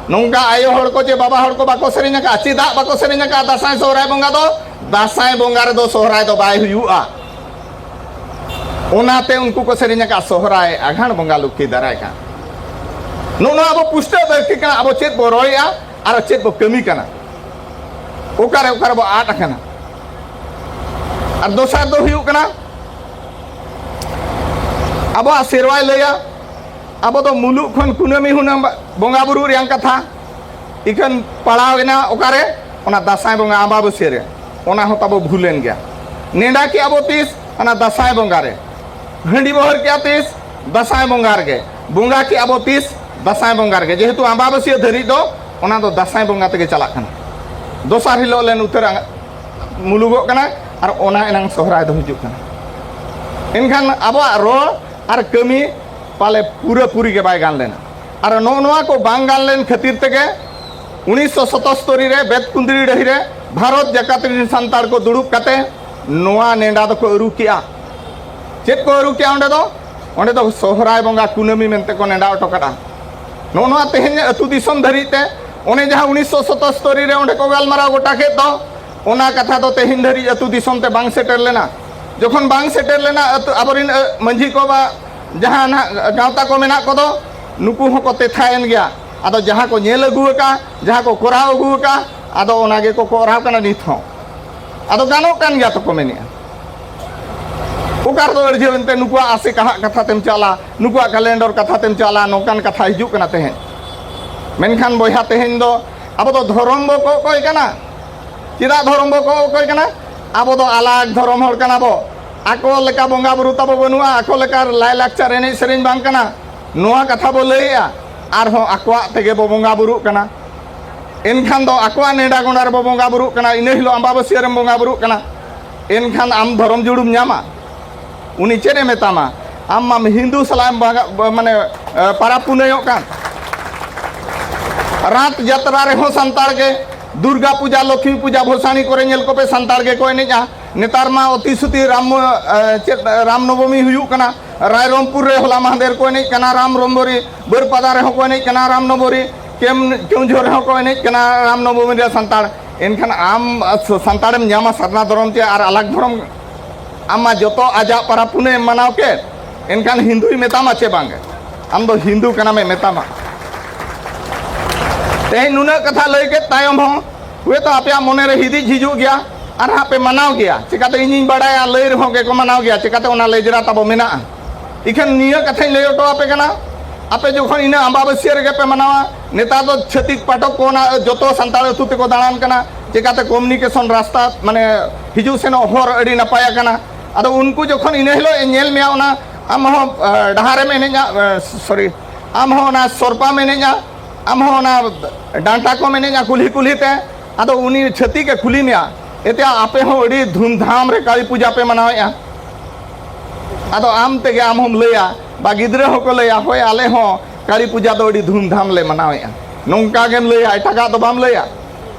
ᱱᱚᱝᱠᱟ ᱟᱭᱳ ᱦᱚᱲ ᱠᱚ ᱪᱮ ᱵᱟᱵᱟ ᱦᱚᱲ ᱠᱚ ᱵᱟᱠᱚ ᱥᱮᱨᱮᱧ ᱟᱠᱟᱜᱼᱟ᱾ ᱪᱮᱫᱟᱜ ᱵᱟᱠᱚ ᱥᱮᱨᱮᱧ ᱟᱠᱟᱜᱼᱟ? ᱫᱟᱸᱥᱟᱭ ᱥᱚᱦᱨᱟᱭ ᱵᱚᱸᱜᱟ ᱫᱚ, ᱫᱟᱸᱥᱟᱭ ᱵᱚᱸᱜᱟ ᱨᱮᱫᱚ ᱥᱚᱦᱨᱟᱭ ᱫᱚ ᱵᱟᱭ ᱦᱩᱭᱩᱜᱼᱟ᱾ ᱚᱱᱟᱛᱮ ᱩᱱᱠᱩ ᱠᱚ ᱥᱮᱨᱮᱧ ᱟᱠᱟᱜᱼᱟ, "ᱥᱚᱦᱨᱟᱭ ᱟᱜᱷᱟᱬ ᱵᱚᱸᱜᱟ ᱞᱩᱠᱷᱤ ᱫᱟᱨᱟᱭ ᱠᱟᱱ᱾" ᱱᱚᱜᱼᱚ ᱱᱚᱣᱟ ᱟᱵᱚ ᱯᱩᱥᱴᱟᱹᱣ ᱞᱟᱹᱠᱛᱤ ᱠᱟᱱᱟ, ᱟᱵᱚ ᱪᱮᱫ ᱵᱚ ᱨᱚᱲᱮᱜᱼᱟ ᱟᱨ ᱪᱮᱫ ᱵᱚ ᱠᱟᱹᱢᱤ ᱠᱟᱱᱟ, ᱚᱠᱟᱨᱮ, ᱚᱠᱟᱨᱮ ᱵᱚ ᱟᱫ ᱟᱠᱟᱱᱟ᱾ ᱟᱨ ᱫᱚᱥᱟᱨ ᱫᱚ ᱦᱩᱭᱩᱜ ᱠᱟᱱᱟ, ᱟᱵᱚᱣᱟᱜ ᱥᱮᱨᱣᱟᱭ ᱞᱟᱹᱭᱟ, ᱟᱵᱚ ᱫᱚ ᱢᱩᱞᱩᱜ ᱠᱷᱚᱱ ᱠᱩᱱᱟᱹᱢᱤ ᱦᱩᱱᱟᱹᱝ ᱵᱚᱸᱜᱟ ᱵᱩᱨᱩ ᱨᱮᱭᱟᱝ ᱠᱟᱛᱷᱟ ᱤᱠᱷᱟᱹᱱ ᱯᱟᱲᱟᱣ ᱮᱱᱟ ᱚᱠᱟᱨᱮ? ᱚᱱᱟ ᱫᱟᱸᱥᱟᱭ ᱵᱚᱸᱜᱟ ᱟᱢᱵᱟᱵᱟᱹᱥᱭᱟᱹ ᱨᱮ, ᱚᱱᱟ ᱦᱚᱸ ᱛᱟᱵᱚ ᱵᱷᱩᱞᱮᱱ ᱜᱮᱭᱟ᱾ ᱱᱮᱰᱟ ᱠᱮᱜᱼᱟ ᱵᱚ ᱛᱤᱥ? ᱚᱱᱟ ᱫᱟᱸᱥᱟᱭ ᱵᱚᱸᱜᱟ ᱨᱮ᱾ ᱦᱟᱺᱰᱤ ᱵᱚ ᱦᱟᱹᱨ ᱠᱮᱜᱼᱟ ᱛᱤᱥ? ᱫᱟᱸᱥᱟᱭ ᱵᱚᱸᱜᱟ ᱨᱮᱜᱮ᱾ ᱵᱚᱸᱜᱟ ᱠᱮᱜᱼᱟ ᱵᱚ ᱛᱤᱥ? ᱫᱟᱸᱥᱟᱭ ᱵᱚᱸᱜᱟ ᱨᱮᱜᱮ᱾ ᱡᱮᱦᱮᱛᱩ ᱟᱢᱵᱟᱵᱟᱹᱥᱭᱟᱹ ᱫᱷᱟᱹᱨᱤᱡ ᱫᱚ ᱚᱱᱟ ᱫᱚ ᱫᱟᱸᱥᱟᱭ ᱵᱚᱸᱜᱟ ᱛᱮᱜᱮ ᱪᱟᱞᱟᱜ ᱠᱟᱱᱟ, ᱫᱚᱥᱟᱨ ᱦᱤᱞᱳᱜ ᱞᱮᱱ ᱩᱛᱟᱹᱨ ᱟᱸᱜ-, ᱢᱩᱞᱩᱜᱚᱜ ᱠᱟᱱᱟ, ᱟᱨ ᱚᱱᱟ ᱮᱱᱟᱝ ᱥᱚᱦᱨᱟᱭ ᱫᱚ ᱦᱤᱡᱩᱜ ᱠᱟᱱᱟ᱾ ᱮᱱᱠᱷᱟᱱ ᱟᱵᱚᱣᱟᱜ ᱨᱚᱲ ᱟᱨ ᱠᱟᱹᱢᱤ ᱯᱟᱞᱮ ᱯᱩᱨᱟᱹᱯᱩᱨᱤ ᱜᱮ ᱵᱟᱭ ᱜᱟᱱ ᱞᱮᱱᱟ᱾ ᱟᱨ ᱱᱚᱜᱼᱚ ᱱᱚᱣᱟ ᱠᱚ ᱵᱟᱝ ᱜᱟᱱ ᱞᱮᱱ ᱠᱷᱟᱹᱛᱤᱨ ᱛᱮᱜᱮ ᱩᱱᱤᱥᱥᱚ ᱥᱚᱛᱚᱥᱛᱚᱨᱤ ᱨᱮ ᱵᱮᱛᱠᱩᱸᱫᱽᱨᱤ ᱰᱟᱹᱦᱤ ᱨᱮ ᱵᱷᱟᱨᱚᱛ ᱡᱟᱠᱟᱛ ᱨᱤᱱ ᱥᱟᱱᱛᱟᱲ ᱠᱚ ᱫᱩᱲᱩᱵ ᱠᱟᱛᱮ ᱱᱚᱣᱟ ᱱᱮᱰᱟ ᱫᱚᱠᱚ ᱟᱹᱨᱩ ᱠᱮᱜᱼᱟ᱾ ᱪᱮᱫ ᱠᱚ ᱟᱹᱨᱩ ᱠᱮᱜᱼᱟ ᱚᱸᱰᱮ ᱫᱚ? ᱚᱸᱰᱮ ᱫᱚ ᱥᱚᱦᱨᱟᱭ ᱵᱚᱸᱜᱟ ᱠᱩᱱᱟᱹᱢᱤ ᱢᱮᱱᱛᱮ ᱠᱚ ᱱᱮᱰᱟ ᱦᱚᱴᱚ ᱠᱟᱫᱼᱟ᱾ ᱱᱚᱜᱼᱚ ᱱᱚᱣᱟ ᱛᱮᱦᱮᱧ ᱟᱹᱛᱩ ᱫᱤᱥᱚᱢ ᱫᱷᱟᱹᱨᱤᱡ ᱛᱮ, ᱚᱱᱮ ᱡᱟᱦᱟᱸ ᱩᱱᱤᱥᱥᱚ ᱥᱚᱛᱚᱥᱛᱚᱨᱤ ᱨᱮ ᱚᱸᱰᱮ ᱠᱚ ᱜᱟᱞᱢᱟᱨᱟᱣ ᱜᱚᱴᱟ ᱠᱮᱫ ᱫᱚ, ᱚᱱᱟ ᱠᱟᱛᱷᱟ ᱫᱚ ᱛᱮᱦᱮᱧ ᱫᱷᱟᱹᱨᱤᱡ ᱟᱹᱛᱩ ᱫᱤᱥᱚᱢ ᱛᱮ ᱵᱟᱝ ᱥᱮᱴᱮᱨ ᱞᱮᱱᱟ᱾ ᱡᱚᱠᱷᱚᱱ ᱵᱟᱝ ᱥᱮᱴᱮᱨ ᱞᱮᱱᱟ, ᱟᱹᱛᱩ, ᱟᱵᱚᱨᱤᱱ, ᱟᱹ, ᱢᱟᱹᱡᱷᱤ ᱠᱚ ᱵᱟ ᱡᱟᱦᱟᱸ ᱱᱟᱦᱟᱜ ᱜᱟᱶᱛᱟ ᱠᱚ ᱢᱮᱱᱟᱜ ᱠᱚᱫᱚ, ᱱᱩᱠᱩ ᱦᱚᱸᱠᱚ ᱛᱮᱛᱷᱟᱭᱮᱱ ᱜᱮᱭᱟ᱾ ᱟᱫᱚ ᱡᱟᱦᱟᱸ ᱠᱚ ᱧᱮᱞ ᱟᱹᱜᱩ ᱟᱠᱟᱫ, ᱡᱟᱦᱟᱸ ᱠᱚ ᱠᱚᱨᱟᱣ ᱟᱹᱜᱩ ᱟᱠᱟᱫ, ᱟᱫᱚ ᱚᱱᱟ ᱜᱮᱠᱚ ᱠᱚᱨᱟᱣ ᱠᱟᱱᱟ ᱱᱤᱛ ᱦᱚᱸ᱾ ᱟᱫᱚ ᱜᱟᱱᱚᱜ ᱠᱟᱱ ᱜᱮᱭᱟ ᱛᱚᱠᱚ ᱢᱮᱱᱮᱜᱼᱟ᱾ ᱚᱠᱟ ᱨᱮᱫᱚ ᱟᱹᱲᱡᱷᱟᱹᱣ ᱮᱱᱛᱮ ᱱᱩᱠᱩᱣᱟᱜ ᱟᱥᱮ ᱠᱟᱦᱟᱜ ᱠᱟᱛᱷᱟ ᱛᱮᱢ ᱪᱟᱞᱟ, ᱱᱩᱠᱩᱣᱟᱜ ᱠᱮᱞᱮᱱᱰᱚᱨ ᱠᱟᱛᱷᱟ ᱛᱮᱢ ᱪᱟᱞᱟ, ᱱᱚᱝᱠᱟᱱ ᱠᱟᱛᱷᱟ ᱦᱤᱡᱩᱜ ᱠᱟᱱᱟ ᱛᱮᱦᱮᱧ᱾ ᱢᱮᱱᱠᱷᱟᱱ ᱵᱚᱭᱦᱟ, ᱛᱮᱦᱮᱧ ᱫᱚ ᱟᱵᱚ ᱫᱚ ᱫᱷᱚᱨᱚᱢ ᱵᱚ ᱠᱚ ᱚᱠᱚᱭ ᱠᱟᱱᱟ? ᱪᱮᱫᱟᱜ ᱫᱷᱚᱨᱚᱢ ᱵᱚ ᱠᱚ ᱚᱠᱚᱭ ᱠᱟᱱᱟ? ᱟᱵᱚ ᱫᱚ ᱟᱞᱟᱜᱽ ᱫᱷᱚᱨᱚᱢ ᱦᱚᱲ ᱠᱟᱱᱟ ᱵᱚ᱾ ᱟᱠᱚ ᱞᱮᱠᱟ ᱵᱚᱸᱜᱟ ᱵᱩᱨᱩ ᱛᱟᱵᱚ ᱵᱟᱹᱱᱩᱜᱼᱟ, ᱟᱠᱚ ᱞᱮᱠᱟ ᱞᱟᱭᱼᱞᱟᱠᱪᱟᱨ ᱮᱱᱮᱡ ᱥᱮᱨᱮᱧ ᱵᱟᱝ ᱠᱟᱱᱟ, ᱱᱚᱣᱟ ᱠᱟᱛᱷᱟ ᱵᱚ ᱞᱟᱹᱭᱮᱜᱼᱟ᱾ ᱟᱨᱦᱚᱸ ᱟᱠᱚᱣᱟᱜ ᱛᱮᱜᱮ ᱵᱚ ᱵᱚᱸᱜᱟ ᱵᱩᱨᱩᱜ ᱠᱟᱱᱟ᱾ ᱮᱱᱠᱷᱟᱱ ᱫᱚ ᱟᱠᱚᱣᱟᱜ ᱱᱮᱰᱟ ᱜᱚᱸᱰᱟ ᱨᱮᱵᱚ ᱵᱚᱸᱜᱟ ᱵᱩᱨᱩᱜ ᱠᱟᱱᱟ, ᱤᱱᱟᱹ ᱦᱤᱞᱳᱜ ᱟᱢᱵᱟᱵᱟᱹᱥᱭᱟᱹ ᱨᱮᱢ ᱵᱚᱸᱜᱟ ᱵᱩᱨᱩᱜ ᱠᱟᱱᱟ᱾ ᱮᱱᱠᱷᱟᱱ ᱟᱢ ᱫᱷᱚᱨᱚᱢ ᱡᱩᱲᱩᱢ ᱧᱟᱢᱟ? ᱩᱱᱤ ᱪᱮᱫ ᱮ ᱢᱮᱛᱟᱢᱟ? ᱟᱢ ᱢᱟᱢ ᱦᱤᱱᱫᱩ ᱥᱟᱞᱟᱜ ᱮᱢ ᱵᱟᱜᱟ-, ᱢᱟᱱᱮ, ᱮ, ᱯᱟᱨᱟᱵᱽ ᱯᱩᱱᱟᱹᱭᱚᱜ ᱠᱟᱱ᱾ ᱨᱟᱛ ᱡᱟᱛᱨᱟ ᱨᱮᱦᱚᱸ ᱥᱟᱱᱛᱟᱲ ᱜᱮ, ᱫᱩᱨᱜᱟ ᱯᱩᱡᱟ, ᱞᱚᱠᱷᱢᱤ ᱯᱩᱡᱟ, ᱵᱷᱚᱥᱟᱱᱤ ᱠᱚᱨᱮ ᱧᱮᱞ ᱠᱚᱯᱮ, ᱥᱟᱱᱛᱟᱲ ᱜᱮᱠᱚ ᱮᱱᱮᱡᱼᱟ᱾ ᱱᱮᱛᱟᱨ ᱢᱟ ᱚᱛᱤ ᱥᱩᱛᱤ ᱨᱟᱢ, ᱮ, ᱪᱮᱫ, ᱨᱟᱢ ᱱᱚᱵᱚᱢᱤ ᱦᱩᱭᱩᱜ ᱠᱟᱱᱟ, ᱨᱟᱭᱨᱚᱝᱯᱩᱨ ᱨᱮ ᱦᱚᱞᱟ ᱢᱟᱦᱫᱮᱨ ᱠᱚ ᱮᱱᱮᱡ ᱠᱟᱱᱟ ᱨᱟᱢ ᱱᱚᱵᱚᱢᱤ, ᱵᱟᱹᱨᱯᱟᱫᱟ ᱨᱮᱦᱚᱸ ᱠᱚ ᱮᱱᱮᱡ ᱠᱟᱱᱟ ᱨᱟᱢ ᱱᱚᱵᱚᱢᱤ, ᱠᱮᱢ-, ᱠᱮᱣᱡᱷᱚᱨ ᱨᱮᱦᱚᱸ ᱠᱚ ᱮᱱᱮᱡ ᱠᱟᱱᱟ ᱨᱟᱢ ᱱᱚᱵᱚᱢᱤ ᱨᱮ ᱥᱟᱱᱛᱟᱲ᱾ ᱮᱱᱠᱷᱟᱱ ᱟᱢ, ᱟ, ᱥ-, ᱥᱟᱱᱛᱟᱲᱮᱢ ᱧᱟᱢᱟ ᱥᱟᱨᱱᱟ ᱫᱷᱚᱨᱚᱢ ᱪᱮ ᱟᱨ ᱟᱞᱟᱜᱽ ᱫᱷᱚᱨᱚᱢ? ᱟᱢ ᱢᱟ ᱡᱚᱛᱚ ᱟᱡᱟᱜ ᱯᱟᱨᱟᱵᱽ ᱯᱩᱱᱟᱹᱭ ᱮᱢ ᱢᱟᱱᱟᱣ ᱠᱮᱫ, ᱮᱱᱠᱷᱟᱱ ᱦᱤᱱᱫᱩᱭ ᱢᱮᱛᱟᱢᱟ ᱪᱮ ᱵᱟᱝ? ᱟᱢ ᱫᱚ ᱦᱤᱱᱫᱩ ᱠᱟᱱᱟᱢᱮ ᱢᱮᱛᱟᱢᱟ᱾ ᱛᱮᱦᱮᱧ ᱱᱩᱱᱟᱹᱜ ᱠᱟᱛᱷᱟ ᱞᱟᱹᱭ ᱠᱮᱫ ᱛᱟᱭᱚᱢ ᱦᱚᱸ ᱦᱚᱭᱛᱳ ᱟᱯᱮᱭᱟᱜ ᱢᱚᱱᱮ ᱨᱮ ᱦᱤᱫᱤᱡ ᱦᱤᱡᱩᱜ ᱜᱮᱭᱟ, ᱟᱨ ᱦᱟᱸᱜ ᱯᱮ ᱢᱟᱱᱟᱣ ᱜᱮᱭᱟ᱾ ᱪᱮᱠᱟᱛᱮ ᱤᱧᱤᱧ ᱵᱟᱲᱟᱭᱟ? ᱞᱟᱹᱭ ᱨᱮᱦᱚᱸ ᱜᱮᱠᱚ ᱢᱟᱱᱟᱣ ᱜᱮᱭᱟ᱾ ᱪᱮᱠᱟᱛᱮ ᱚᱱᱟ ᱞᱮᱡᱽᱨᱟ ᱛᱟᱵᱚ ᱢᱮᱱᱟᱜᱼᱟ? ᱤᱠᱷᱟᱹᱱ ᱱᱤᱭᱟᱹ ᱠᱟᱛᱷᱟᱧ ᱞᱟᱹᱭ ᱦᱚᱴᱚ ᱟᱯᱮ ᱠᱟᱱᱟ, ᱟᱯᱮ ᱡᱚᱠᱷᱚᱱ ᱤᱱᱟᱹ ᱟᱢᱵᱟᱵᱟᱹᱥᱭᱟᱹ ᱨᱮᱜᱮ ᱯᱮ ᱢᱟᱱᱟᱣᱟ, ᱱᱮᱛᱟᱨ ᱫᱚ ᱪᱷᱟᱹᱛᱤᱠ ᱯᱟᱴᱷᱚᱠ ᱠᱚ ᱚᱱᱟ ᱡᱚᱛᱚ ᱥᱟᱱᱛᱟᱲ ᱟᱹᱛᱩ ᱛᱮᱠᱚ ᱫᱟᱬᱟᱱ ᱠᱟᱱᱟ᱾ ᱪᱮᱠᱟᱛᱮ ᱠᱚᱢᱤᱭᱩᱱᱤᱠᱮᱥᱚᱱ ᱨᱟᱥᱛᱟ, ᱢᱟᱱᱮ, ᱦᱤᱡᱩᱜ ᱥᱮᱱᱚᱜ ᱦᱚᱨ ᱟᱹᱰᱤ ᱱᱟᱯᱟᱭ ᱟᱠᱟᱱᱟ᱾ ᱟᱫᱚ ᱩᱱᱠᱩ ᱡᱚᱠᱷᱚᱱ ᱤᱱᱟᱹ ᱦᱤᱞᱳᱜ ᱮ ᱧᱮᱞ ᱢᱮᱭᱟ, ᱚᱱᱟ ᱟᱢ ᱦᱚᱸ, ᱮ, ᱰᱟᱦᱟᱨᱮᱢ ᱮᱱᱮᱡᱼᱟ, ᱮ, ᱥᱚᱨᱤ, ᱟᱢ ᱦᱚᱸ ᱚᱱᱟ ᱥᱚᱨᱯᱟᱢ ᱮᱱᱮᱡᱼᱟ, ᱟᱢ ᱦᱚᱸ ᱚᱱᱟ ᱰᱟᱱᱴᱟ ᱠᱚᱢ ᱮᱱᱮᱡᱼᱟ ᱠᱩᱞᱦᱤ ᱠᱩᱞᱦᱤ ᱛᱮ᱾ ᱟᱫᱚ ᱩᱱᱤ ᱪᱷᱟᱹᱛᱤᱠ ᱮ ᱠᱩᱞᱤ ᱢᱮᱭᱟ, "ᱮᱛᱮ ᱟᱯᱮ ᱦᱚᱸ ᱟᱹᱰᱤ ᱫᱷᱩᱢᱫᱷᱟᱢ ᱨᱮ ᱠᱟᱹᱞᱤ ᱯᱩᱡᱟ ᱯᱮ ᱢᱟᱱᱟᱣᱮᱫᱼᱟ?" ᱟᱫᱚ ᱟᱢ ᱛᱮᱜᱮ ᱟᱢ ᱦᱚᱸᱢ ᱞᱟᱹᱭᱟ, ᱵᱟ ᱜᱤᱫᱽᱨᱟᱹ ᱦᱚᱸᱠᱚ ᱞᱟᱹᱭᱟ, "ᱦᱳᱭ, ᱟᱞᱮ ᱦᱚᱸ ᱠᱟᱹᱞᱤ ᱯᱩᱡᱟ ᱫᱚ ᱟᱹᱰᱤ ᱫᱷᱩᱢᱫᱷᱟᱢ ᱞᱮ ᱢᱟᱱᱟᱣᱮᱫᱼᱟ᱾" ᱱᱚᱝᱠᱟ ᱜᱮᱢ ᱞᱟᱹᱭᱟ, ᱮᱴᱟᱜᱟᱜ ᱫᱚ ᱵᱟᱢ ᱞᱟᱹᱭᱟ᱾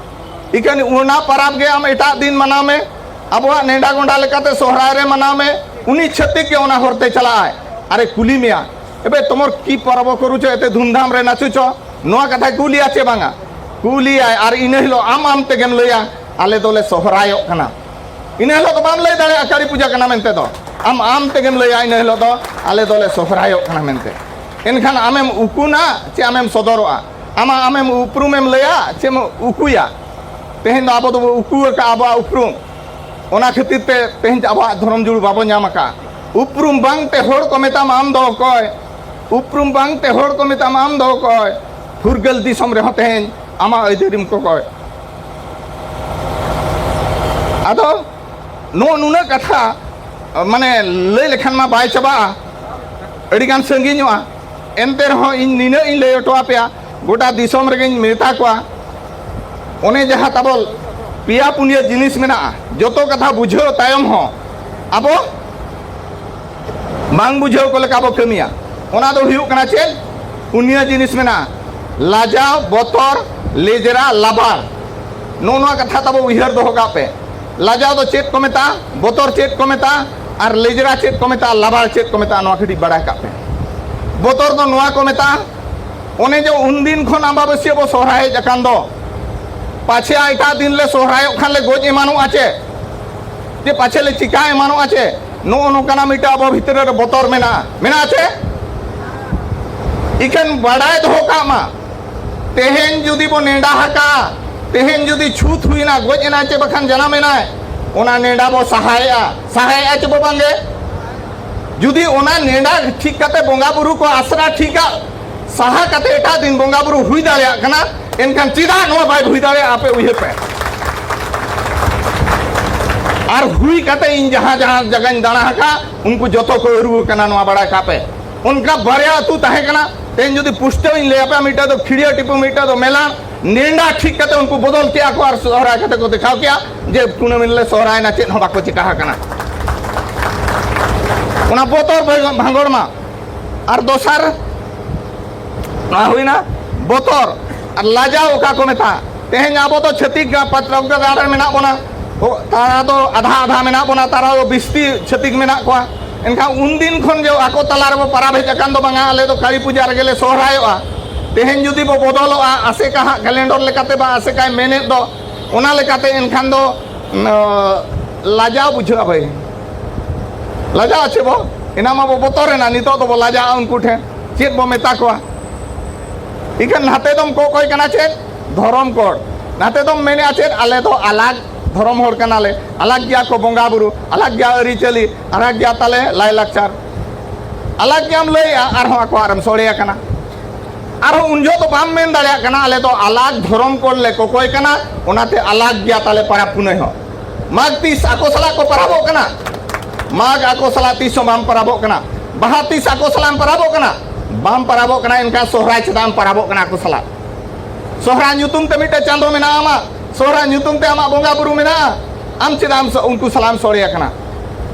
ᱤᱠᱷᱟᱹᱱ ᱚᱱᱟ ᱯᱟᱨᱟᱵᱽ ᱜᱮ ᱟᱢ ᱮᱴᱟᱜ ᱫᱤᱱ ᱢᱟᱱᱟᱣ ᱢᱮ, ᱟᱵᱚᱣᱟᱜ ᱱᱮᱰᱟ ᱜᱚᱸᱰᱟ ᱞᱮᱠᱟᱛᱮ ᱥᱚᱦᱨᱟᱭ ᱨᱮ ᱢᱟᱱᱟᱣ ᱢᱮ᱾ ᱩᱱᱤ ᱪᱷᱟᱹᱛᱤᱠ ᱜᱮ ᱚᱱᱟ ᱦᱚᱨᱛᱮ ᱪᱟᱞᱟᱜ ᱟᱭ, ᱟᱨᱮ ᱠᱩᱞᱤ ᱢᱮᱭᱟ, "ᱮᱵᱮ, ᱛᱚᱢᱚᱨ ᱠᱤ ᱯᱚᱨᱚᱵᱽ ᱠᱚᱨᱩᱪᱚ, ᱮᱛᱮ ᱫᱷᱩᱢᱫᱷᱟᱢ ᱨᱮ ᱱᱟᱪᱩᱪᱚ?" ᱱᱚᱣᱟ ᱠᱟᱛᱷᱟᱭ ᱠᱩᱞᱤᱭᱟ ᱪᱮ ᱵᱟᱝᱟ? ᱠᱩᱞᱤᱭᱟᱭ, ᱟᱨ ᱤᱱᱟᱹ ᱦᱤᱞᱳᱜ ᱟᱢ ᱟᱢ ᱛᱮᱜᱮᱢ ᱞᱟᱹᱭᱟ, "ᱟᱞᱮ ᱫᱚᱞᱮ ᱥᱚᱦᱨᱟᱭᱚᱜ ᱠᱟᱱᱟ᱾" ᱤᱱᱟᱹ ᱦᱤᱞᱳᱜ ᱫᱚ ᱵᱟᱢ ᱞᱟᱹᱭ ᱫᱟᱲᱮᱭᱟᱜᱼᱟ ᱠᱟᱹᱞᱤ ᱯᱩᱡᱟ ᱠᱟᱱᱟ ᱢᱮᱱᱛᱮ ᱫᱚ᱾ ᱟᱢ ᱟᱢ ᱛᱮᱜᱮᱢ ᱞᱟᱹᱭᱟ ᱤᱱᱟᱹ ᱦᱤᱞᱳᱜ ᱫᱚ, "ᱟᱞᱮ ᱫᱚᱞᱮ ᱥᱚᱦᱨᱟᱭᱚᱜ ᱠᱟᱱᱟ" ᱢᱮᱱᱛᱮ᱾ ᱮᱱᱠᱷᱟᱱ ᱟᱢᱮᱢ ᱩᱠᱩᱱᱟ ᱪᱮ ᱟᱢᱮᱢ ᱥᱚᱫᱚᱨᱚᱜᱼᱟ? ᱟᱢᱟᱜ ᱟᱢᱮᱢ ᱩᱯᱨᱩᱢᱮᱢ ᱞᱟᱹᱭᱟ ᱪᱮᱢ ᱩᱠᱩᱭᱟ? ᱛᱮᱦᱮᱧ ᱫᱚ ᱟᱵᱚ ᱫᱚᱵᱚ ᱩᱠᱩ ᱟᱠᱟᱫᱼᱟ ᱟᱵᱚᱣᱟᱜ ᱩᱯᱨᱩᱢ᱾ ᱚᱱᱟ ᱠᱷᱟᱹᱛᱤᱨ ᱛᱮ ᱛᱮᱦᱮᱧ ᱟᱵᱚᱣᱟᱜ ᱫᱷᱚᱨᱚᱢ ᱡᱩᱲᱩ ᱵᱟᱵᱚ ᱧᱟᱢ ᱟᱠᱟᱫᱼᱟ᱾ ᱩᱯᱨᱩᱢ ᱵᱟᱝ ᱛᱮ ᱦᱚᱲ ᱠᱚ ᱢᱮᱛᱟᱢᱟ ᱟᱢ ᱫᱚ ᱚᱠᱚᱭ, ᱩᱯᱨᱩᱢ ᱵᱟᱝ ᱛᱮ ᱦᱚᱲ ᱠᱚ ᱢᱮᱛᱟᱢᱟ ᱟᱢ ᱫᱚ ᱚᱠᱚᱭ, ᱯᱷᱩᱨᱜᱟᱹᱞ ᱫᱤᱥᱚᱢ ᱨᱮᱦᱚᱸ ᱛᱮᱦᱮᱧ ᱟᱢᱟᱜ ᱟᱹᱭᱫᱟᱹᱨᱤᱢ ᱠᱚᱠᱚᱭ᱾ ᱟᱫᱚ ᱱᱚᱜᱼᱚ ᱱᱩᱱᱟᱹᱜ ᱠᱟᱛᱷᱟ, ᱢᱟᱱᱮ, ᱞᱟᱹᱭ ᱞᱮᱠᱷᱟᱱ ᱢᱟ ᱵᱟᱭ ᱪᱟᱵᱟᱜᱼᱟ, ᱟᱹᱰᱤᱜᱟᱱ ᱥᱟᱺᱜᱤᱧᱚᱜᱼᱟ᱾ ᱮᱱᱛᱮ ᱨᱮᱦᱚᱸ ᱤᱧ ᱱᱤᱱᱟᱹᱜ ᱤᱧ ᱞᱟᱹᱭ ᱦᱚᱴᱚ ᱟᱯᱮᱭᱟ, ᱜᱚᱴᱟ ᱫᱤᱥᱚᱢ ᱨᱮᱜᱮᱧ ᱢᱮᱛᱟ ᱠᱚᱣᱟ, ᱚᱱᱮ ᱡᱟᱦᱟᱸ ᱛᱟᱵᱚ ᱯᱮᱭᱟ ᱯᱩᱱᱭᱟᱹ ᱡᱤᱱᱤᱥ ᱢᱮᱱᱟᱜᱼᱟ, ᱡᱚᱛᱚ ᱠᱟᱛᱷᱟ ᱵᱩᱡᱷᱟᱹᱣ ᱛᱟᱭᱚᱢ ᱦᱚᱸ ᱟᱵᱚ ᱵᱟᱝ ᱵᱩᱡᱷᱟᱹᱣ ᱠᱚ ᱞᱮᱠᱟ ᱵᱚ ᱠᱟᱹᱢᱤᱭᱟ᱾ ᱚᱱᱟ ᱫᱚ ᱦᱩᱭᱩᱜ ᱠᱟᱱᱟ ᱪᱮᱫ? ᱯᱩᱱᱭᱟᱹ ᱡᱤᱱᱤᱥ ᱢᱮᱱᱟᱜᱼᱟ, ᱞᱟᱡᱟᱣ, ᱵᱚᱛᱚᱨ, ᱞᱮᱡᱽᱨᱟ, ᱞᱟᱵᱟᱲ᱾ ᱱᱚᱜᱼᱚ ᱱᱚᱣᱟ ᱠᱟᱛᱷᱟ ᱛᱟᱵᱚ ᱩᱭᱦᱟᱹᱨ ᱫᱚᱦᱚ ᱠᱟᱜ ᱯᱮ᱾ ᱞᱟᱡᱟᱣ ᱫᱚ ᱪᱮᱫ ᱠᱚ ᱢᱮᱛᱟᱜᱼᱟ, ᱵᱚᱛᱚᱨ ᱪᱮᱫ ᱠᱚ ᱢᱮᱛᱟᱜᱼᱟ, ᱟᱨ ᱞᱮᱡᱽᱨᱟ ᱪᱮᱫ ᱠᱚ ᱢᱮᱛᱟᱜᱼᱟ, ᱞᱟᱵᱟᱲ ᱪᱮᱫ ᱠᱚ ᱢᱮᱛᱟᱜᱼᱟ, ᱱᱚᱣᱟ ᱠᱟᱹᱴᱤᱡ ᱵᱟᱲᱟᱭ ᱠᱟᱜ ᱯᱮ᱾ ᱵᱚᱛᱚᱨ ᱫᱚ ᱱᱚᱣᱟ ᱠᱚ ᱢᱮᱛᱟᱜᱼᱟ, ᱚᱱᱮ ᱡᱮ ᱩᱱᱫᱤᱱ ᱠᱷᱚᱱ ᱟᱢᱵᱟᱵᱟᱹᱥᱭᱟᱹ ᱵᱚ ᱥᱚᱦᱨᱟᱭ ᱦᱮᱡ ᱟᱠᱟᱱ ᱫᱚ, ᱯᱟᱪᱷᱮ ᱮᱴᱟᱜ ᱫᱤᱱ ᱞᱮ ᱥᱚᱦᱨᱟᱭᱚᱜ ᱠᱷᱟᱱ ᱞᱮ ᱜᱚᱡ ᱮᱢᱟᱱᱚᱜᱼᱟ ᱪᱮ? ᱪᱮ ᱯᱟᱪᱷᱮ ᱞᱮ ᱪᱤᱠᱟ ᱮᱢᱟᱱᱚᱜᱼᱟ ᱪᱮ? ᱱᱚᱜᱼᱚ ᱱᱚᱝᱠᱟᱱᱟᱜ ᱢᱤᱫᱴᱟᱝ ᱟᱵᱚ ᱵᱷᱤᱛᱨᱤ ᱨᱮ ᱵᱚᱛᱚᱨ ᱢᱮᱱᱟᱜᱼᱟ, ᱢᱮᱱᱟᱜᱼᱟ ᱪᱮ? ᱤᱠᱷᱟᱹᱱ ᱵᱟᱰᱟᱭ ᱫᱚᱦᱚ ᱠᱟᱜ ᱢᱟ, ᱛᱮᱦᱮᱧ ᱡᱩᱫᱤ ᱵᱚ ᱱᱮᱰᱟ ᱟᱠᱟᱜᱼᱟ, ᱛᱮᱦᱮᱧ ᱡᱩᱫᱤ ᱪᱷᱩᱛ ᱦᱩᱭᱱᱟ, ᱜᱚᱡ ᱮᱱᱟ ᱪᱮ ᱵᱟᱠᱷᱟᱱ ᱡᱟᱱᱟᱢ ᱮᱱᱟᱭ, ᱚᱱᱟ ᱱᱮᱰᱟ ᱵᱚ ᱥᱟᱦᱟᱭᱮᱜᱼᱟ, ᱥᱟᱦᱟᱭᱮᱜᱼᱟ ᱪᱮ ᱵᱚ ᱵᱟᱝᱜᱮ? ᱡᱩᱫᱤ ᱚᱱᱟ ᱱᱮᱰᱟ ᱴᱷᱤᱠ ᱠᱟᱛᱮ ᱵᱚᱸᱜᱟ ᱵᱩᱨᱩ ᱠᱚ ᱟᱥᱨᱟ ᱴᱷᱤᱠᱟ ᱥᱟᱦᱟ ᱠᱟᱛᱮ ᱮᱴᱟᱜ ᱫᱤᱱ ᱵᱚᱸᱜᱟ ᱵᱩᱨᱩ ᱦᱩᱭ ᱫᱟᱲᱮᱭᱟᱜ ᱠᱟᱱᱟ, ᱮᱱᱠᱷᱟᱱ ᱪᱮᱫᱟᱜ ᱱᱚᱣᱟ ᱵᱟᱭ ᱦᱩᱭ ᱫᱟᱲᱮᱭᱟᱜᱼᱟ? ᱟᱯᱮ ᱩᱭᱦᱟᱹᱨ ᱯᱮ᱾ ᱟᱨ ᱦᱩᱭ ᱠᱟᱛᱮ ᱤᱧ ᱡᱟᱦᱟᱸ ᱡᱟᱦᱟᱸ ᱡᱟᱭᱜᱟᱧ ᱫᱟᱬᱟ ᱟᱠᱟᱫ, ᱩᱱᱠᱩ ᱡᱚᱛᱚ ᱠᱚ ᱟᱹᱨᱩ ᱟᱠᱟᱱᱟ, ᱱᱚᱣᱟ ᱵᱟᱲᱟᱭ ᱠᱟᱜ ᱯᱮ᱾ ᱚᱱᱠᱟ ᱵᱟᱨᱭᱟ ᱟᱹᱛᱩ ᱛᱟᱦᱮᱸ ᱠᱟᱱᱟ, ᱛᱮᱦᱮᱧ ᱡᱩᱫᱤ ᱯᱩᱥᱴᱟᱹᱣ ᱤᱧ ᱞᱟᱹᱭ ᱟᱯᱮᱭᱟ, ᱢᱤᱫᱴᱟᱝ ᱫᱚ ᱠᱷᱤᱲᱤᱭᱟᱹ ᱴᱤᱯᱩ, ᱢᱤᱫᱴᱟᱝ ᱫᱚ ᱢᱮᱞᱟᱱ᱾ ᱱᱮᱰᱟ ᱴᱷᱤᱠ ᱠᱟᱛᱮ ᱩᱱᱠᱩ ᱵᱚᱫᱚᱞ ᱠᱮᱜᱼᱟ ᱠᱚ ᱟᱨ ᱥᱚᱦᱨᱟᱭ ᱠᱟᱛᱮ ᱠᱚ ᱫᱮᱠᱷᱟᱣ ᱠᱮᱜᱼᱟ ᱡᱮ ᱠᱩᱱᱟᱹᱢᱤ ᱨᱮᱞᱮ ᱥᱚᱦᱨᱟᱭᱮᱱᱟ, ᱪᱮᱫ ᱦᱚᱸ ᱵᱟᱠᱚ ᱪᱤᱠᱟ ᱟᱠᱟᱱᱟ᱾ ᱚᱱᱟ ᱵᱚᱛᱚᱨ ᱵᱷᱟᱸᱜᱚᱲ ᱢᱟ᱾ ᱟᱨ ᱫᱚᱥᱟᱨ ᱱᱚᱣᱟ ᱦᱩᱭᱱᱟ ᱵᱚᱛᱚᱨ᱾ ᱟᱨ ᱞᱟᱡᱟᱣ ᱚᱠᱟ ᱠᱚ ᱢᱮᱛᱟᱜᱼᱟ? ᱛᱮᱦᱮᱧ ᱟᱵᱚ ᱫᱚ ᱪᱷᱟᱹᱛᱤᱠ ᱜᱟ-, ᱯᱟᱛᱨᱚᱠ ᱜᱟᱲ ᱨᱮ ᱢᱮᱱᱟᱜ ᱵᱚᱱᱟ, ᱚ, ᱛᱟᱨᱟ ᱫᱚ ᱟᱫᱷᱟ ᱟᱫᱷᱟ ᱢᱮᱱᱟᱜ ᱵᱚᱱᱟ, ᱛᱟᱨᱟ ᱫᱚ ᱵᱤᱥᱛᱤ ᱪᱷᱟᱹᱛᱤᱠ ᱢᱮᱱᱟᱜ ᱠᱚᱣᱟ᱾ ᱮᱱᱠᱷᱟᱱ ᱩᱱᱫᱤᱱ ᱠᱷᱚᱱ ᱡᱮ ᱟᱠᱚ ᱛᱟᱞᱟ ᱨᱮᱵᱚ ᱯᱟᱨᱟᱵᱽ ᱦᱮᱡ ᱟᱠᱟᱱ ᱫᱚ ᱵᱟᱝᱟ, ᱟᱞᱮ ᱫᱚ ᱠᱟᱹᱞᱤ ᱯᱩᱡᱟ ᱨᱮᱜᱮ ᱞᱮ ᱥᱚᱦᱨᱟᱭᱚᱜᱼᱟ᱾ ᱛᱮᱦᱮᱧ ᱡᱩᱫᱤ ᱵᱚ ᱵᱚᱫᱚᱞᱚᱜᱼᱟ, ᱟᱥᱮᱠᱟ ᱦᱟᱸᱜ ᱠᱮᱞᱮᱱᱰᱚᱨ ᱞᱮᱠᱟᱛᱮ ᱵᱟ ᱟᱥᱮᱠᱟᱭ ᱢᱮᱱᱮᱫ ᱫᱚ, ᱚᱱᱟ ᱞᱮᱠᱟᱛᱮ ᱮᱱᱠᱷᱟᱱ ᱫᱚ, ᱱᱚ, ᱞᱟᱡᱟᱣ ᱵᱩᱡᱷᱟᱹᱜᱼᱟ ᱵᱷᱟᱹᱭ᱾ ᱞᱟᱡᱟᱜ ᱟᱪᱮ ᱵᱚ? ᱮᱱᱟ ᱢᱟ ᱵᱚ ᱵᱚᱛᱚᱨᱮᱱᱟ, ᱱᱤᱛᱚᱜ ᱫᱚᱵᱚ ᱞᱟᱡᱟᱜᱼᱟ ᱩᱱᱠᱩ ᱴᱷᱮᱱ᱾ ᱪᱮᱫ ᱵᱚ ᱢᱮᱛᱟ ᱠᱚᱣᱟ? ᱤᱠᱷᱟᱹᱱ ᱱᱟᱛᱮ ᱫᱚᱢ ᱠᱚᱠᱚᱭ ᱠᱟᱱᱟ ᱪᱮᱫ? ᱫᱷᱚᱨᱚᱢ ᱠᱳᱰ᱾ ᱱᱟᱛᱮ ᱫᱚᱢ ᱢᱮᱱᱮᱜᱼᱟ ᱪᱮᱫ? ᱟᱞᱮ ᱫᱚ ᱟᱞᱟᱜᱽ ᱫᱷᱚᱨᱚᱢ ᱦᱚᱲ ᱠᱟᱱᱟᱞᱮ, ᱟᱞᱟᱜᱽ ᱜᱮᱭᱟ ᱠᱚ ᱵᱚᱸᱜᱟ ᱵᱩᱨᱩ, ᱟᱞᱟᱜᱽ ᱜᱮᱭᱟ ᱟᱹᱨᱤᱪᱟᱹᱞᱤ, ᱟᱞᱟᱜᱽ ᱜᱮᱭᱟ ᱛᱟᱞᱮ ᱞᱟᱭᱼᱞᱟᱠᱪᱟᱨ, ᱟᱞᱟᱜᱽ ᱜᱮᱭᱟᱢ ᱞᱟᱹᱭᱮᱜᱼᱟ, ᱟᱨᱦᱚᱸ ᱟᱠᱚᱣᱟᱜ ᱨᱮᱢ ᱥᱚᱲᱮ ᱟᱠᱟᱱᱟ᱾ ᱟᱨᱦᱚᱸ ᱩᱱ ᱡᱚᱦᱚᱜ ᱫᱚ ᱵᱟᱢ ᱢᱮᱱ ᱫᱟᱲᱮᱭᱟᱜ ᱠᱟᱱᱟ, ᱟᱞᱮ ᱫᱚ ᱟᱞᱟᱜᱽ ᱫᱷᱚᱨᱚᱢ ᱠᱚ ᱞᱮ ᱠᱚᱠᱚᱭ ᱠᱟᱱᱟ, ᱚᱱᱟᱛᱮ ᱟᱞᱟᱜᱽ ᱜᱮᱭᱟ ᱛᱟᱞᱮ ᱯᱟᱨᱟᱵᱽ ᱯᱩᱱᱟᱹᱭ ᱦᱚᱸ᱾ ᱢᱟᱜᱽ ᱛᱤᱥ ᱟᱠᱚ ᱥᱟᱞᱟᱜ ᱠᱚ ᱯᱟᱨᱟᱵᱚᱜ ᱠᱟᱱᱟ? ᱢᱟᱜᱽ ᱟᱠᱚ ᱥᱟᱞᱟᱜ ᱛᱤᱥ ᱦᱚᱸ ᱵᱟᱢ ᱯᱟᱨᱟᱵᱚᱜ ᱠᱟᱱᱟ᱾ ᱵᱟᱦᱟ ᱛᱤᱥ ᱟᱠᱚ ᱥᱟᱞᱟᱜ ᱮᱢ ᱯᱟᱨᱟᱵᱚᱜ ᱠᱟᱱᱟ? ᱵᱟᱢ ᱯᱟᱨᱟᱵᱚᱜ ᱠᱟᱱᱟ, ᱮᱱᱠᱷᱟᱱ ᱥᱚᱦᱨᱟᱭ ᱪᱮᱫᱟᱜ ᱮᱢ ᱯᱟᱨᱟᱵᱚᱜ ᱠᱟᱱᱟ ᱟᱠᱚ ᱥᱟᱞᱟᱜ? ᱥᱚᱦᱨᱟᱭ ᱧᱩᱛᱩᱢ ᱛᱮ ᱢᱤᱫᱴᱮᱡ ᱪᱟᱸᱫᱚ ᱢᱮᱱᱟᱜᱼᱟ ᱟᱢᱟᱜ, ᱥᱚᱦᱨᱟᱭ ᱧᱩᱛᱩᱢ ᱛᱮ ᱟᱢᱟᱜ ᱵᱚᱸᱜᱟ ᱵᱩᱨᱩ ᱢᱮᱱᱟᱜᱼᱟ, ᱟᱢ ᱪᱮᱫᱟᱜ ᱮᱢ ᱥᱚ-, ᱩᱱᱠᱩ ᱥᱟᱞᱟᱜ ᱮᱢ ᱥᱚᱲᱮ ᱟᱠᱟᱱᱟ?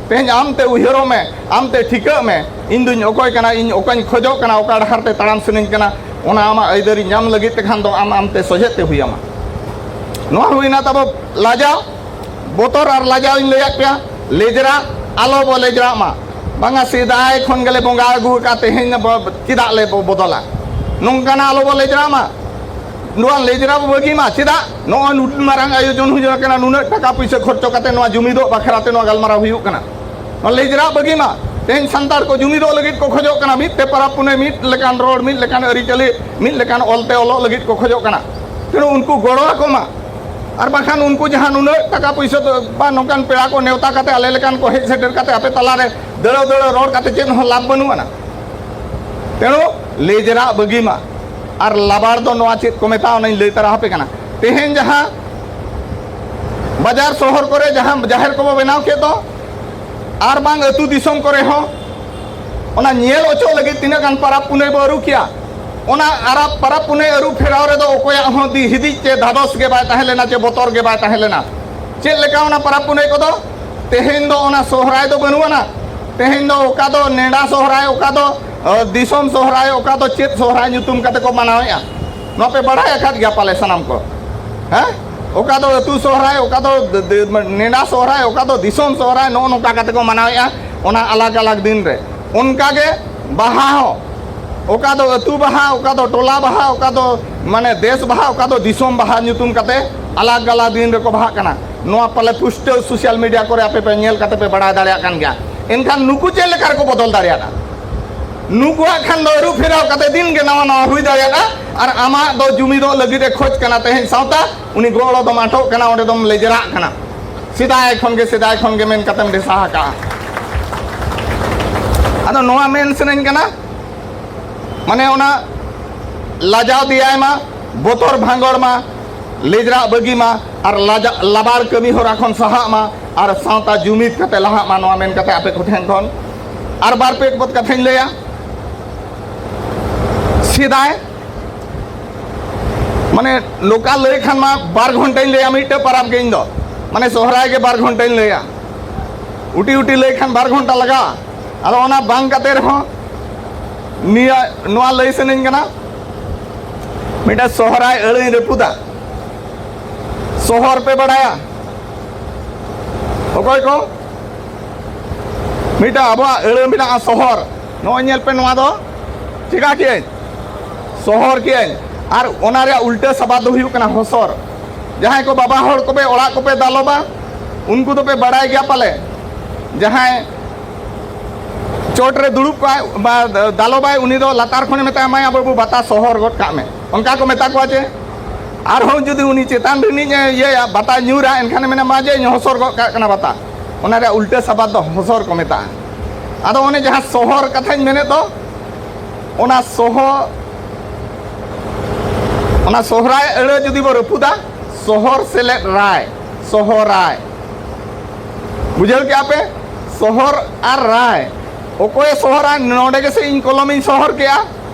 ᱛᱮᱦᱮᱧ ᱟᱢᱛᱮ ᱩᱭᱦᱟᱹᱨᱚᱜ ᱢᱮ, ᱟᱢᱛᱮ ᱴᱷᱤᱠᱟᱹᱜ ᱢᱮ, ᱤᱧ ᱫᱩᱧ ᱚᱠᱚᱭ ᱠᱟᱱᱟ, ᱤᱧ ᱚᱠᱟᱧ ᱠᱷᱚᱡᱚᱜ ᱠᱟᱱᱟ, ᱚᱠᱟ ᱰᱟᱦᱟᱨ ᱛᱮ ᱛᱟᱲᱟᱢ ᱥᱟᱱᱟᱧ ᱠᱟᱱᱟ, ᱚᱱᱟ ᱟᱢᱟᱜ ᱟᱹᱭᱫᱟᱹᱨᱤ ᱧᱟᱢ ᱞᱟᱹᱜᱤᱫ ᱛᱮᱠᱷᱟᱱ ᱫᱚ ᱟᱢ ᱟᱢᱛᱮ ᱥᱚᱡᱷᱮ ᱛᱮ ᱦᱩᱭ ᱟᱢᱟ᱾ ᱱᱚᱣᱟ ᱦᱩᱭᱱᱟ ᱛᱟᱵᱚ ᱞᱟᱡᱟᱣ, ᱵᱚᱛᱚᱨ ᱟᱨ ᱞᱟᱡᱟᱣ ᱤᱧ ᱞᱟᱹᱭᱟᱫ ᱯᱮᱭᱟ, ᱞᱮᱡᱽᱨᱟ ᱟᱞᱚ ᱵᱚ ᱞᱮᱡᱽᱨᱟᱜ ᱢᱟ᱾ ᱵᱟᱝᱟ ᱥᱮᱫᱟᱭ ᱠᱷᱚᱱ ᱜᱮᱞᱮ ᱵᱚᱸᱜᱟ ᱟᱹᱜᱩ ᱟᱠᱟᱫ, ᱛᱮᱦᱮᱧ ᱵᱚ-, ᱪᱮᱫᱟᱜ ᱞᱮ ᱵᱚ-, ᱵᱚᱫᱚᱞᱟ? ᱱᱚᱝᱠᱟᱱᱟᱜ ᱟᱞᱚ ᱵᱚ ᱞᱮᱡᱽᱨᱟ ᱢᱟ᱾ ᱱᱚᱣᱟ ᱞᱮᱡᱽᱨᱟ ᱵᱚ ᱵᱟᱹᱜᱤ ᱢᱟ᱾ ᱪᱮᱫᱟᱜ? ᱱᱚᱜᱼᱚᱭ ᱱᱩᱱ ᱢᱟᱨᱟᱝ ᱟᱭᱳᱡᱚᱱ ᱦᱩᱭ ᱟᱠᱟᱱᱟ, ᱱᱩᱱᱟᱹᱜ ᱴᱟᱠᱟ ᱯᱩᱭᱥᱟᱹ ᱠᱷᱚᱨᱪᱚ ᱠᱟᱛᱮ ᱱᱚᱣᱟ ᱡᱩᱢᱤᱫᱚᱜ ᱵᱟᱠᱷᱨᱟ ᱛᱮ ᱱᱚᱣᱟ ᱜᱟᱞᱢᱟᱨᱟᱣ ᱦᱩᱭᱩᱜ ᱠᱟᱱᱟ᱾ ᱱᱚᱣᱟ ᱞᱮᱡᱽᱨᱟ ᱵᱟᱹᱜᱤ ᱢᱟ᱾ ᱛᱮᱦᱮᱧ ᱥᱟᱱᱛᱟᱲ ᱠᱚ ᱡᱩᱢᱤᱫᱚᱜ ᱞᱟᱹᱜᱤᱫ ᱠᱚ ᱠᱷᱚᱡᱚᱜ ᱠᱟᱱᱟ, ᱢᱤᱫ ᱛᱮ ᱯᱟᱨᱟᱵᱽ ᱯᱩᱱᱟᱹᱭ, ᱢᱤᱫ ᱞᱮᱠᱟᱱ ᱨᱚᱲ, ᱢᱤᱫ ᱞᱮᱠᱟᱱ ᱟᱹᱨᱤᱪᱟᱹᱞᱤ, ᱢᱤᱫ ᱞᱮᱠᱟᱱ ᱚᱞ ᱛᱮ ᱚᱞᱚᱜ ᱞᱟᱹᱜᱤᱫ ᱠᱚ ᱠᱷᱚᱡᱚᱜ ᱠᱟᱱᱟ᱾ ᱛᱮᱱᱩ ᱩᱱᱠᱩ ᱜᱚᱲᱚ ᱟᱠᱚ ᱢᱟ᱾ ᱟᱨ ᱵᱟᱝᱠᱷᱟᱱ ᱩᱱᱠᱩ ᱡᱟᱦᱟᱸ ᱱᱩᱱᱟᱹᱜ ᱴᱟᱠᱟ ᱯᱩᱭᱥᱟᱹ ᱫᱚ, ᱵᱟ ᱱᱚᱝᱠᱟᱱ ᱯᱮᱲᱟ ᱠᱚ ᱱᱮᱣᱛᱟ ᱠᱟᱛᱮ, ᱟᱞᱮ ᱞᱮᱠᱟᱱ ᱠᱚ ᱦᱮᱡ ᱥᱮᱴᱮᱨ ᱠᱟᱛᱮ ᱟᱯᱮ ᱛᱟᱞᱟᱨᱮ ᱫᱟᱹᱲᱟᱹᱣ ᱫᱟᱹᱲᱟᱹᱣ ᱨᱚᱲ ᱠᱟᱛᱮ ᱪᱮᱫ ᱦᱚᱸ ᱞᱟᱵᱷ ᱵᱟᱹᱱᱩᱜ ᱟᱱᱟ᱾ ᱛᱮᱱᱩ ᱞᱮᱡᱽᱨᱟᱜ ᱵᱟᱹᱜᱤ ᱢᱟ᱾ ᱟᱨ ᱞᱟᱵᱟᱲ ᱫᱚ ᱱᱚᱣᱟ ᱪᱮᱫ ᱠᱚ ᱢᱮᱛᱟᱜᱼᱟ, ᱚᱱᱟᱧ ᱞᱟᱹᱭ ᱛᱟᱨᱟ ᱟᱯᱮ ᱠᱟᱱᱟ᱾ ᱛᱮᱦᱮᱧ ᱡᱟᱦᱟᱸ ᱵᱟᱡᱟᱨ ᱥᱚᱦᱚᱨ ᱠᱚᱨᱮ ᱡᱟᱦᱟᱸ ᱡᱟᱦᱮᱨ ᱠᱚᱵᱚ ᱵᱮᱱᱟᱣ ᱠᱮᱫ ᱫᱚ, ᱟᱨ ᱵᱟᱝ ᱟᱹᱛᱩ ᱫᱤᱥᱚᱢ ᱠᱚᱨᱮ ᱦᱚᱸ ᱚᱱᱟ ᱧᱮᱞ ᱚᱪᱚᱜ ᱞᱟᱹᱜᱤᱫ ᱛᱤᱱᱟᱹᱜ ᱜᱟᱱ ᱯᱟᱨᱟᱵᱽ ᱯᱩᱱᱟᱹᱭ ᱵᱚ ᱟᱹᱨᱩ ᱠᱮᱭᱟ᱾ ᱚᱱᱟ ᱟᱨᱟᱵ ᱯᱟᱨᱟᱵᱽ ᱯᱩᱱᱟᱹᱭ ᱟᱹᱨᱩ ᱯᱷᱮᱨᱟᱣ ᱨᱮᱫᱚ ᱚᱠᱚᱭᱟᱜ ᱦᱚᱸ ᱫᱤ ᱦᱤᱫᱤᱡ ᱪᱮ ᱫᱷᱟᱫᱚᱥ ᱜᱮ ᱵᱟᱭ ᱛᱟᱦᱮᱸ ᱞᱮᱱᱟ, ᱪᱮ ᱵᱚᱛᱚᱨ ᱜᱮ ᱵᱟᱭ ᱛᱟᱦᱮᱸ ᱞᱮᱱᱟ᱾ ᱪᱮᱫ ᱞᱮᱠᱟ ᱚᱱᱟ ᱯᱟᱨᱟᱵᱽ ᱯᱩᱱᱟᱹᱭ ᱠᱚᱫᱚ? ᱛᱮᱦᱮᱧ ᱫᱚ ᱚᱱᱟ ᱥᱚᱦᱨᱟᱭ ᱫᱚ ᱵᱟᱹᱱᱩᱜ ᱟᱱᱟ᱾ ᱛᱮᱦᱮᱧ ᱫᱚ ᱚᱠᱟ ᱫᱚ ᱱᱮᱰᱟ ᱥᱚᱦᱨᱟᱭ, ᱚᱠᱟ ᱫᱚ, ᱟᱹ, ᱫᱤᱥᱚᱢ ᱥᱚᱦᱨᱟᱭ, ᱚᱠᱟ ᱫᱚ ᱪᱮᱫ ᱥᱚᱦᱨᱟᱭ ᱧᱩᱛᱩᱢ ᱠᱟᱛᱮ ᱠᱚ ᱢᱟᱱᱟᱣᱮᱫᱼᱟ᱾ ᱱᱚᱣᱟ ᱯᱮ ᱵᱟᱲᱟᱭ ᱟᱠᱟᱫ ᱜᱮᱭᱟ ᱯᱟᱞᱮ ᱥᱟᱱᱟᱢ ᱠᱚ, ᱦᱮᱸ? ᱚᱠᱟ ᱫᱚ ᱟᱹᱛᱩ ᱥᱚᱦᱨᱟᱭ, ᱚᱠᱟ ᱫᱚ ᱫ-, ᱫ-, ᱱᱮᱰᱟ ᱥᱚᱦᱨᱟᱭ, ᱚᱠᱟ ᱫᱚ ᱫᱤᱥᱚᱢ ᱥᱚᱦᱨᱟᱭ, ᱱᱚᱜᱼᱚ ᱱᱚᱝᱠᱟ ᱠᱟᱛᱮ ᱠᱚ ᱢᱟᱱᱟᱣᱮᱫᱼᱟ ᱚᱱᱟ ᱟᱞᱟᱜᱽ ᱟᱞᱟᱜᱽ ᱫᱤᱱ ᱨᱮ᱾ ᱚᱱᱠᱟ ᱜᱮ ᱵᱟᱦᱟ ᱦᱚᱸ, ᱚᱠᱟ ᱫᱚ ᱟᱹᱛᱩ ᱵᱟᱦᱟ, ᱚᱠᱟ ᱫᱚ ᱴᱚᱞᱟ ᱵᱟᱦᱟ, ᱚᱠᱟ ᱫᱚ ᱢᱟᱱᱮ ᱫᱮᱥ ᱵᱟᱦᱟ, ᱚᱠᱟ ᱫᱚ ᱫᱤᱥᱚᱢ ᱵᱟᱦᱟ ᱧᱩᱛᱩᱢ ᱠᱟᱛᱮ ᱟᱞᱟᱜᱽ ᱟᱞᱟᱜᱽ ᱫᱤᱱ ᱨᱮᱠᱚ ᱵᱟᱦᱟᱜ ᱠᱟᱱᱟ᱾ ᱱᱚᱣᱟ ᱯᱟᱞᱮ ᱯᱩᱥᱴᱟᱹᱣ ᱥᱳᱥᱟᱞ ᱢᱤᱰᱤᱭᱟ ᱠᱚᱨᱮ ᱟᱯᱮ ᱯᱮ ᱧᱮᱞ ᱠᱟᱛᱮ ᱯᱮ ᱵᱟᱲᱟᱭ ᱫᱟᱲᱮᱭᱟᱜ ᱠᱟᱱ ᱜᱮᱭᱟ᱾ ᱮᱱᱠᱷᱟᱱ ᱱᱩᱠᱩ ᱪᱮᱫ ᱞᱮᱠᱟ ᱨᱮᱠᱚ ᱵᱚᱫᱚᱞ ᱫᱟᱲᱮᱭᱟᱜᱼᱟ? ᱱᱩᱠᱩᱣᱟᱜ ᱠᱷᱟᱱ ᱫᱚ ᱟᱹᱨᱩ ᱯᱷᱮᱨᱟᱣ ᱠᱟᱛᱮ ᱫᱤᱱ ᱜᱮ ᱱᱟᱣᱟ ᱱᱟᱣᱟ ᱦᱩᱭ ᱫᱟᱲᱮᱭᱟᱜᱼᱟ᱾ ᱟᱨ ᱟᱢᱟᱜ ᱫᱚ ᱡᱩᱢᱤᱫᱚᱜ ᱞᱟᱹᱜᱤᱫ ᱮ ᱠᱷᱚᱡᱽ ᱠᱟᱱᱟ᱾ ᱛᱮᱦᱮᱧ ᱥᱟᱶᱛᱟ ᱩᱱᱤ ᱜᱚᱲᱚ ᱫᱚᱢ ᱟᱴᱚᱜ ᱠᱟᱱᱟ, ᱚᱸᱰᱮ ᱫᱚᱢ ᱞᱮᱡᱨᱟᱜ ᱠᱟᱱᱟ᱾ ᱥᱮᱫᱟᱭ ᱠᱷᱚᱱ ᱜᱮ, ᱥᱮᱫᱟᱭ ᱠᱷᱚᱱ ᱜᱮ ᱢᱮᱱ ᱠᱟᱛᱮᱢ ᱰᱷᱮᱥᱟ ᱟᱠᱟᱜᱼᱟ᱾ ᱟᱫᱚ ᱱᱚᱣᱟ ᱢᱮᱱ ᱥᱟᱱᱟᱧ ᱠᱟᱱᱟ, ᱢᱟᱱᱮ ᱚᱱᱟ ᱞᱟᱡᱟᱣ ᱫᱮᱭᱟᱭ ᱢᱟ, ᱵᱚᱛᱚᱨ ᱵᱷᱟᱸᱜᱚᱲ ᱢᱟ, ᱞᱮᱡᱨᱟᱜ ᱵᱟᱹᱜᱤ ᱢᱟ, ᱟᱨ ᱞᱟᱡᱟ-, ᱞᱟᱵᱟᱲ ᱠᱟᱹᱢᱤ ᱦᱚᱨᱟ ᱠᱷᱚᱱ ᱥᱟᱦᱟᱜ ᱢᱟ, ᱟᱨ ᱥᱟᱶᱛᱟ ᱡᱩᱢᱤᱫ ᱠᱟᱛᱮ ᱞᱟᱦᱟᱜ ᱢᱟ, ᱱᱚᱣᱟ ᱢᱮᱱ ᱠᱟᱛᱮ ᱟᱯᱮ ᱠᱚᱴᱷᱮᱱ ᱠᱷᱚᱱ ᱟᱨ ᱵᱟᱨ ᱯᱮ ᱵᱚᱛ ᱠᱟᱛᱷᱟᱧ ᱞᱟᱹᱭᱟ᱾ ᱥᱮᱫᱟᱭ ᱢᱟᱱᱮ ᱱᱚᱝᱠᱟ ᱞᱟᱹᱭ ᱠᱷᱟᱱ ᱢᱟ ᱵᱟᱨ ᱜᱷᱚᱱᱴᱟᱧ ᱞᱟᱹᱭᱟ ᱢᱤᱫᱴᱮᱡ ᱯᱟᱨᱟᱵᱽ ᱜᱮ ᱤᱧ ᱫᱚ, ᱢᱟᱱᱮ ᱥᱚᱦᱨᱟᱭ ᱜᱮ ᱵᱟᱨ ᱜᱷᱚᱱᱴᱟᱧ ᱞᱟᱹᱭᱟ᱾ ᱩᱴᱤ ᱩᱴᱤ ᱞᱟᱹᱭ ᱠᱷᱟᱱ ᱵᱟᱨ ᱜᱷᱚᱱᱴᱟ ᱞᱟᱜᱟᱜᱼᱟ᱾ ᱟᱫᱚ ᱚᱱᱟ ᱵᱟᱝ ᱠᱟᱛᱮ ᱨᱮᱦᱚᱸ ᱱᱤᱭᱟᱹ, ᱱᱚᱣᱟ ᱞᱟᱹᱭ ᱥᱟᱱᱟᱧ ᱠᱟᱱᱟ, ᱢᱤᱫᱴᱮᱡ ᱥᱚᱦᱨᱟᱭ ᱟᱹᱲᱟᱹᱧ ᱨᱟᱹᱯᱩᱫᱟ᱾ ᱥᱚᱦᱚᱨ ᱯᱮ ᱵᱟᱲᱟᱭᱟ? ᱚᱠᱚᱭ ᱠᱚ? ᱢᱤᱫᱴᱟᱝ ᱟᱵᱚᱣᱟᱜ ᱟᱹᱲᱟᱹ ᱢᱮᱱᱟᱜᱼᱟ ᱥᱚᱦᱚᱨ᱾ ᱱᱚᱜᱼᱚᱭ ᱧᱮᱞ ᱯᱮ, ᱱᱚᱣᱟ ᱫᱚ ᱪᱮᱠᱟ ᱠᱮᱜᱼᱟᱹᱧ? ᱥᱚᱦᱚᱨ ᱠᱮᱜᱼᱟᱹᱧ᱾ ᱟᱨ ᱚᱱᱟ ᱨᱮᱭᱟᱜ ᱩᱞᱴᱟᱹ ᱥᱟᱵᱟᱫ ᱫᱚ ᱦᱩᱭᱩᱜ ᱠᱟᱱᱟ ᱦᱚᱥᱚᱨ᱾ ᱡᱟᱦᱟᱸᱭ ᱠᱚ ᱵᱟᱵᱟ ᱦᱚᱲ ᱠᱚᱯᱮ ᱚᱲᱟᱜ ᱠᱚᱯᱮ ᱫᱟᱞᱚᱵᱟ, ᱩᱱᱠᱩ ᱫᱚᱯᱮ ᱵᱟᱲᱟᱭ ᱜᱮᱭᱟ ᱯᱟᱞᱮ, ᱡᱟᱦᱟᱸᱭ ᱪᱚᱴ ᱨᱮ ᱫᱩᱲᱩᱵ ᱠᱚᱜᱼᱟᱭ, ᱵᱟ, ᱫᱟᱞᱚᱵᱟᱭ, ᱩᱱᱤ ᱫᱚ ᱞᱟᱛᱟᱨ ᱠᱷᱚᱱᱮ ᱢᱮᱛᱟᱭᱟ, "ᱢᱟᱭᱟ ᱵᱟᱹᱵᱩ, ᱵᱟᱛᱟ ᱥᱚᱦᱚᱨ ᱜᱚᱫ ᱠᱟᱜ ᱢᱮ", ᱚᱱᱠᱟ ᱠᱚ ᱢᱮᱛᱟ ᱠᱚᱣᱟ ᱪᱮ? ᱟᱨᱦᱚᱸ ᱡᱩᱫᱤ ᱩᱱᱤ ᱪᱮᱛᱟᱱ ᱨᱤᱱᱤᱡ ᱮ ᱤᱭᱟᱹᱭᱟ, ᱵᱟᱛᱟ ᱧᱩᱨᱟ, ᱮᱱᱠᱷᱟᱱᱮ ᱢᱮᱱᱟ, "ᱢᱟ ᱡᱮ, ᱤᱧ ᱦᱚᱥᱚᱨ ᱜᱚᱫ ᱠᱟᱜ ᱠᱟᱱᱟ ᱵᱟᱛᱟ", ᱚᱱᱟ ᱨᱮᱭᱟᱜ ᱩᱞᱴᱟᱹ ᱥᱟᱵᱟᱫ ᱫᱚ ᱦᱚᱥᱚᱨ ᱠᱚ ᱢᱮᱛᱟᱜᱼᱟ᱾ ᱟᱫᱚ ᱚᱱᱮ ᱡᱟᱦᱟᱸ ᱥᱚᱦᱚᱨ ᱠᱟᱛᱷᱟᱧ ᱢᱮᱱᱮᱫ ᱫᱚ, ᱚᱱᱟ ᱥᱚᱦᱚ-, ᱚᱱᱟ ᱥᱚᱦᱨᱟᱭ ᱟᱹᱲᱟᱹ ᱡᱩᱫᱤ ᱵᱚ ᱨᱟᱹᱯᱩᱫᱟ, ᱥᱚᱦᱚᱨ ᱥᱮᱞᱮᱫ ᱨᱟᱭ, ᱥᱚᱦᱚᱨᱟᱭ᱾ ᱵᱩᱡᱷᱟᱹᱣ ᱠᱮᱜᱼᱟ ᱯᱮ? ᱥᱚᱦᱚᱨ ᱟᱨ ᱨᱟᱭ᱾ ᱚᱠᱚᱭᱮ ᱥᱚᱦᱚᱨᱟ? ᱱᱚᱰᱮ ᱜᱮᱥᱮ ᱤᱧ ᱠᱚᱞᱚᱢᱤᱧ ᱥᱚᱦᱚᱨ ᱠᱮᱜᱼᱟ,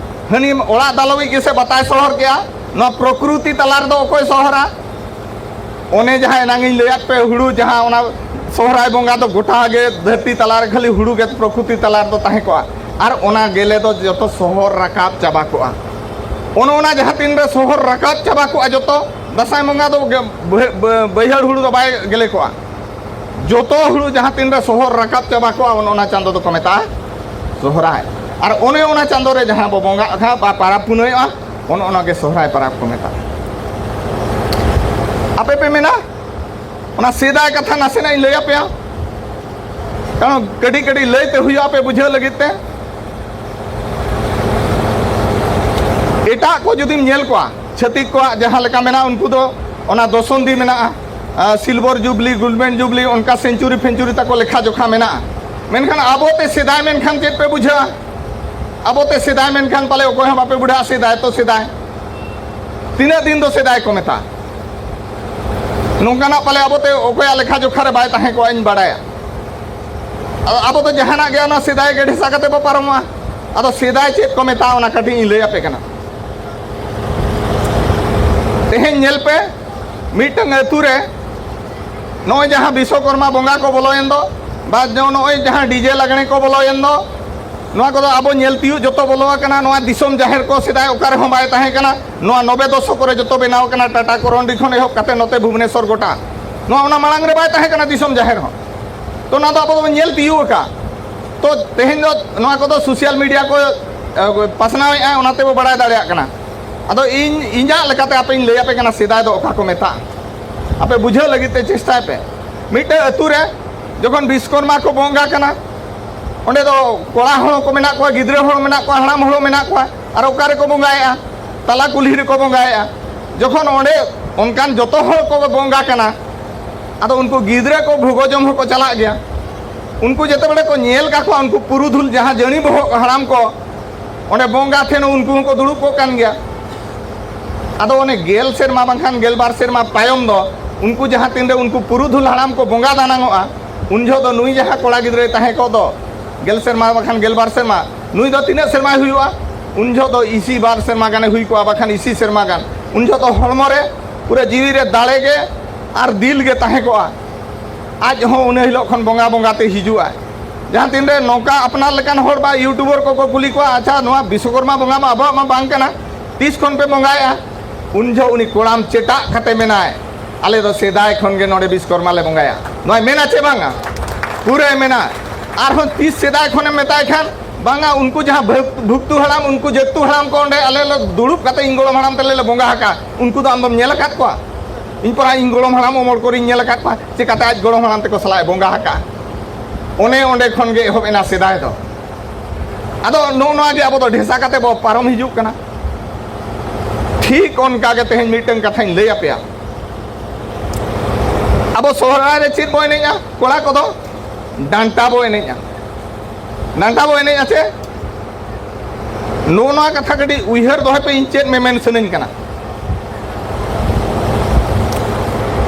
ᱦᱟᱹᱱᱤ ᱚᱲᱟᱜ ᱫᱟᱞᱚᱵᱤᱡ ᱜᱮᱥᱮ ᱵᱟᱛᱟᱭ ᱥᱚᱦᱚᱨ ᱠᱮᱜᱼᱟ᱾ ᱱᱚᱣᱟ ᱯᱨᱚᱠᱨᱩᱛᱤ ᱛᱟᱞᱟ ᱨᱮᱫᱚ ᱚᱠᱚᱭ ᱥᱚᱦᱚᱨᱟ? ᱚᱱᱮ ᱡᱟᱦᱟᱸ ᱮᱱᱟᱝ ᱤᱧ ᱞᱟᱹᱭᱟᱫ ᱯᱮ, ᱦᱩᱲᱩ ᱡᱟᱦᱟᱸ ᱚᱱᱟ ᱥᱚᱦᱨᱟᱭ ᱵᱚᱸᱜᱟ ᱫᱚ ᱜᱚᱴᱟ ᱜᱮ ᱫᱷᱟᱹᱨᱛᱤ ᱛᱟᱞᱟ ᱨᱮ ᱠᱷᱟᱹᱞᱤ ᱦᱩᱲᱩ ᱜᱮ ᱯᱨᱚᱠᱨᱩᱛᱤ ᱛᱟᱞᱟ ᱨᱮᱫᱚ ᱛᱟᱦᱮᱸ ᱠᱚᱜᱼᱟ᱾ ᱟᱨ ᱚᱱᱟ ᱜᱮᱞᱮ ᱫᱚ ᱡᱚᱛᱚ ᱥᱚᱦᱚᱨ ᱨᱟᱠᱟᱵ ᱪᱟᱵᱟ ᱠᱚᱜᱼᱟ᱾ ᱚᱱᱮ ᱚᱱᱟ ᱡᱟᱦᱟᱸ ᱛᱤᱱ ᱨᱮ ᱥᱚᱦᱚᱨ ᱨᱟᱠᱟᱵ ᱪᱟᱵᱟ ᱠᱚᱜᱼᱟ ᱡᱚᱛᱚ, ᱫᱟᱸᱥᱟᱭ ᱵᱚᱸᱜᱟ ᱫᱚ ᱜᱮ-, ᱵᱟᱹᱭ-, ᱵᱟᱹᱭ-, ᱵᱟᱹᱭᱦᱟᱹᱲ ᱦᱩᱲᱩ ᱫᱚ ᱵᱟᱭ ᱜᱮᱞᱮ ᱠᱚᱜᱼᱟ᱾ ᱡᱚᱛᱚ ᱦᱩᱲᱩ ᱡᱟᱦᱟᱸ ᱛᱤᱱ ᱨᱮ ᱥᱚᱦᱚᱨ ᱨᱟᱠᱟᱵ ᱪᱟᱵᱟ ᱠᱚᱜᱼᱟ, ᱚᱱᱮ ᱚᱱᱟ ᱪᱟᱸᱫᱚ ᱫᱚᱠᱚ ᱢᱮᱛᱟᱜᱼᱟ ᱥᱚᱦᱨᱟᱭ᱾ ᱟᱨ ᱚᱱᱮ ᱚᱱᱟ ᱪᱟᱸᱫᱚ ᱨᱮ ᱡᱟᱦᱟᱸ ᱵᱚ ᱵᱚᱸᱜᱟᱜᱼᱟ ᱵᱟ ᱯᱟᱨᱟᱵᱽ ᱯᱩᱱᱟᱹᱭᱚᱜᱼᱟ, ᱚᱱᱮ ᱚᱱᱟ ᱜᱮ ᱥᱚᱦᱨᱟᱭ ᱯᱟᱨᱟᱵᱽ ᱠᱚ ᱢᱮᱛᱟᱜᱼᱟ᱾ ᱟᱯᱮ ᱯᱮ ᱢᱮᱱᱟ, ᱚᱱᱟ ᱥᱮᱫᱟᱭ ᱠᱟᱛᱷᱟ ᱱᱟᱥᱮᱱᱟᱜ ᱤᱧ ᱞᱟᱹᱭ ᱟᱯᱮᱭᱟ, ᱠᱟᱨᱚᱱ ᱠᱟᱹᱴᱤᱡ ᱠᱟᱹᱴᱤᱡ ᱞᱟᱹᱭ ᱛᱮ ᱦᱩᱭᱩᱜᱼᱟ ᱟᱯᱮ ᱵᱩᱡᱷᱟᱹᱣ ᱞᱟᱹᱜᱤᱫ ᱛᱮ᱾ ᱮᱴᱟᱜ ᱠᱚ ᱡᱩᱫᱤᱢ ᱧᱮᱞ ᱠᱚᱣᱟ, ᱪᱷᱟᱹᱛᱤᱠ ᱠᱚᱣᱟᱜ ᱡᱟᱦᱟᱸ ᱞᱮᱠᱟ ᱢᱮᱱᱟᱜᱼᱟ, ᱩᱱᱠᱩ ᱫᱚ ᱚᱱᱟ ᱫᱚᱥᱚᱱᱫᱤ ᱢᱮᱱᱟᱜᱼᱟ, ᱥᱤᱞᱵᱷᱟᱨ ᱡᱩᱵᱽᱞᱤ, ᱜᱳᱞᱰᱮᱱ ᱡᱩᱵᱽᱞᱤ, ᱚᱱᱠᱟ ᱥᱮᱧᱪᱩᱨᱤ ᱯᱷᱮᱧᱪᱩᱨᱤ ᱛᱟᱠᱚ ᱞᱮᱠᱷᱟ ᱡᱚᱠᱷᱟ ᱢᱮᱱᱟᱜᱼᱟ᱾ ᱢᱮᱱᱠᱷᱟᱱ ᱟᱵᱚᱛᱮ ᱥᱮᱫᱟᱭ ᱢᱮᱱᱠᱷᱟᱱ ᱪᱮᱫ ᱯᱮ ᱵᱩᱡᱷᱟᱹᱣᱟ? ᱟᱵᱚᱛᱮ ᱥᱮᱫᱟᱭ ᱢᱮᱱᱠᱷᱟᱱ ᱯᱟᱞᱮ ᱚᱠᱚᱭ ᱦᱚᱸ ᱵᱟᱯᱮ ᱵᱩᱰᱷᱟᱹᱜᱼᱟ᱾ ᱥᱮᱫᱟᱭ ᱛᱚ ᱥᱮᱫᱟᱭ, ᱛᱤᱱᱟᱹᱜ ᱫᱤᱱ ᱫᱚ ᱥᱮᱫᱟᱭ ᱠᱚ ᱢᱮᱛᱟᱜᱼᱟ? ᱱᱚᱝᱠᱟᱱᱟᱜ ᱯᱟᱞᱮ ᱟᱵᱚᱛᱮ ᱚᱠᱚᱭᱟᱜ ᱞᱮᱠᱷᱟ ᱡᱚᱠᱷᱟ ᱨᱮ ᱵᱟᱭ ᱛᱟᱦᱮᱸ ᱠᱚᱜᱼᱟ, ᱤᱧ ᱵᱟᱲᱟᱭᱟ᱾ ᱟᱫᱚ ᱟᱵᱚ ᱫᱚ ᱡᱟᱦᱟᱱᱟᱜ ᱜᱮ ᱚᱱᱟ ᱥᱮᱫᱟᱭ ᱜᱮ ᱰᱷᱮᱥᱟ ᱠᱟᱛᱮ ᱵᱚ ᱯᱟᱨᱚᱢᱚᱜᱼᱟ᱾ ᱟᱫᱚ ᱥᱮᱫᱟᱭ ᱪᱮᱫ ᱠᱚ ᱢᱮᱛᱟᱜᱼᱟ, ᱚᱱᱟ ᱠᱟᱹᱴᱤᱡ ᱤᱧ ᱞᱟᱹᱭ ᱟᱯᱮ ᱠᱟᱱᱟ᱾ ᱛᱮᱦᱮᱧ ᱧᱮᱞ ᱯᱮ, ᱢᱤᱫᱴᱟᱝ ᱟᱹᱛᱩ ᱨᱮ ᱱᱚᱜᱼᱚᱭ ᱡᱟᱦᱟᱸ ᱵᱤᱥᱥᱚᱠᱚᱨᱢᱟ ᱵᱚᱸᱜᱟ ᱠᱚ ᱵᱚᱞᱚᱭᱮᱱ ᱫᱚ, ᱵᱟ ᱱᱚᱜᱼᱚᱭ ᱡᱟᱦᱟᱸ ᱰᱤᱡᱮ ᱞᱟᱜᱽᱬᱮ ᱠᱚ ᱵᱚᱞᱚᱭᱮᱱ ᱫᱚ, ᱱᱚᱣᱟ ᱠᱚᱫᱚ ᱟᱵᱚ ᱧᱮᱞ ᱛᱤᱭᱳᱜ ᱡᱚᱛᱚ ᱵᱚᱞᱚ ᱟᱠᱟᱱᱟ᱾ ᱱᱚᱣᱟ ᱫᱤᱥᱚᱢ ᱡᱟᱦᱮᱨ ᱠᱚ ᱥᱮᱫᱟᱭ ᱚᱠᱟ ᱨᱮᱦᱚᱸ ᱵᱟᱭ ᱛᱟᱦᱮᱸ ᱠᱟᱱᱟ᱾ ᱱᱚᱣᱟ ᱱᱚᱵᱮ ᱫᱚᱥᱚᱠ ᱨᱮ ᱡᱚᱛᱚ ᱵᱮᱱᱟᱣ ᱟᱠᱟᱱᱟ, ᱴᱟᱴᱟ ᱠᱚᱨᱚᱱᱰᱤ ᱠᱷᱚᱱ ᱮᱦᱚᱵ ᱠᱟᱛᱮ ᱱᱚᱛᱮ ᱵᱷᱩᱵᱽᱱᱮᱥᱚᱨ ᱜᱚᱴᱟ᱾ ᱱᱚᱣᱟ ᱚᱱᱟ ᱢᱟᱲᱟᱝ ᱨᱮ ᱵᱟᱭ ᱛᱟᱦᱮᱸ ᱠᱟᱱᱟ ᱫᱤᱥᱚᱢ ᱡᱟᱦᱮᱨ ᱦᱚᱸ᱾ ᱛᱚ ᱱᱚᱣᱟ ᱫᱚ ᱟᱵᱚ ᱫᱚᱵᱚᱱ ᱧᱮᱞ ᱛᱤᱭᱳᱜ ᱟᱠᱟᱫ᱾ ᱛᱚ ᱛᱮᱦᱮᱧ ᱫᱚ ᱱᱚᱣᱟ ᱠᱚᱫᱚ ᱥᱳᱥᱟᱞ ᱢᱤᱰᱤᱭᱟ ᱠᱚ, ᱮ, ᱯᱟᱥᱱᱟᱣᱮᱫᱼᱟ, ᱚᱱᱟ ᱛᱮᱵᱚ ᱵᱟᱲᱟᱭ ᱫᱟᱲᱮᱭᱟᱜ ᱠᱟᱱᱟ᱾ ᱟᱫᱚ ᱤᱧ ᱤᱧᱟᱹᱜ ᱞᱮᱠᱟᱛᱮ ᱟᱯᱮᱧ ᱞᱟᱹᱭ ᱟᱯᱮ ᱠᱟᱱᱟ ᱥᱮᱫᱟᱭ ᱫᱚ ᱚᱠᱟ ᱠᱚ ᱢᱮᱛᱟᱜᱼᱟ᱾ ᱟᱯᱮ ᱵᱩᱡᱷᱟᱹᱣ ᱞᱟᱹᱜᱤᱫ ᱛᱮ ᱪᱮᱥᱴᱟᱭ ᱯᱮ᱾ ᱢᱤᱫᱴᱮᱡ ᱟᱹᱛᱩ ᱨᱮ ᱡᱚᱠᱷᱚᱱ ᱵᱤᱥᱠᱚᱨᱢᱟ ᱠᱚ ᱵᱚᱸᱜᱟ ᱠᱟᱱᱟ, ᱚᱸᱰᱮ ᱫᱚ ᱠᱚᱲᱟ ᱦᱚᱲ ᱠᱚ ᱢᱮᱱᱟᱜ ᱠᱚᱣᱟ, ᱜᱤᱫᱽᱨᱟᱹ ᱦᱚᱲ ᱢᱮᱱᱟᱜ ᱠᱚᱣᱟ, ᱦᱟᱲᱟᱢ ᱦᱚᱲ ᱢᱮᱱᱟᱜ ᱠᱚᱣᱟ᱾ ᱟᱨ ᱚᱠᱟ ᱨᱮᱠᱚ ᱵᱚᱸᱜᱟᱭᱮᱫᱼᱟ? ᱛᱟᱞᱟ ᱠᱩᱞᱦᱤ ᱨᱮᱠᱚ ᱵᱚᱸᱜᱟᱭᱮᱫᱼᱟ᱾ ᱡᱚᱠᱷᱚᱱ ᱚᱸᱰᱮ ᱚᱱᱠᱟᱱ ᱡᱚᱛᱚ ᱦᱚᱲ ᱠᱚ ᱵᱚᱸᱜᱟ ᱠᱟᱱᱟ, ᱟᱫᱚ ᱩᱱᱠᱩ ᱜᱤᱫᱽᱨᱟᱹ ᱠᱚ ᱵᱷᱳᱜᱚ ᱡᱚᱢ ᱦᱚᱸᱠᱚ ᱪᱟᱞᱟᱜ ᱜᱮᱭᱟ᱾ ᱩᱱᱠᱩ ᱡᱮᱛᱮ ᱵᱮᱲᱮ ᱠᱚ ᱧᱮᱞ ᱠᱟᱠᱚᱣᱟ, ᱩᱱᱠᱩ ᱯᱩᱨᱩᱫᱷᱩᱞ ᱡᱟᱦᱟᱸ ᱡᱟᱹᱲᱤ ᱵᱚᱦᱚᱜ ᱦᱟᱲᱟᱢ ᱠᱚ ᱚᱸᱰᱮ ᱵᱚᱸᱜᱟ ᱴᱷᱮᱱ ᱩᱱᱠᱩ ᱦᱚᱸᱠᱚ ᱫᱩᱲᱩᱵ ᱠᱚᱜ ᱠᱟᱱ ᱜᱮᱭᱟ᱾ ᱟᱫᱚ ᱚᱱᱮ ᱜᱮᱞ ᱥᱮᱨᱢᱟ ᱵᱟᱝᱠᱷᱟᱱ ᱜᱮᱞᱵᱟᱨ ᱥᱮᱨᱢᱟ ᱛᱟᱭᱚᱢ ᱫᱚ ᱩᱱᱠᱩ ᱡᱟᱦᱟᱸ ᱛᱤᱱᱨᱮ ᱩᱱᱠᱩ ᱯᱩᱨᱩᱫᱷᱩᱞ ᱦᱟᱲᱟᱢ ᱠᱚ ᱵᱚᱸᱜᱟ ᱫᱟᱱᱟᱝᱚᱜᱼᱟ, ᱩᱱ ᱡᱚᱦᱚᱜ ᱫᱚ ᱱᱩᱭ ᱡᱟᱦᱟᱸ ᱠᱚᱲᱟ ᱜᱤᱫᱽᱨᱟᱹᱭ ᱛᱟᱦᱮᱸ ᱠᱚᱜ ᱫᱚ ᱜᱮᱞ ᱥᱮᱨᱢᱟ ᱵᱟᱝᱠᱷᱟᱱ ᱜᱮᱞᱵᱟᱨ ᱥᱮᱨᱢᱟ, ᱱᱩᱭ ᱫᱚ ᱛᱤᱱᱟᱹᱜ ᱥᱮᱨᱢᱟᱭ ᱦᱩᱭᱩᱜᱼᱟ? ᱩᱱ ᱡᱚᱦᱚᱜ ᱫᱚ ᱤᱥᱤ ᱵᱟᱨ ᱥᱮᱨᱢᱟ ᱜᱟᱱᱮ ᱦᱩᱭ ᱠᱚᱜᱼᱟ, ᱵᱟᱠᱷᱟᱱ ᱤᱥᱤ ᱥᱮᱨᱢᱟ ᱜᱟᱱ᱾ ᱩᱱ ᱡᱚᱦᱚᱜ ᱫᱚ ᱦᱚᱲᱢᱚ ᱨᱮ ᱯᱩᱨᱟᱹ ᱡᱤᱣᱤ ᱨᱮ ᱫᱟᱲᱮ ᱜᱮ ᱟᱨ ᱫᱤᱞ ᱜᱮ ᱛᱟᱦᱮᱸ ᱠᱚᱜᱼᱟ᱾ ᱟᱡ ᱦᱚᱸ ᱩᱱᱟᱹ ᱦᱤᱞᱳᱜ ᱠᱷᱚᱱ ᱵᱚᱸᱜᱟ ᱵᱚᱸᱜᱟ ᱛᱮ ᱦᱤᱡᱩᱜᱼᱟᱭ᱾ ᱡᱟᱦᱟᱸ ᱛᱤᱱᱨᱮ ᱱᱚᱝᱠᱟ ᱟᱯᱱᱟᱨ ᱞᱮᱠᱟᱱ ᱦᱚᱲ ᱵᱟ ᱤᱭᱩᱴᱩᱵᱟᱨ ᱠᱚᱠᱚ ᱠᱩᱞᱤ ᱠᱚᱣᱟ, "ᱟᱪᱪᱷᱟ, ᱱᱚᱣᱟ ᱵᱤᱥᱥᱚᱠᱚᱨᱢᱟ ᱵᱚᱸᱜᱟ ᱢᱟ ᱟᱵᱚᱣᱟᱜ ᱢᱟ ᱵᱟᱝ ᱠᱟᱱᱟ, ᱛᱤᱥ ᱠᱷᱚᱱ ᱯᱮ ᱵᱚᱸᱜᱟᱭᱮᱫᱼᱟ?" ᱩᱱ ᱡᱚᱦᱚᱜ ᱩᱱᱤ ᱠᱚᱲᱟᱢ ᱪᱮᱴᱟᱜ ᱠᱟᱛᱮ ᱢᱮᱱᱟᱭ, "ᱟᱞᱮ ᱫᱚ ᱥᱮᱫᱟᱭ ᱠᱷᱚᱱ ᱜᱮ ᱱᱚᱰᱮ ᱵᱤᱥᱠᱚᱨᱢᱟ ᱞᱮ ᱵᱚᱸᱜᱟᱭᱟ᱾" ᱱᱚᱣᱟᱭ ᱢᱮᱱᱟ ᱪᱮ ᱵᱟᱝᱟ? ᱯᱩᱨᱟᱹᱭ ᱢᱮᱱᱟ᱾ ᱟᱨᱦᱚᱸ ᱛᱤᱥ ᱥᱮᱫᱟᱭ ᱠᱷᱚᱱᱮᱢ ᱢᱮᱛᱟᱭ ᱠᱷᱟᱱ, "ᱵᱟᱝᱟ, ᱩᱱᱠᱩ ᱡᱟᱦᱟᱸ ᱵᱷᱟᱹ-, ᱵᱷᱩᱠᱛᱩ ᱦᱟᱲᱟᱢ, ᱩᱱᱠᱩ ᱡᱟᱹᱛᱩ ᱦᱟᱲᱟᱢ ᱠᱚ ᱚᱸᱰᱮ ᱟᱞᱮ ᱞᱮ ᱫᱩᱲᱩᱵ ᱠᱟᱛᱮ ᱤᱧ ᱜᱚᱲᱚᱢ ᱦᱟᱲᱟᱢ ᱛᱮᱞᱮ ᱞᱮ ᱵᱚᱸᱜᱟ ᱟᱠᱟᱫ, ᱩᱱᱠᱩ ᱫᱚ ᱟᱢ ᱫᱚᱢ ᱧᱮᱞ ᱟᱠᱟᱫ ᱠᱚᱣᱟ?" ᱤᱧ ᱯᱟᱨᱟ ᱤᱧ ᱜᱚᱲᱚᱢ ᱦᱟᱲᱟᱢ ᱩᱢᱚᱨ ᱠᱚᱨᱮᱧ ᱧᱮᱞ ᱟᱠᱟᱫ ᱠᱚᱣᱟ, ᱪᱮᱠᱟᱛᱮ ᱟᱡ ᱜᱚᱲᱚᱢ ᱦᱟᱲᱟᱢ ᱛᱮᱠᱚ ᱥᱟᱞᱟᱜ ᱮ ᱵᱚᱸᱜᱟ ᱟᱠᱟᱫᱼᱟ᱾ ᱚᱱᱮ ᱚᱸᱰᱮ ᱠᱷᱚᱱ ᱜᱮ ᱮᱦᱚᱵ ᱮᱱᱟ ᱥᱮᱫᱟᱭ ᱫᱚ᱾ ᱟᱫᱚ ᱱᱚᱜᱼᱚ ᱱᱚᱣᱟ ᱜᱮ ᱟᱵᱚ ᱫᱚ ᱰᱷᱮᱥᱟ ᱠᱟᱛᱮ ᱵᱚ ᱯᱟᱨᱚᱢ ᱦᱤᱡᱩᱜ ᱠᱟᱱᱟ᱾ ᱴᱷᱤᱠ ᱚᱱᱠᱟ ᱜᱮ ᱛᱮᱦᱮᱧ ᱢᱤᱫᱴᱟᱝ ᱠᱟᱛᱷᱟᱧ ᱞᱟᱹᱭ ᱟᱯᱮᱭᱟ᱾ ᱟᱵᱚ ᱥᱚᱦᱨᱟᱭ ᱨᱮ ᱪᱮᱫ ᱵᱚ ᱮᱱᱮᱡᱼᱟ? ᱠᱚᱲᱟ ᱠᱚᱫᱚ ᱰᱟᱱᱴᱟ ᱵᱚ ᱮᱱᱮᱡᱼᱟ᱾ ᱰᱟᱱᱴᱟ ᱵᱚ ᱮᱱᱮᱡᱼᱟ ᱪᱮ? ᱱᱚᱜᱼᱚ ᱱᱚᱣᱟ ᱠᱟᱛᱷᱟ ᱠᱟᱹᱴᱤᱡ ᱩᱭᱦᱟᱹᱨ ᱫᱚᱦᱚᱭ ᱯᱮ, ᱤᱧ ᱪᱮᱫ ᱢᱮᱢᱮᱱ ᱥᱟᱱᱟᱧ ᱠᱟᱱᱟ᱾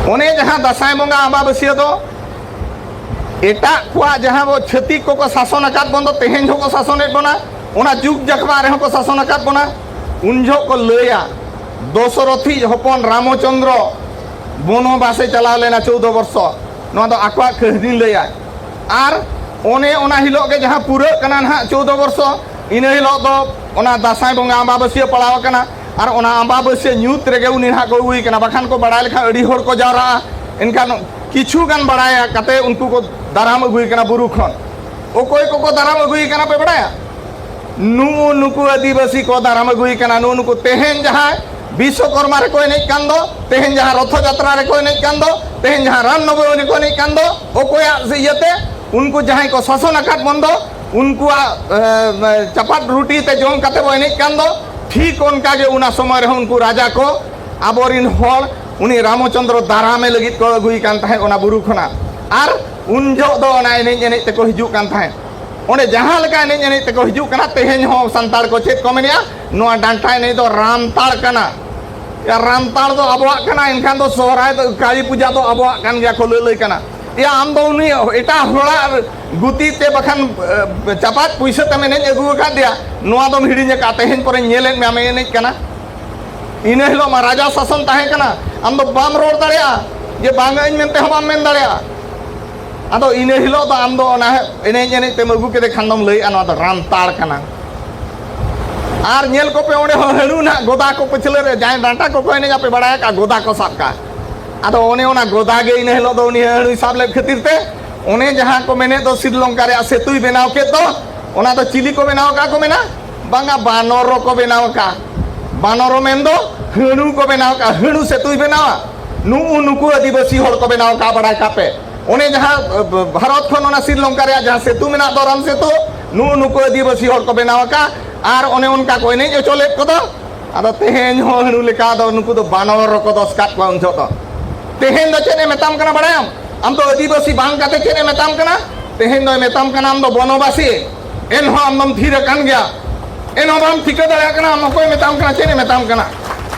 ᱚᱱᱮ ᱡᱟᱦᱟᱸ ᱫᱟᱸᱥᱟᱭ ᱵᱚᱸᱜᱟ ᱟᱢᱵᱟᱵᱟᱹᱥᱭᱟᱹ ᱫᱚ ᱮᱴᱟᱜ ᱠᱚᱣᱟᱜ, ᱡᱟᱦᱟᱸ ᱵᱚ ᱪᱷᱟᱹᱛᱤᱠ ᱠᱚᱠᱚ ᱥᱟᱥᱚᱱ ᱟᱠᱟᱫ ᱵᱚᱱ ᱫᱚ, ᱛᱮᱦᱮᱧ ᱦᱚᱸᱠᱚ ᱥᱟᱥᱚᱱᱮᱫ ᱵᱚᱱᱟ, ᱚᱱᱟ ᱡᱩᱜᱽ ᱡᱟᱠᱷᱢᱟ ᱨᱮᱦᱚᱸ ᱠᱚ ᱥᱟᱥᱚᱱ ᱟᱠᱟᱫ ᱵᱚᱱᱟ, ᱩᱱ ᱡᱚᱦᱚᱜ ᱠᱚ ᱞᱟᱹᱭᱟ, ᱫᱚᱥᱚᱨᱚᱛᱷᱤᱡ ᱦᱚᱯᱚᱱ ᱨᱟᱢᱚᱪᱚᱸᱫᱽᱨᱚ ᱵᱚᱱᱚᱵᱟᱥᱮ ᱪᱟᱞᱟᱣ ᱞᱮᱱᱟ ᱪᱳᱣᱫᱚ ᱵᱚᱨᱥᱚ᱾ ᱱᱚᱣᱟ ᱫᱚ ᱟᱠᱚᱣᱟᱜ ᱠᱟᱹᱦᱱᱤ ᱞᱟᱹᱭᱟᱭ᱾ ᱟᱨ ᱚᱱᱮ ᱚᱱᱟ ᱦᱤᱞᱳᱜ ᱜᱮ ᱡᱟᱦᱟᱸ ᱯᱩᱨᱟᱹᱜ ᱠᱟᱱᱟ ᱱᱟᱦᱟᱜ ᱪᱳᱣᱫᱚ ᱵᱚᱨᱥᱚ, ᱤᱱᱟᱹ ᱦᱤᱞᱳᱜ ᱫᱚ ᱚᱱᱟ ᱫᱟᱸᱥᱟᱭ ᱵᱚᱸᱜᱟ ᱟᱢᱵᱟᱵᱟᱹᱥᱭᱟᱹ ᱯᱟᱲᱟᱣ ᱟᱠᱟᱱᱟ᱾ ᱟᱨ ᱚᱱᱟ ᱟᱢᱵᱟᱵᱟᱹᱥᱭᱟᱹ ᱧᱩᱛ ᱨᱮᱜᱮ ᱩᱱᱤ ᱱᱟᱦᱟᱜ ᱠᱚ ᱟᱹᱜᱩᱭᱮ ᱠᱟᱱᱟ, ᱵᱟᱠᱷᱟᱱ ᱠᱚ ᱵᱟᱲᱟᱭ ᱞᱮᱠᱷᱟᱱ ᱟᱹᱰᱤ ᱦᱚᱲ ᱠᱚ ᱡᱟᱣᱨᱟᱜᱼᱟ᱾ ᱮᱱᱠᱷᱟᱱ ᱠᱤᱪᱷᱩ ᱜᱟᱱ ᱵᱟᱲᱟᱭ ᱠᱟᱛᱮ ᱩᱱᱠᱩ ᱠᱚ ᱫᱟᱨᱟᱢ ᱟᱹᱜᱩᱭᱮ ᱠᱟᱱᱟ ᱵᱩᱨᱩ ᱠᱷᱚᱱ᱾ ᱚᱠᱚᱭ ᱠᱚᱠᱚ ᱫᱟᱨᱟᱢ ᱟᱹᱜᱩᱭᱮ ᱠᱟᱱᱟ ᱯᱮ ᱵᱟᱲᱟᱭᱟ? ᱱᱩᱜᱼᱩ ᱱᱩᱠᱩ ᱟᱹᱫᱤᱵᱟᱹᱥᱤ ᱠᱚ ᱫᱟᱨᱟᱢ ᱟᱹᱜᱩᱭᱮ ᱠᱟᱱᱟ᱾ ᱱᱩᱜᱼᱩ ᱱᱩᱠᱩ ᱛᱮᱦᱮᱧ ᱡᱟᱦᱟᱸᱭ ᱵᱤᱥᱥᱚᱠᱚᱨᱢᱟ ᱨᱮᱠᱚ ᱮᱱᱮᱡ ᱠᱟᱱ ᱫᱚ, ᱛᱮᱦᱮᱧ ᱡᱟᱦᱟᱸ ᱨᱚᱛᱷᱚ ᱡᱟᱛᱨᱟ ᱨᱮᱠᱚ ᱮᱱᱮᱡ ᱠᱟᱱ ᱫᱚ, ᱛᱮᱦᱮᱧ ᱡᱟᱦᱟᱸ ᱨᱟᱢ ᱱᱚᱵᱚᱢᱤ ᱨᱮᱠᱚ ᱮᱱᱮᱡ ᱠᱟᱱ ᱫᱚ, ᱚᱠᱚᱭᱟᱜ ᱤᱭᱟᱹᱛᱮ? ᱩᱱᱠᱩ ᱡᱟᱦᱟᱸᱭ ᱠᱚ ᱥᱟᱥᱚᱱ ᱟᱠᱟᱫ ᱵᱚᱱ ᱫᱚ, ᱩᱱᱠᱩᱣᱟᱜ, ᱮ, ᱪᱟᱯᱟᱫ ᱨᱩᱴᱤ ᱛᱮ ᱡᱚᱢ ᱠᱟᱛᱮ ᱵᱚ ᱮᱱᱮᱡ ᱠᱟᱱ ᱫᱚ, ᱴᱷᱤᱠ ᱚᱱᱠᱟ ᱜᱮ ᱚᱱᱟ ᱥᱚᱢᱚᱭ ᱨᱮᱦᱚᱸ ᱩᱱᱠᱩ ᱨᱟᱡᱟ ᱠᱚ ᱟᱵᱚᱨᱤᱱ ᱦᱚᱲ ᱩᱱᱤ ᱨᱟᱢᱚᱪᱚᱸᱫᱽᱨᱚ ᱫᱟᱨᱟᱢᱮ ᱞᱟᱹᱜᱤᱫ ᱠᱚ ᱟᱹᱜᱩᱭ ᱠᱟᱱ ᱛᱟᱦᱮᱸᱫ ᱚᱱᱟ ᱵᱩᱨᱩ ᱠᱷᱚᱱᱟᱜ᱾ ᱟᱨ ᱩᱱ ᱡᱚᱦᱚᱜ ᱫᱚ ᱚᱱᱟ ᱮᱱᱮᱡ ᱮᱱᱮᱡ ᱛᱮᱠᱚ ᱦᱤᱡᱩᱜ ᱠᱟᱱ ᱛᱟᱦᱮᱸᱫ᱾ ᱚᱸᱰᱮ ᱡᱟᱦᱟᱸ ᱞᱮᱠᱟ ᱮᱱᱮᱡ ᱮᱱᱮᱡ ᱛᱮᱠᱚ ᱦᱤᱡᱩᱜ ᱠᱟᱱᱟ, ᱛᱮᱦᱮᱧ ᱦᱚᱸ ᱥᱟᱱᱛᱟᱲ ᱠᱚ ᱪᱮᱫ ᱠᱚ ᱢᱮᱱᱮᱜᱼᱟ? ᱱᱚᱣᱟ ᱰᱟᱱᱴᱟ ᱮᱱᱮᱡ ᱫᱚ ᱨᱟᱢᱛᱟᱲ ᱠᱟᱱᱟ᱾ ᱭᱟ, ᱨᱟᱢᱛᱟᱲ ᱫᱚ ᱟᱵᱚᱣᱟᱜ ᱠᱟᱱᱟ, ᱮᱱᱠᱷᱟᱱ ᱫᱚ ᱥᱚᱦᱨᱟᱭ ᱫᱚ, ᱠᱟᱹᱞᱤ ᱯᱩᱡᱟ ᱫᱚ ᱟᱵᱚᱣᱟᱜ ᱠᱟᱱ ᱜᱮᱭᱟ ᱠᱚ ᱞᱟᱹᱞᱟᱹᱭ ᱠᱟᱱᱟ᱾ ᱭᱟ, ᱟᱢ ᱫᱚ ᱩᱱᱤ ᱮᱴᱟᱜ ᱦᱚᱲᱟᱜ ᱜᱩᱛᱤ ᱛᱮ ᱵᱟᱠᱷᱟᱱ, ᱮ, ᱪᱟᱯᱟᱫ ᱯᱩᱭᱥᱟᱹ ᱛᱮᱢ ᱮᱱᱮᱡ ᱟᱹᱜᱩ ᱟᱠᱟᱫ ᱫᱮᱭᱟ, ᱱᱚᱣᱟ ᱫᱚᱢ ᱦᱤᱲᱤᱧ ᱟᱠᱟᱫ, ᱛᱮᱦᱮᱧ ᱯᱚᱨᱮᱧ ᱧᱮᱞᱮᱫ ᱢᱮᱭᱟ ᱟᱢᱮ ᱮᱱᱮᱡ ᱠᱟᱱᱟ᱾ ᱤᱱᱟᱹ ᱦᱤᱞᱳᱜ ᱢᱟ ᱨᱟᱡᱟ ᱥᱟᱥᱚᱱ ᱛᱟᱦᱮᱸ ᱠᱟᱱᱟ, ᱟᱢ ᱫᱚ ᱵᱟᱢ ᱨᱚᱲ ᱫᱟᱲᱮᱭᱟᱜᱼᱟ, ᱡᱮ ᱵᱟᱝ ᱟᱹᱧ ᱢᱮᱱᱛᱮ ᱦᱚᱸ ᱵᱟᱢ ᱢᱮᱱ ᱫᱟᱲᱮᱭᱟᱜᱼᱟ᱾ ᱟᱫᱚ ᱤᱱᱟᱹ ᱦᱤᱞᱳᱜ ᱫᱚ ᱟᱢ ᱫᱚ ᱚᱱᱟ ᱮᱱᱮᱡ ᱮᱱᱮᱡ ᱛᱮᱢ ᱟᱹᱜᱩ ᱠᱮᱫᱮ ᱠᱷᱟᱱ ᱫᱚᱢ ᱞᱟᱹᱭᱮᱜᱼᱟ, ᱱᱚᱣᱟ ᱫᱚ ᱨᱟᱢᱛᱟᱲ ᱠᱟᱱᱟ᱾ ᱟᱨ ᱧᱮᱞ ᱠᱚᱯᱮ, ᱚᱸᱰᱮ ᱦᱚᱸ ᱦᱟᱹᱬᱩ ᱱᱟᱦᱟᱜ ᱜᱚᱫᱟ ᱠᱚ ᱯᱟᱹᱪᱷᱞᱟᱹ ᱨᱮ, ᱡᱟᱦᱟᱸᱭ ᱰᱟᱱᱴᱟ ᱠᱚᱠᱚ ᱮᱱᱮᱡ, ᱟᱯᱮ ᱵᱟᱲᱟᱭ ᱟᱠᱟᱫ, ᱜᱚᱫᱟ ᱠᱚ ᱥᱟᱵ ᱠᱟᱜᱼᱟ᱾ ᱟᱫᱚ ᱚᱱᱮ ᱚᱱᱟ ᱜᱚᱫᱟ ᱜᱮ ᱤᱱᱟᱹ ᱦᱤᱞᱳᱜ ᱫᱚ ᱩᱱᱤ ᱦᱟᱹᱬᱩᱭ ᱥᱟᱵ ᱞᱮᱫ ᱠᱷᱟᱹᱛᱤᱨ ᱛᱮ, ᱚᱱᱮ ᱡᱟᱦᱟᱸ ᱠᱚ ᱢᱮᱱᱮᱫ ᱫᱚ ᱥᱨᱤᱞᱚᱝᱠᱟ ᱨᱮᱭᱟᱜ ᱥᱮᱛᱩᱭ ᱵᱮᱱᱟᱣ ᱠᱮᱫ ᱫᱚ, ᱚᱱᱟ ᱫᱚ ᱪᱤᱞᱤ ᱠᱚ ᱵᱮᱱᱟᱣ ᱟᱠᱟᱫ ᱠᱚ ᱢᱮᱱᱟ? ᱵᱟᱝᱟ, ᱵᱟᱱᱚᱨ ᱠᱚ ᱵᱮᱱᱟᱣ ᱟᱠᱟᱫ᱾ ᱵᱟᱱᱚᱨ ᱢᱮᱱ ᱫᱚ ᱦᱟᱹᱬᱩ ᱠᱚ ᱵᱮᱱᱟᱣ ᱟᱠᱟᱫ, ᱦᱟᱹᱬᱩ ᱥᱮᱛᱩᱭ ᱵᱮᱱᱟᱣᱟ᱾ ᱱᱩᱜᱼᱩ ᱱᱩᱠᱩ ᱟᱹᱫᱤᱵᱟᱹᱥᱤ ᱦᱚᱲ ᱠᱚ ᱵᱮᱱᱟᱣ ᱟᱠᱟᱫ, ᱵᱟᱲᱟᱭ ᱠᱟᱜ ᱯᱮ᱾ ᱚᱱᱮ ᱡᱟᱦᱟᱸ, ᱮ, ᱵᱷᱟᱨᱚᱛ ᱠᱷᱚᱱ ᱚᱱᱟ ᱥᱨᱤᱞᱚᱝᱠᱟ ᱨᱮᱭᱟᱜ ᱡᱟᱦᱟᱸ ᱥᱮᱛᱩ ᱢᱮᱱᱟᱜ ᱫᱚ, ᱨᱟᱢ ᱥᱮᱛᱩ, ᱱᱩᱜᱼᱩ ᱱᱩᱠᱩ ᱟᱹᱫᱤᱵᱟᱹᱥᱤ ᱦᱚᱲ ᱠᱚ ᱵᱮᱱᱟᱣ ᱟᱠᱟᱫ᱾ ᱟᱨ ᱚᱱᱮ ᱚᱱᱠᱟ ᱠᱚ ᱮᱱᱮᱡ ᱦᱚᱪᱚ ᱞᱮᱫ ᱠᱚᱫᱚ, ᱟᱫᱚ ᱛᱮᱦᱮᱧ ᱦᱚᱸ ᱦᱟᱹᱬᱩ ᱞᱮᱠᱟ ᱫᱚ ᱱᱩᱠᱩ ᱫᱚ ᱵᱟᱱᱚᱨ ᱨᱮᱠᱚ ᱫᱚᱥ ᱠᱟᱫ ᱠᱚᱣᱟ ᱩᱱ ᱡᱚᱦᱚᱜ ᱫᱚ᱾ ᱛᱮᱦᱮᱧ ᱫᱚ ᱪᱮᱫ ᱮ ᱢᱮᱛᱟᱢ ᱠᱟᱱᱟ ᱵᱟᱲᱟᱭᱟᱢ? ᱟᱢ ᱫᱚ ᱟᱹᱫᱤᱵᱟᱹᱥᱤ ᱵᱟᱝ ᱠᱟᱛᱮ ᱪᱮᱫ ᱮ ᱢᱮᱛᱟᱢ ᱠᱟᱱᱟ? ᱛᱮᱦᱮᱧ ᱫᱚᱭ ᱢᱮᱛᱟᱢ ᱠᱟᱱᱟ ᱟᱢ ᱫᱚ ᱵᱚᱱᱚᱵᱟᱥᱤ᱾ ᱮᱱᱦᱚᱸ ᱟᱢ ᱫᱚᱢ ᱛᱷᱤᱨ ᱟᱠᱟᱱ ᱜᱮᱭᱟ᱾ ᱮᱱᱦᱚᱸ ᱵᱟᱢ ᱴᱷᱤᱠᱟᱹ ᱫᱟᱲᱮᱭᱟᱜ ᱠᱟᱱᱟ ᱟᱢ ᱚᱠᱚᱭ ᱢᱮᱛᱟᱢ ᱠᱟᱱᱟ, ᱪᱮᱫ ᱮ ᱢᱮᱛᱟᱢ ᱠᱟᱱᱟ᱾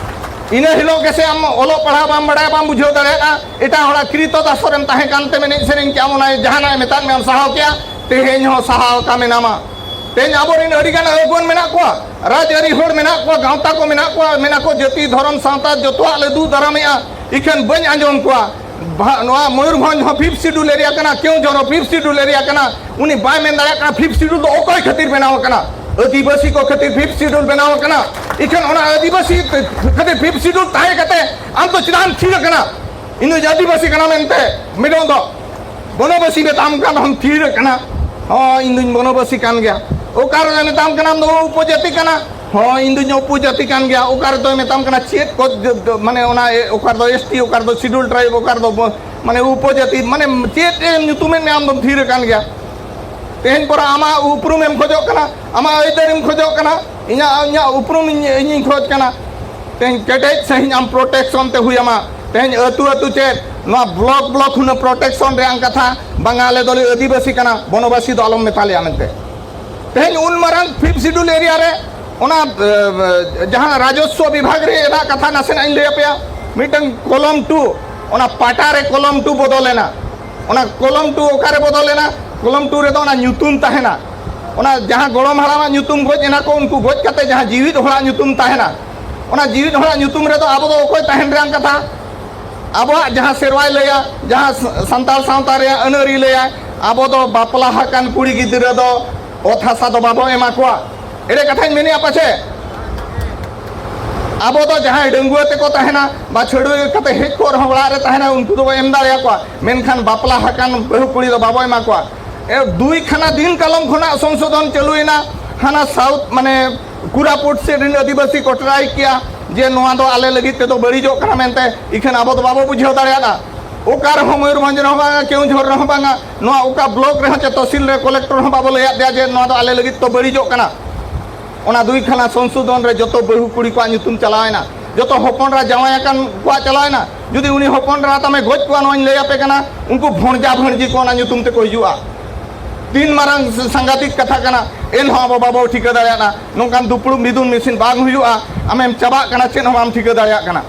ᱤᱱᱟᱹ ᱦᱤᱞᱳᱜ ᱜᱮᱥᱮ ᱟᱢ ᱚᱞᱚᱜ ᱯᱟᱲᱦᱟᱣ ᱵᱟᱢ ᱵᱟᱲᱟᱭᱟ, ᱵᱟᱢ ᱵᱩᱡᱷᱟᱹᱣ ᱫᱟᱲᱮᱭᱟᱜᱼᱟ᱾ ᱮᱴᱟᱜ ᱦᱚᱲᱟᱜ ᱠᱨᱤᱛᱚ ᱫᱟᱥᱚᱨᱮᱢ ᱛᱟᱦᱮᱸ ᱠᱟᱱ ᱛᱮᱢ ᱮᱱᱮᱡ ᱥᱮᱨᱮᱧ ᱠᱮᱜᱼᱟ, ᱚᱱᱟ ᱡᱟᱦᱟᱱᱟᱜ ᱮ ᱢᱮᱛᱟᱫ ᱢᱮᱭᱟ ᱥᱟᱦᱟᱣ ᱠᱮᱜᱼᱟ᱾ ᱛᱮᱦᱮᱧ ᱦᱚᱸ ᱥᱟᱦᱟᱣ ᱟᱠᱟ ᱢᱮᱱᱟᱢᱟ᱾ ᱛᱮᱦᱮᱧ ᱟᱵᱚᱨᱮᱱ ᱟᱹᱰᱤᱜᱟᱱ ᱟᱹᱜᱩᱣᱟᱹᱱ ᱢᱮᱱᱟᱜ ᱠᱚᱣᱟ, ᱨᱟᱡᱽᱟᱹᱨᱤ ᱦᱚᱲ ᱢᱮᱱᱟᱜ ᱠᱚᱣᱟ, ᱜᱟᱶᱛᱟ ᱠᱚ ᱢᱮᱱᱟᱜ ᱠᱚᱣᱟ, ᱢᱮᱱᱟ ᱠᱚ ᱡᱟᱹᱛᱤ ᱫᱷᱚᱨᱚᱢ ᱥᱟᱶᱛᱟ ᱡᱚᱛᱚᱣᱟᱜ ᱞᱮ ᱫᱩᱜ ᱫᱟᱨᱟᱢᱮᱜᱼᱟ, ᱤᱠᱷᱟᱹᱱ ᱵᱟᱹᱧ ᱟᱸᱡᱚᱢ ᱠᱚᱣᱟ᱾ ᱵᱷᱟ-, ᱱᱚᱣᱟ ᱢᱚᱭᱩᱨᱵᱷᱚᱸᱡᱽ ᱦᱚᱸ ᱯᱷᱤᱯᱛᱷ ᱥᱤᱰᱩᱞ ᱮᱨᱤᱭᱟ ᱠᱟᱱᱟ, ᱠᱮᱣᱚᱱᱡᱷᱚᱨ ᱦᱚᱸ ᱯᱷᱤᱯᱛᱷ ᱥᱤᱰᱩᱞ ᱮᱨᱤᱭᱟ ᱠᱟᱱᱟ, ᱩᱱᱤ ᱵᱟᱭ ᱢᱮᱱ ᱫᱟᱲᱮᱭᱟᱜ ᱠᱟᱱᱟ ᱯᱷᱤᱯᱛᱷ ᱥᱤᱰᱩᱞ ᱫᱚ ᱚᱠᱚᱭ ᱠᱷᱟᱹᱛᱤᱨ ᱵᱮᱱᱟᱣ ᱟᱠᱟᱱᱟ᱾ ᱟᱹᱫᱤᱵᱟᱹᱥᱤ ᱠᱚ ᱠᱷᱟᱹᱛᱤᱨ ᱯᱷᱤᱯᱛᱷ ᱥᱤᱰᱩᱞ ᱵᱮᱱᱟᱣ ᱟᱠᱟᱱᱟ᱾ ᱤᱠᱷᱟᱹᱱ ᱚᱱᱟ ᱟᱹᱫᱤᱵᱟᱹᱥᱤ ᱠᱷᱟᱹᱛᱤᱨ ᱯᱷᱤᱯᱛᱷ ᱥᱤᱰᱩᱞ ᱛᱟᱦᱮᱸ ᱠᱟᱛᱮ ᱟᱢ ᱫᱚ ᱪᱮᱫᱟᱜ ᱮᱢ ᱛᱷᱤᱨ ᱟᱠᱟᱱᱟ? ᱤᱧ ᱫᱚ ᱟᱹᱫᱤᱵᱟᱹᱥᱤ ᱠᱟᱱᱟ ᱢᱮᱱᱛᱮ ᱢᱤᱫᱴᱟᱝ ᱫᱚ ᱵᱚᱱᱚᱵᱟᱹᱥᱤ ᱢᱮᱛᱟᱢ ᱠᱟᱱ ᱨᱮᱦᱚᱸᱢ ᱛᱷᱤᱨ ᱟᱠᱟᱱᱟ᱾ ᱦᱚᱸ, ᱤᱧ ᱫᱩᱧ ᱵᱚᱱᱚᱵᱟᱹᱥᱤ ᱠᱟᱱ ᱜᱮᱭᱟ᱾ ᱚᱠᱟ ᱨᱮ ᱢᱮᱛᱟᱢ ᱠᱟᱱᱟ ᱟᱢ ᱫᱚ ᱩᱯᱚᱡᱟᱹᱛᱤ ᱠᱟᱱᱟ? ᱦᱚᱸ, ᱤᱧ ᱫᱩᱧ ᱩᱯᱚᱡᱟᱹᱛᱤ ᱠᱟᱱ ᱜᱮᱭᱟ᱾ ᱚᱠᱟ ᱨᱮᱫᱚᱭ ᱢᱮᱛᱟᱢ ᱠᱟᱱᱟ ᱪᱮᱫ ᱠᱚ, ᱡᱚ-, ᱡᱚ-, ᱢᱟᱱᱮ ᱚᱱᱟ, ᱮ, ᱚᱠᱟ ᱨᱮᱫᱚ ᱮᱥ ᱴᱤ, ᱚᱠᱟ ᱨᱮᱫᱚ ᱥᱤᱰᱩᱞ ᱴᱨᱟᱭᱤᱵᱽ, ᱚᱠᱟ ᱨᱮᱫᱚ ᱵᱚ-, ᱢᱟᱱᱮ ᱩᱯᱚᱡᱟᱹᱛᱤ, ᱢᱟᱱᱮ ᱪᱮᱫ ᱮ ᱧᱩᱛᱩᱢᱮᱫ ᱢᱮᱭᱟ ᱟᱢ ᱫᱚᱢ ᱛᱷᱤᱨ ᱟᱠᱟᱱ ᱜᱮᱭᱟ᱾ ᱛᱮᱦᱮᱧ ᱯᱚᱨᱟ ᱟᱢᱟᱜ ᱩᱯᱨᱩᱢ ᱮᱢ ᱠᱷᱚᱡᱚᱜ ᱠᱟᱱᱟ, ᱟᱢᱟᱜ ᱟᱹᱭᱫᱟᱹᱨᱤᱢ ᱠᱷᱚᱡᱚᱜ ᱠᱟᱱᱟ, ᱤᱧᱟᱹᱜ, ᱤᱧᱟᱹᱜ ᱩᱯᱨᱩᱢ ᱤᱧ, ᱤᱧᱤᱧ ᱠᱷᱚᱡᱽ ᱠᱟᱱᱟ᱾ ᱛᱮᱦᱮᱧ ᱠᱮᱴᱮᱡ ᱥᱟᱺᱦᱤᱡ ᱟᱢ ᱯᱨᱚᱴᱮᱠᱥᱚᱱ ᱛᱮ ᱦᱩᱭ ᱟᱢᱟ᱾ ᱛᱮᱦᱮᱧ ᱟᱹᱛᱩ ᱟᱹᱛᱩ ᱪᱮᱫ, ᱱᱚᱣᱟ ᱵᱞᱚᱠ ᱵᱞᱚᱠ ᱦᱩᱱᱟᱹᱝ ᱯᱨᱚᱴᱮᱠᱥᱚᱱ ᱨᱮᱭᱟᱜ ᱠᱟᱛᱷᱟ, ᱵᱟᱝᱟ ᱟᱞᱮ ᱫᱚᱞᱮ ᱟᱹᱫᱤᱵᱟᱹᱥᱤ ᱠᱟᱱᱟ, ᱵᱚᱱᱚᱵᱟᱥᱤ ᱫᱚ ᱟᱞᱚᱢ ᱢᱮᱛᱟ ᱞᱮᱭᱟ ᱢᱮᱱᱛᱮ᱾ ᱛᱮᱦᱮᱧ ᱩᱱ ᱢᱟᱨᱟᱝ ᱯᱷᱤᱯᱛᱷ ᱥᱤᱰᱩᱞ ᱮᱨᱤᱭᱟ ᱨᱮ ᱚᱱᱟ, ᱮ, ᱡᱟᱦᱟᱸ ᱨᱟᱡᱚᱥᱣᱚ ᱵᱤᱵᱷᱟᱜᱽ ᱨᱮ ᱨᱮᱱᱟᱜ ᱠᱟᱛᱷᱟ ᱱᱟᱥᱮᱱᱟᱜ ᱤᱧ ᱞᱟᱹᱭ ᱟᱯᱮᱭᱟ᱾ ᱢᱤᱫᱴᱟᱝ ᱠᱚᱞᱚᱢ ᱴᱩ, ᱚᱱᱟ ᱯᱟᱴᱟ ᱨᱮ ᱠᱚᱞᱚᱢ ᱴᱩ ᱵᱚᱫᱚᱞ ᱮᱱᱟ᱾ ᱚᱱᱟ ᱠᱚᱞᱚᱢ ᱴᱩ ᱚᱠᱟᱨᱮ ᱵᱚᱫᱚᱞ ᱮᱱᱟ? ᱠᱚᱞᱚᱢ ᱴᱩ ᱨᱮᱫᱚ ᱚᱱᱟ ᱧᱩᱛᱩᱢ ᱛᱟᱦᱮᱱᱟ᱾ ᱚᱱᱟ ᱡᱟᱦᱟᱸ ᱜᱚᱲᱚᱢ ᱦᱟᱲᱟᱢᱟᱜ ᱧᱩᱛᱩᱢ ᱜᱚᱡ ᱮᱱᱟ ᱠᱚ, ᱩᱱᱠᱩ ᱜᱚᱡ ᱠᱟᱛᱮ ᱡᱟᱦᱟᱸ ᱡᱤᱣᱤᱫ ᱦᱚᱲᱟᱜ ᱧᱩᱛᱩᱢ ᱛᱟᱦᱮᱱᱟ, ᱚᱱᱟ ᱡᱤᱣᱤᱫ ᱦᱚᱲᱟᱜ ᱧᱩᱛᱩᱢ ᱨᱮᱫᱚ ᱟᱵᱚ ᱫᱚ ᱚᱠᱚᱭ ᱛᱟᱦᱮᱱ ᱨᱮᱭᱟᱜ ᱠᱟᱛᱷᱟ? ᱟᱵᱚᱣᱟᱜ ᱡᱟᱦᱟᱸ ᱥᱮᱨᱣᱟᱭ ᱞᱟᱹᱭᱟ, ᱡᱟᱦᱟᱸ ᱥ-, ᱥᱟᱱᱛᱟᱲ ᱥᱟᱶᱛᱟ ᱨᱮᱭᱟᱜ ᱟᱹᱱ ᱟᱹᱨᱤ ᱞᱟᱹᱭᱟ, ᱟᱵᱚ ᱫᱚ ᱵᱟᱯᱞᱟ ᱟᱠᱟᱱ ᱠᱩᱲᱤ ᱜᱤᱫᱽᱨᱟᱹ ᱫᱚ ᱚᱛ ᱦᱟᱥᱟ ᱫᱚ ᱵᱟᱵᱚ ᱮᱢᱟ ᱠᱚᱣᱟ᱾ ᱮᱲᱮ ᱠᱟᱛᱷᱟᱧ ᱢᱮᱱᱮᱫᱼᱟ ᱯᱟᱪᱮ? ᱟᱵᱚ ᱫᱚ ᱡᱟᱦᱟᱸᱭ ᱰᱟᱺᱜᱩᱣᱟᱹ ᱛᱮᱠᱚ ᱛᱟᱦᱮᱱᱟ ᱵᱟ ᱪᱷᱟᱹᱰᱩᱭᱟᱹ ᱠᱟᱛᱮ ᱦᱮᱡ ᱠᱚᱜ ᱨᱮᱦᱚᱸ ᱚᱲᱟᱜ ᱨᱮ ᱛᱟᱦᱮᱱᱟ, ᱩᱱᱠᱩ ᱫᱚᱵᱚ ᱮᱢ ᱫᱟᱲᱮᱭᱟᱠᱚᱣᱟ, ᱢᱮᱱᱠᱷᱟᱱ ᱵᱟᱯᱞᱟ ᱟᱠᱟᱱ ᱵᱟᱹᱦᱩ ᱠᱩᱲᱤ ᱫᱚ ᱵᱟᱵᱚ ᱮᱢᱟ ᱠᱚᱣᱟ᱾ ᱮ, ᱫᱩᱭ ᱠᱷᱟᱱᱟ ᱫᱤᱱ ᱠᱟᱞᱚᱢ ᱠᱷᱚᱱᱟᱜ ᱥᱚᱝᱥᱳᱫᱷᱚᱱ ᱪᱟᱹᱞᱩᱭᱮᱱᱟ, ᱦᱟᱱᱟ ᱥᱟᱣᱩᱛᱷ ᱢᱟᱱᱮ ᱠᱳᱨᱟᱯᱩᱴ ᱥᱮᱫ ᱨᱮᱱ ᱟᱹᱫᱤᱵᱟᱹᱥᱤ ᱠᱚ ᱴᱨᱟᱭ ᱠᱮᱭᱟ ᱡᱮ ᱱᱚᱣᱟ ᱫᱚ ᱟᱞᱮ ᱞᱟᱹᱜᱤᱫ ᱛᱮᱫᱚ ᱵᱟᱹᱲᱤᱡᱚᱜ ᱠᱟᱱᱟ ᱢᱮᱱᱛᱮ, ᱤᱠᱷᱟᱹᱱ ᱟᱵᱚ ᱫᱚ ᱵᱟᱵᱚ ᱵᱩᱡᱷᱟᱹᱣ ᱫᱟᱲᱮᱭᱟᱫᱟ᱾ ᱚᱠᱟ ᱨᱮᱦᱚᱸ ᱢᱚᱭᱩᱨᱵᱷᱚᱸᱡᱽ ᱨᱮᱦᱚᱸ ᱵᱟᱝᱟ, ᱠᱮᱣᱚᱱᱡᱷᱚᱨ ᱨᱮᱦᱚᱸ ᱵᱟᱝᱟ, ᱱᱚᱣᱟ ᱚᱠᱟ ᱵᱞᱚᱠ ᱨᱮᱦᱚᱸ ᱪᱮ ᱛᱚᱦᱥᱤᱞ ᱨᱮ ᱠᱚᱞᱮᱠᱴᱚᱨ ᱦᱚᱸ ᱵᱟᱵᱚ ᱞᱟᱹᱭᱟᱫ ᱫᱮᱭᱟ ᱡᱮ ᱱᱚᱣᱟ ᱫᱚ ᱟᱞᱮ ᱞᱟᱹᱜᱤᱫ ᱫᱚ ᱵᱟᱹᱲᱤᱡᱚᱜ ᱠᱟᱱᱟ᱾ ᱚᱱᱟ ᱫᱩᱭ ᱠᱷᱟᱱᱟ ᱥᱚᱝᱥᱳᱫᱷᱚᱱ ᱨᱮ ᱡᱚᱛᱚ ᱵᱟᱹᱦᱩ ᱠᱩᱲᱤ ᱠᱚᱣᱟᱜ ᱧᱩᱛᱩᱢ ᱪᱟᱞᱟᱣᱮᱱᱟ, ᱡᱚᱛᱚ ᱦᱚᱯᱚᱱ ᱮᱨᱟ ᱡᱟᱶᱟᱭ ᱟᱠᱟᱱ ᱠᱚᱣᱟᱜ ᱪᱟᱞᱟᱣᱮᱱᱟ᱾ ᱡᱩᱫᱤ ᱩᱱᱤ ᱦᱚᱯᱚᱱ ᱮᱨᱟ ᱛᱟᱢᱮ ᱜᱚᱡ ᱠᱚᱣᱟ, ᱱᱚᱣᱟᱧ ᱞᱟᱹᱭ ᱟᱯᱮ ᱠᱟᱱᱟ, ᱩᱱᱠᱩ ᱵᱷᱚᱸᱡᱟ ᱵᱷᱚᱸᱡᱤ ᱠᱚ ᱚᱱᱟ ᱧᱩᱛᱩᱢ ᱛᱮᱠᱚ ᱦᱤᱡᱩᱜᱼᱟ᱾ ᱛᱤᱱ ᱢᱟᱨᱟᱝ ᱥᱟᱝᱜᱟᱛᱤᱠ ᱠᱟᱛᱷᱟ ᱠᱟᱱᱟ, ᱮᱱᱦᱚᱸ ᱟᱵᱚ ᱵᱟᱵᱚ ᱴᱷᱤᱠᱟᱹ ᱫᱟᱲᱮᱭᱟᱜᱼᱟ᱾ ᱱᱚᱝᱠᱟᱱ ᱫᱩᱯᱲᱩᱵ ᱢᱤᱫᱩᱱ ᱢᱤᱥᱤᱱ ᱵᱟᱝ ᱦᱩᱭᱩᱜᱼᱟ, ᱟᱢᱮᱢ ᱪᱟᱵᱟᱜ ᱠᱟᱱᱟ, ᱪᱮᱫ ᱦᱚᱸ ᱵᱟᱢ ᱴᱷᱤᱠᱟᱹ ᱫᱟᱲᱮᱭᱟᱜ ᱠᱟᱱᱟ᱾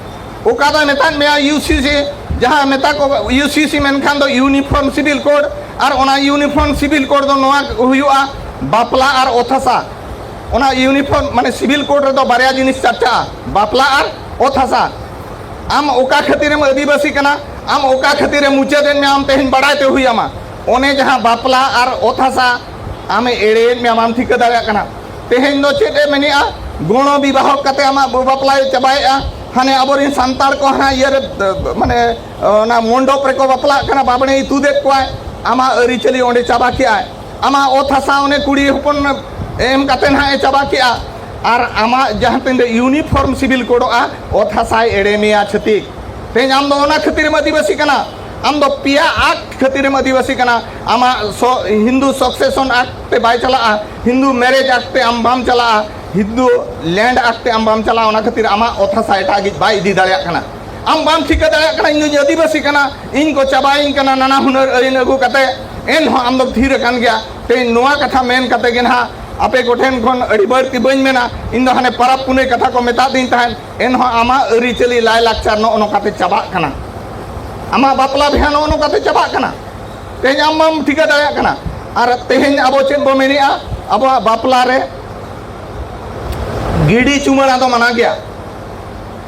ᱚᱠᱟ ᱫᱚᱭ ᱢᱮᱛᱟᱫ ᱢᱮᱭᱟ ᱤᱭᱩ ᱥᱤ ᱥᱤ, ᱡᱟᱦᱟᱸ ᱢᱮᱛᱟ ᱠᱚ ᱤᱭᱩ ᱥᱤ ᱥᱤ ᱢᱮᱱᱠᱷᱟᱱ ᱫᱚ ᱤᱭᱩᱱᱤᱯᱷᱚᱨᱢ ᱥᱤᱵᱤᱞ ᱠᱳᱰ, ᱟᱨ ᱚᱱᱟ ᱤᱭᱩᱱᱤᱯᱷᱚᱨᱢ ᱥᱤᱵᱤᱞ ᱠᱳᱰ ᱫᱚ ᱱᱚᱣᱟ ᱦᱩᱭᱩᱜᱼᱟ, ᱵᱟᱯᱞᱟ ᱟᱨ ᱚᱛ ᱦᱟᱥᱟ᱾ ᱚᱱᱟ ᱤᱭᱩᱱᱤᱯᱷᱚᱨᱢ ᱢᱟᱱᱮ ᱥᱤᱵᱤᱞ ᱠᱳᱰ ᱨᱮᱫᱚ ᱵᱟᱨᱭᱟ ᱡᱤᱱᱤᱥ ᱪᱟᱨᱪᱟᱜᱼᱟ, ᱵᱟᱯᱞᱟ ᱟᱨ ᱚᱛ ᱦᱟᱥᱟ᱾ ᱟᱢ ᱚᱠᱟ ᱠᱷᱟᱹᱛᱤᱨᱮᱢ ᱟᱹᱫᱤᱵᱟᱹᱥᱤ ᱠᱟᱱᱟ, ᱟᱢ ᱚᱠᱟ ᱠᱷᱟᱹᱛᱤᱨᱮ ᱢᱩᱪᱟᱹᱫ ᱮᱱ ᱢᱮᱭᱟ, ᱟᱢ ᱛᱮᱦᱮᱧ ᱵᱟᱲᱟᱭ ᱛᱮ ᱦᱩᱭ ᱟᱢᱟ᱾ ᱚᱱᱮ ᱡᱟᱦᱟᱸ ᱵᱟᱯᱞᱟ ᱟᱨ ᱚᱛ ᱦᱟᱥᱟ ᱟᱢᱮ ᱮᱲᱮᱭᱮᱫ ᱢᱮᱭᱟ, ᱵᱟᱢ ᱴᱷᱤᱠᱟᱹ ᱫᱟᱲᱮᱭᱟᱜ ᱠᱟᱱᱟ᱾ ᱛᱮᱦᱮᱧ ᱫᱚ ᱪᱮᱫ ᱮ ᱢᱮᱱᱮᱜᱼᱟ, ᱜᱚᱬᱚ ᱵᱤᱵᱟᱦᱚ ᱠᱟᱛᱮ ᱟᱢᱟᱜ ᱵᱟᱯᱞᱟᱭ ᱪᱟᱵᱟᱭᱮᱜᱼᱟ᱾ ᱦᱟᱱᱮ ᱟᱵᱚᱨᱮᱱ ᱥᱟᱱᱛᱟᱲ ᱠᱚ ᱦᱟᱱᱟ ᱤᱭᱟᱹᱨᱮ, ᱢᱟᱱᱮ, ᱚᱱᱟ ᱢᱚᱱᱰᱚᱯ ᱨᱮᱠᱚ ᱵᱟᱯᱞᱟᱜ ᱠᱟᱱᱟ, ᱵᱟᱵᱽᱲᱮ ᱛᱩᱫᱮᱫ ᱠᱚᱣᱟᱭ᱾ ᱟᱢᱟᱜ ᱟᱹᱨᱤᱪᱟᱹᱞᱤ ᱚᱸᱰᱮ ᱪᱟᱵᱟ ᱠᱮᱜᱼᱟᱭ᱾ ᱟᱢᱟᱜ ᱚᱛ ᱦᱟᱥᱟ ᱚᱱᱮ ᱠᱩᱲᱤ ᱦᱚᱯᱚᱱ ᱮᱢ ᱠᱟᱛᱮ ᱱᱟᱦᱟᱜ ᱮ ᱪᱟᱵᱟ ᱠᱮᱜᱼᱟ᱾ ᱟᱨ ᱟᱢᱟᱜ ᱡᱟᱦᱟᱸ ᱛᱤᱱᱟᱹᱜ ᱤᱭᱩᱱᱤᱯᱷᱚᱨᱢ ᱥᱤᱵᱤᱞ ᱠᱳᱰᱚᱜᱼᱟ, ᱚᱛ ᱦᱟᱥᱟᱭ ᱮᱲᱮ ᱢᱮᱭᱟ ᱪᱷᱟᱹᱛᱤᱠ᱾ ᱛᱮᱦᱮᱧ ᱟᱢ ᱫᱚ ᱚᱱᱟ ᱠᱷᱟᱹᱛᱤᱨᱮᱢ ᱟᱹᱫᱤᱵᱟᱹᱥᱤ ᱠᱟᱱᱟ᱾ ᱟᱢ ᱫᱚ ᱯᱮᱭᱟ ᱟᱠᱴ ᱠᱷᱟᱹᱛᱤᱨᱮᱢ ᱟᱹᱫᱤᱵᱟᱹᱥᱤ ᱠᱟᱱᱟ᱾ ᱟᱢᱟᱜ ᱥᱚ-, ᱦᱤᱱᱫᱩ ᱥᱚᱠᱥᱮᱥᱚᱱ ᱟᱠᱴ ᱛᱮ ᱵᱟᱭ ᱪᱟᱞᱟᱜᱼᱟ, ᱦᱤᱱᱫᱩ ᱢᱮᱨᱮᱡᱽ ᱟᱠᱴ ᱛᱮ ᱟᱢ ᱵᱟᱢ ᱪᱟᱞᱟᱜᱼᱟ, ᱦᱤᱱᱫᱩ ᱞᱮᱱᱰ ᱟᱠᱴ ᱛᱮ ᱟᱢ ᱵᱟᱢ ᱪᱟᱞᱟᱜᱼᱟ᱾ ᱚᱱᱟ ᱠᱷᱟᱹᱛᱤᱨ ᱟᱢᱟᱜ ᱚᱛ ᱦᱟᱥᱟ ᱮᱴᱟᱜᱤᱡ ᱵᱟᱭ ᱤᱫᱤ ᱫᱟᱲᱮᱭᱟᱜ ᱠᱟᱱᱟ᱾ ᱟᱢ ᱵᱟᱢ ᱴᱷᱤᱠᱟᱹ ᱫᱟᱲᱮᱭᱟᱜ ᱠᱟᱱᱟ, ᱤᱧ ᱫᱩᱧ ᱟᱹᱫᱤᱵᱟᱹᱥᱤ ᱠᱟᱱᱟ, ᱤᱧ ᱠᱚ ᱪᱟᱵᱟᱭᱤᱧ ᱠᱟᱱᱟ, ᱱᱟᱱᱟ ᱦᱩᱱᱟᱹᱨ ᱟᱹᱭᱤᱱ ᱟᱹᱜᱩ ᱠᱟᱛᱮ, ᱮᱱᱦᱚᱸ ᱟᱢ ᱫᱚᱢ ᱛᱷᱤᱨ ᱟᱠᱟᱱ ᱜᱮᱭᱟ᱾ ᱛᱮᱦᱮᱧ ᱱᱚᱣᱟ ᱠᱟᱛᱷᱟ ᱢᱮᱱ ᱠᱟᱛᱮ ᱜᱮ ᱱᱟᱦᱟᱜ ᱟᱯᱮ ᱠᱚᱴᱷᱮᱱ ᱠᱷᱚᱱ ᱟᱹᱰᱤ ᱵᱟᱹᱲᱛᱤ ᱵᱟᱹᱧ ᱢᱮᱱᱟ᱾ ᱤᱧ ᱫᱚ ᱦᱟᱱᱮ ᱯᱟᱨᱟᱵᱽ ᱯᱩᱱᱟᱹᱭ ᱠᱟᱛᱷᱟ ᱠᱚ ᱢᱮᱛᱟᱫᱤᱧ ᱛᱟᱦᱮᱸᱫ, ᱮᱱᱦᱚᱸ ᱟᱢᱟᱜ ᱟᱹᱨᱤᱪᱟᱹᱞᱤ ᱞᱟᱭᱼᱞᱟᱠᱪᱟᱨ ᱱᱚᱜᱼᱚ ᱱᱚᱝᱠᱟᱛᱮ ᱪᱟᱵᱟᱜ ᱠᱟᱱᱟ, ᱟᱢᱟᱜ ᱵᱟᱯᱞᱟ ᱵᱤᱦᱟ ᱱᱚᱜᱼᱚ ᱱᱚᱝᱠᱟᱛᱮ ᱪᱟᱵᱟᱜ ᱠᱟᱱᱟ᱾ ᱛᱮᱦᱮᱧ ᱟᱢ ᱵᱟᱢ ᱴᱷᱤᱠᱟᱹ ᱫᱟᱲᱮᱭᱟᱜ ᱠᱟᱱᱟ᱾ ᱟᱨ ᱛᱮᱦᱮᱧ ᱟᱵᱚ ᱪᱮᱫ ᱵᱚ ᱢᱮᱱᱮᱜᱼᱟ, ᱟᱵᱚᱣᱟᱜ ᱵᱟᱯᱞᱟ ᱨᱮ ᱜᱤᱰᱤ ᱪᱩᱢᱟᱹᱲᱟ ᱫᱚ ᱢᱟᱱᱟ ᱜᱮᱭᱟ᱾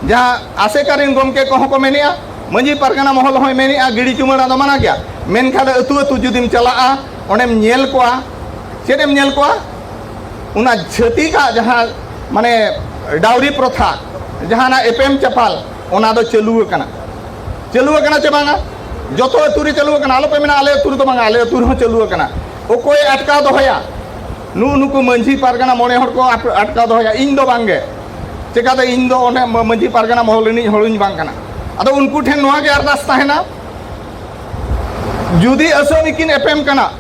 ᱡᱟᱦᱟᱸ ᱟᱥᱮᱠᱟ ᱨᱮᱱ ᱜᱚᱢᱠᱮ ᱠᱚᱦᱚᱸ ᱠᱚ ᱢᱮᱱᱮᱜᱼᱟ, ᱢᱟᱹᱡᱷᱤ ᱯᱟᱨᱜᱟᱱᱟ ᱢᱚᱦᱚᱞ ᱦᱚᱸᱭ ᱢᱮᱱᱮᱜᱼᱟ, ᱜᱤᱰᱤ ᱪᱩᱢᱟᱹᱲᱟ ᱫᱚ ᱢᱟᱱᱟ ᱜᱮᱭᱟ᱾ ᱢᱮᱱᱠᱷᱟᱱ ᱟᱹᱛᱩ ᱟᱹᱛᱩ ᱡᱩᱫᱤᱢ ᱪᱟᱞᱟᱜᱼᱟ, ᱚᱸᱰᱮᱢ ᱧᱮᱞ ᱠᱚᱣᱟ, ᱪᱮᱫ ᱮᱢ ᱧᱮᱞ ᱠᱚᱣᱟ? ᱚᱱᱟ ᱪᱷᱟᱹᱛᱤᱠᱟᱜ ᱡᱟᱦᱟᱸ, ᱢᱟᱱᱮ, ᱰᱟᱣᱨᱤ ᱯᱨᱚᱛᱷᱟ, ᱡᱟᱦᱟᱱᱟᱜ ᱮᱯᱮᱢ ᱪᱟᱯᱟᱞ, ᱚᱱᱟ ᱫᱚ ᱪᱟᱹᱞᱩ ᱟᱠᱟᱱᱟ᱾ ᱪᱟᱹᱞᱩ ᱟᱠᱟᱱᱟ ᱪᱮ ᱵᱟᱝᱟ? ᱡᱚᱛᱚ ᱟᱹᱛᱩ ᱨᱮ ᱪᱟᱹᱞᱩ ᱟᱠᱟᱱᱟ᱾ ᱟᱞᱚᱯᱮ ᱢᱮᱱᱟ ᱟᱞᱮ ᱟᱹᱛᱩ ᱨᱮᱫᱚ ᱵᱟᱝᱟ, ᱟᱞᱮ ᱟᱹᱛᱩ ᱨᱮᱦᱚᱸ ᱪᱟᱹᱞᱩ ᱟᱠᱟᱱᱟ᱾ ᱚᱠᱚᱭᱮ ᱟᱴᱠᱟᱣ ᱫᱚᱦᱚᱭᱟ? ᱱᱩᱜᱼᱩ ᱱᱩᱠᱩ ᱢᱟᱹᱡᱷᱤ ᱯᱟᱨᱜᱟᱱᱟ ᱢᱚᱬᱮ ᱦᱚᱲ ᱠᱚ ᱟᱴ-, ᱟᱴᱠᱟᱣ ᱫᱚᱦᱚᱭᱟ, ᱤᱧ ᱫᱚ ᱵᱟᱝᱜᱮ᱾ ᱪᱮᱠᱟᱛᱮ? ᱤᱧ ᱫᱚ ᱚᱸᱰᱮ ᱢᱟ-, ᱢᱟᱹᱡᱷᱤ ᱯᱟᱨᱜᱟᱱᱟ ᱢᱚᱦᱚᱞ ᱨᱤᱱᱤᱡ ᱦᱚᱲᱤᱧ ᱵᱟᱝ ᱠᱟᱱᱟ᱾ ᱟᱫᱚ ᱩᱱᱠᱩ ᱴᱷᱮᱱ ᱱᱚᱣᱟ ᱜᱮ ᱟᱨᱫᱟᱥ ᱛᱟᱦᱮᱱᱟ, ᱡᱩᱫᱤ ᱟᱹᱥᱟᱹᱲᱤ ᱠᱤᱱ ᱮᱯᱮᱢ ᱠᱟᱱᱟ,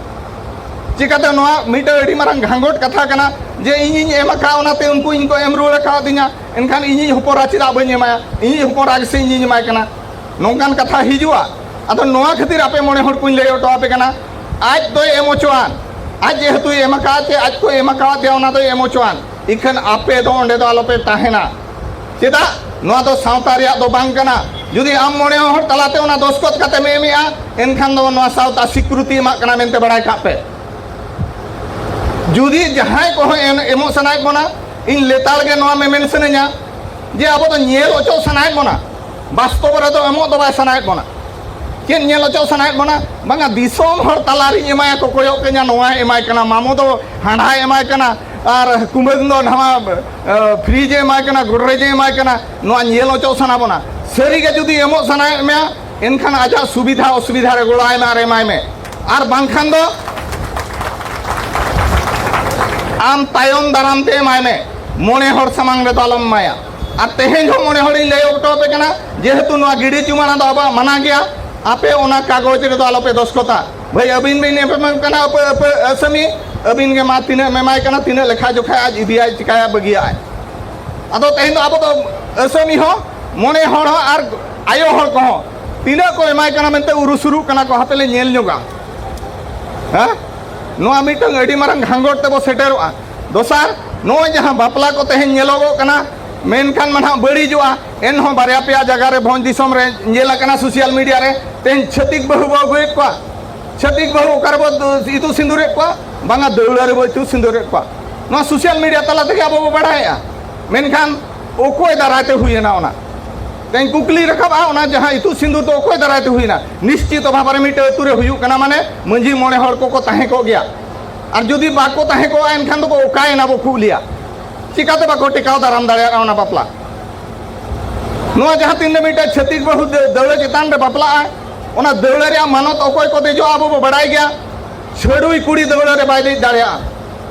ᱪᱤᱠᱟᱹᱛᱮ ᱱᱚᱣᱟ ᱢᱤᱫᱴᱟᱝ ᱟᱹᱰᱤ ᱢᱟᱨᱟᱝ ᱜᱷᱟᱸᱜᱚᱴ ᱠᱟᱛᱷᱟ ᱠᱟᱱᱟ ᱡᱮ ᱤᱧᱤᱧ ᱮᱢ ᱟᱠᱟᱫ, ᱚᱱᱟᱛᱮ ᱩᱱᱠᱩ ᱤᱧ ᱠᱚ ᱮᱢ ᱨᱩᱣᱟᱹᱲ ᱟᱠᱟᱫᱤᱧᱟ, ᱮᱱᱠᱷᱟᱱ ᱤᱧᱤᱡ ᱦᱚᱯᱚᱱ ᱮᱨᱟ ᱪᱮᱫᱟᱜ ᱵᱟᱹᱧ ᱮᱢᱟᱭᱟ? ᱤᱧᱤᱡ ᱦᱚᱯᱚᱱ ᱮᱨᱟ ᱜᱮᱥᱮ ᱤᱧᱤᱧ ᱮᱢᱟᱭ ᱠᱟᱱᱟ᱾ ᱱᱚᱝᱠᱟᱱ ᱠᱟᱛᱷᱟ ᱦᱤᱡᱩᱜᱼᱟ᱾ ᱟᱫᱚ ᱱᱚᱣᱟ ᱠᱷᱟᱹᱛᱤᱨ ᱟᱯᱮ ᱢᱚᱬᱮ ᱦᱚᱲ ᱠᱚᱧ ᱞᱟᱹᱭ ᱦᱚᱴᱚ ᱟᱯᱮ ᱠᱟᱱᱟ, ᱟᱡ ᱫᱚᱭ ᱮᱢ ᱦᱚᱪᱚᱣᱟᱱ, ᱟᱡ ᱡᱮᱦᱮᱛᱩᱭ ᱮᱢ ᱟᱠᱟᱫ ᱪᱮ ᱟᱡ ᱠᱚ ᱮᱢ ᱟᱠᱟᱫᱮᱭᱟ, ᱚᱱᱟ ᱫᱚᱭ ᱮᱢ ᱦᱚᱪᱚᱣᱟᱱ᱾ ᱤᱠᱷᱟᱹᱱ ᱟᱯᱮ ᱫᱚ ᱚᱸᱰᱮ ᱫᱚ ᱟᱞᱚᱯᱮ ᱛᱟᱦᱮᱱᱟ᱾ ᱪᱮᱫᱟᱜ? ᱱᱚᱣᱟ ᱫᱚ ᱥᱟᱶᱛᱟ ᱨᱮᱭᱟᱜ ᱫᱚ ᱵᱟᱝ ᱠᱟᱱᱟ᱾ ᱡᱩᱫᱤ ᱟᱢ ᱢᱚᱬᱮ ᱦᱚᱲ ᱛᱟᱞᱟᱛᱮ ᱚᱱᱟ ᱫᱚᱥᱠᱚᱛ ᱠᱟᱛᱮᱢ ᱮᱢᱮᱜᱼᱟ, ᱮᱱᱠᱷᱟᱱ ᱫᱚ ᱱᱚᱣᱟ ᱥᱟᱶᱛᱟ ᱥᱤᱠᱨᱩᱛᱤ ᱮᱢᱟᱜ ᱠᱟᱱᱟ ᱢᱮᱱᱛᱮ ᱵᱟᱲᱟᱭ ᱠᱟᱜ ᱯᱮ᱾ ᱡᱩᱫᱤ ᱡᱟᱦᱟᱸᱭ ᱠᱚᱦᱚᱸ ᱮᱢ, ᱮᱢᱚᱜ ᱥᱟᱱᱟᱭᱮᱫ ᱵᱚᱱᱟ, ᱤᱧ ᱞᱮᱛᱟᱲ ᱜᱮ ᱱᱚᱣᱟ ᱢᱮᱢᱮᱱ ᱥᱟᱱᱟᱧᱟ ᱡᱮ ᱟᱵᱚ ᱫᱚ ᱧᱮᱞ ᱚᱪᱚᱜ ᱥᱟᱱᱟᱭᱮᱫ ᱵᱚᱱᱟ, ᱵᱟᱥᱛᱚᱵ ᱨᱮᱫᱚ ᱮᱢᱚᱜ ᱫᱚ ᱵᱟᱭ ᱥᱟᱱᱟᱭᱮᱫ ᱵᱚᱱᱟ᱾ ᱪᱮᱫ ᱧᱮᱞ ᱚᱪᱚᱜ ᱥᱟᱱᱟᱭᱮᱫ ᱵᱚᱱᱟ? ᱵᱟᱝᱟ, ᱫᱤᱥᱚᱢ ᱦᱚᱲ ᱛᱟᱞᱟᱨᱤᱧ ᱮᱢᱟᱭᱟ ᱠᱚ ᱠᱚᱭᱚᱜ ᱠᱟᱹᱧᱟ, ᱱᱚᱣᱟᱭ ᱮᱢᱟᱭ ᱠᱟᱱᱟ, ᱢᱟᱢᱚ ᱫᱚ ᱦᱟᱸᱰᱟᱭ ᱮᱢᱟᱭ ᱠᱟᱱᱟ, ᱟᱨ ᱠᱩᱢᱵᱟᱹᱝ ᱫᱚ ᱱᱟᱣᱟ, ᱮ, ᱯᱷᱨᱤᱡᱽ ᱮ ᱮᱢᱟᱭ ᱠᱟᱱᱟ, ᱜᱚᱰᱨᱮᱡᱽ ᱮ ᱮᱢᱟᱭ ᱠᱟᱱᱟ, ᱱᱚᱣᱟ ᱧᱮᱞ ᱚᱪᱚᱜ ᱥᱟᱱᱟ ᱵᱚᱱᱟ᱾ ᱥᱟᱹᱨᱤᱜᱮ ᱡᱩᱫᱤ ᱮᱢᱚᱜ ᱥᱟᱱᱟᱭᱮᱫ ᱢᱮᱭᱟ, ᱮᱱᱠᱷᱟᱱ ᱟᱡᱟᱜ ᱥᱩᱵᱤᱫᱷᱟ ᱚᱥᱩᱵᱤᱫᱷᱟ ᱨᱮ ᱜᱚᱲᱚ ᱟᱭ ᱢᱮ ᱟᱨ ᱮᱢᱟᱭ ᱢᱮ, ᱟᱨ ᱵᱟᱝᱠᱷᱟᱱ ᱫᱚ ᱟᱢ ᱛᱟᱭᱚᱢ ᱫᱟᱨᱟᱢ ᱛᱮ ᱮᱢᱟᱭ ᱢᱮ, ᱢᱚᱬᱮ ᱦᱚᱲ ᱥᱟᱢᱟᱝ ᱨᱮᱫᱚ ᱟᱞᱚᱢ ᱮᱢᱟᱭᱟ᱾ ᱟᱨ ᱛᱮᱦᱮᱧ ᱦᱚᱸ ᱢᱚᱬᱮ ᱦᱚᱲᱤᱧ ᱞᱟᱹᱭ ᱦᱚᱴᱚ ᱟᱯᱮ ᱠᱟᱱᱟ, ᱡᱮᱦᱮᱛᱩ ᱱᱚᱣᱟ ᱜᱤᱰᱤ ᱪᱩᱢᱟᱹᱲᱟ ᱫᱚ ᱟᱵᱚᱣᱟᱜ ᱢᱟᱱᱟ ᱜᱮᱭᱟ, ᱟᱯᱮ ᱚᱱᱟ ᱠᱟᱜᱚᱡᱽ ᱨᱮᱫᱚ ᱟᱞᱚᱯᱮ ᱫᱚᱥᱠᱚᱛᱟ᱾ ᱵᱷᱟᱹᱭ, ᱟᱹᱵᱤᱱ ᱵᱤᱱ ᱮᱢᱮᱢ ᱠᱟᱱᱟ ᱟᱹᱯᱟᱹ, ᱟᱹᱯᱟᱹ, ᱟᱹᱥᱟᱹᱢᱤ, ᱟᱹᱵᱤᱱ ᱜᱮ ᱢᱟ ᱛᱤᱱᱟᱹᱜ ᱮᱢ ᱮᱢᱟᱭ ᱠᱟᱱᱟ, ᱛᱤᱱᱟᱹᱜ ᱞᱮᱠᱷᱟ ᱡᱚᱠᱷᱟᱭ ᱟᱡ ᱤᱫᱤᱭᱟᱭ, ᱪᱤᱠᱟᱭᱟ, ᱵᱟᱹᱜᱤᱭᱟᱜᱼᱟᱭ᱾ ᱟᱫᱚ ᱛᱮᱦᱮᱧ ᱫᱚ ᱟᱵᱚ ᱫᱚ ᱟᱹᱥᱟᱹᱢᱤ ᱦᱚᱸ, ᱢᱚᱬᱮ ᱦᱚᱲ ᱦᱚᱸ ᱟᱨ ᱟᱭᱳ ᱦᱚᱲ ᱠᱚᱦᱚᱸ ᱛᱤᱱᱟᱹᱜ ᱠᱚ ᱮᱢᱟᱭ ᱠᱟᱱᱟ ᱢᱮᱱᱛᱮ ᱩᱨᱩᱥᱩᱨᱩᱜ ᱠᱟᱱᱟ ᱠᱚ, ᱦᱟᱯᱮ ᱞᱮ ᱧᱮᱞ ᱧᱚᱜᱟ᱾ ᱦᱮᱸ? ᱱᱚᱣᱟ ᱢᱤᱫᱴᱟᱝ ᱟᱹᱰᱤ ᱢᱟᱨᱟᱝ ᱜᱷᱟᱸᱜᱚᱴ ᱛᱮᱵᱚ ᱥᱮᱴᱮᱨᱚᱜᱼᱟ᱾ ᱫᱚᱥᱟᱨ, ᱱᱚᱜᱼᱚᱭ ᱡᱟᱦᱟᱸ ᱵᱟᱯᱞᱟ ᱠᱚ ᱛᱮᱦᱮᱧ ᱧᱮᱞᱚᱜᱚᱜ ᱠᱟᱱᱟ, ᱢᱮᱱᱠᱷᱟᱱ ᱢᱟ ᱱᱟᱦᱟᱜ ᱵᱟᱹᱲᱤᱡᱚᱜᱼᱟ᱾ ᱮᱱᱦᱚᱸ ᱵᱟᱨᱭᱟ ᱯᱮᱭᱟ ᱡᱟᱭᱜᱟ ᱨᱮ ᱵᱷᱚᱸᱡᱽ ᱫᱤᱥᱚᱢ ᱨᱮ ᱧᱮᱞ ᱟᱠᱟᱱᱟ social media ᱨᱮ, ᱛᱮᱦᱮᱧ ᱪᱷᱟᱹᱛᱤᱠ ᱵᱟᱹᱦᱩ ᱵᱚ ᱟᱹᱜᱩᱭᱮᱫ ᱠᱚᱣᱟ᱾ ᱪᱷᱟᱹᱛᱤᱠ ᱵᱟᱹᱦᱩ ᱚᱠᱟ ᱨᱮᱵᱚ ᱤᱛᱩᱫ ᱥᱤᱸᱫᱩᱨᱮᱫ ᱠᱚᱣᱟ? ᱵᱟᱝᱟ, ᱫᱟᱹᱣᱲᱟᱹ ᱨᱮᱵᱚ ᱤᱛᱩᱫ ᱥᱤᱸᱫᱩᱨᱮᱫ ᱠᱚᱣᱟ᱾ ᱱᱚᱣᱟ social media ᱛᱟᱞᱟ ᱛᱮᱜᱮ ᱟᱵᱚ ᱵᱚ ᱵᱟᱲᱟᱭᱮᱫᱼᱟ᱾ ᱢᱮᱱᱠᱷᱟᱱ ᱚᱠᱚᱭ ᱫᱟᱨᱟᱭ ᱛᱮ ᱦᱩᱭᱮᱱᱟ ᱚᱱᱟ? ᱛᱮᱦᱮᱧ ᱠᱩᱠᱞᱤ ᱨᱟᱠᱟᱵᱼᱟ, ᱚᱱᱟ ᱡᱟᱦᱟᱸ ᱤᱛᱩᱫ ᱥᱤᱸᱫᱩᱨ ᱫᱚ ᱚᱠᱚᱭ ᱫᱟᱨᱟᱭ ᱛᱮ ᱦᱩᱭᱮᱱᱟ? ᱱᱤᱥᱪᱤᱛ ᱚᱵᱷᱟᱵ ᱨᱮ ᱢᱤᱫᱴᱟᱝ ᱟᱹᱛᱩ ᱨᱮ ᱦᱩᱭᱩᱜ ᱠᱟᱱᱟ, ᱢᱟᱱᱮ ᱢᱟᱹᱡᱷᱤ ᱢᱚᱬᱮ ᱦᱚᱲ ᱠᱚᱠᱚ ᱛᱟᱦᱮᱸ ᱠᱚᱜ ᱜᱮᱭᱟ᱾ ᱟᱨ ᱡᱩᱫᱤ ᱵᱟᱠᱚ ᱛᱟᱦᱮᱸ ᱠᱚᱜᱼᱟ, ᱮᱱᱠᱷᱟᱱ ᱫᱚᱠᱚ ᱚᱠᱟᱭᱮᱱᱟ ᱵᱚ ᱠᱷᱩᱜ ᱞᱮᱭᱟ? ᱪᱤᱠᱟᱹᱛᱮ ᱵᱟᱠᱚ ᱴᱮᱠᱟᱣ ᱫᱟᱨᱟᱢ ᱫᱟᱲᱮᱭᱟᱜᱼᱟ ᱚᱱᱟ ᱵᱟᱯᱞᱟ? ᱱᱚᱣᱟ ᱡᱟᱦᱟᱸ ᱛᱤᱱᱨᱮ ᱢᱤᱫᱴᱟᱝ ᱪᱷᱟᱹᱛᱤᱠ ᱵᱟᱹᱦᱩ ᱫᱟᱹ-, ᱫᱟᱹᱣᱲᱟᱹ ᱪᱮᱛᱟᱱ ᱨᱮ ᱵᱟᱯᱞᱟᱜᱼᱟ, ᱚᱱᱟ ᱫᱟᱹᱣᱲᱟᱹ ᱨᱮᱭᱟᱜ ᱢᱟᱱᱚᱛ ᱚᱠᱚᱭ ᱠᱚ ᱫᱮᱡᱚᱜᱼᱟ ᱟᱵᱚ ᱵᱚ ᱵᱟᱲᱟᱭ ᱜᱮᱭᱟ᱾ ᱪᱷᱟᱹᱰᱩᱭ ᱠᱩᱲᱤ ᱫᱟᱹᱣᱲᱟᱹ ᱨᱮ ᱵᱟᱭ ᱫᱮᱡ ᱫᱟᱲᱮᱭᱟᱜᱼᱟ,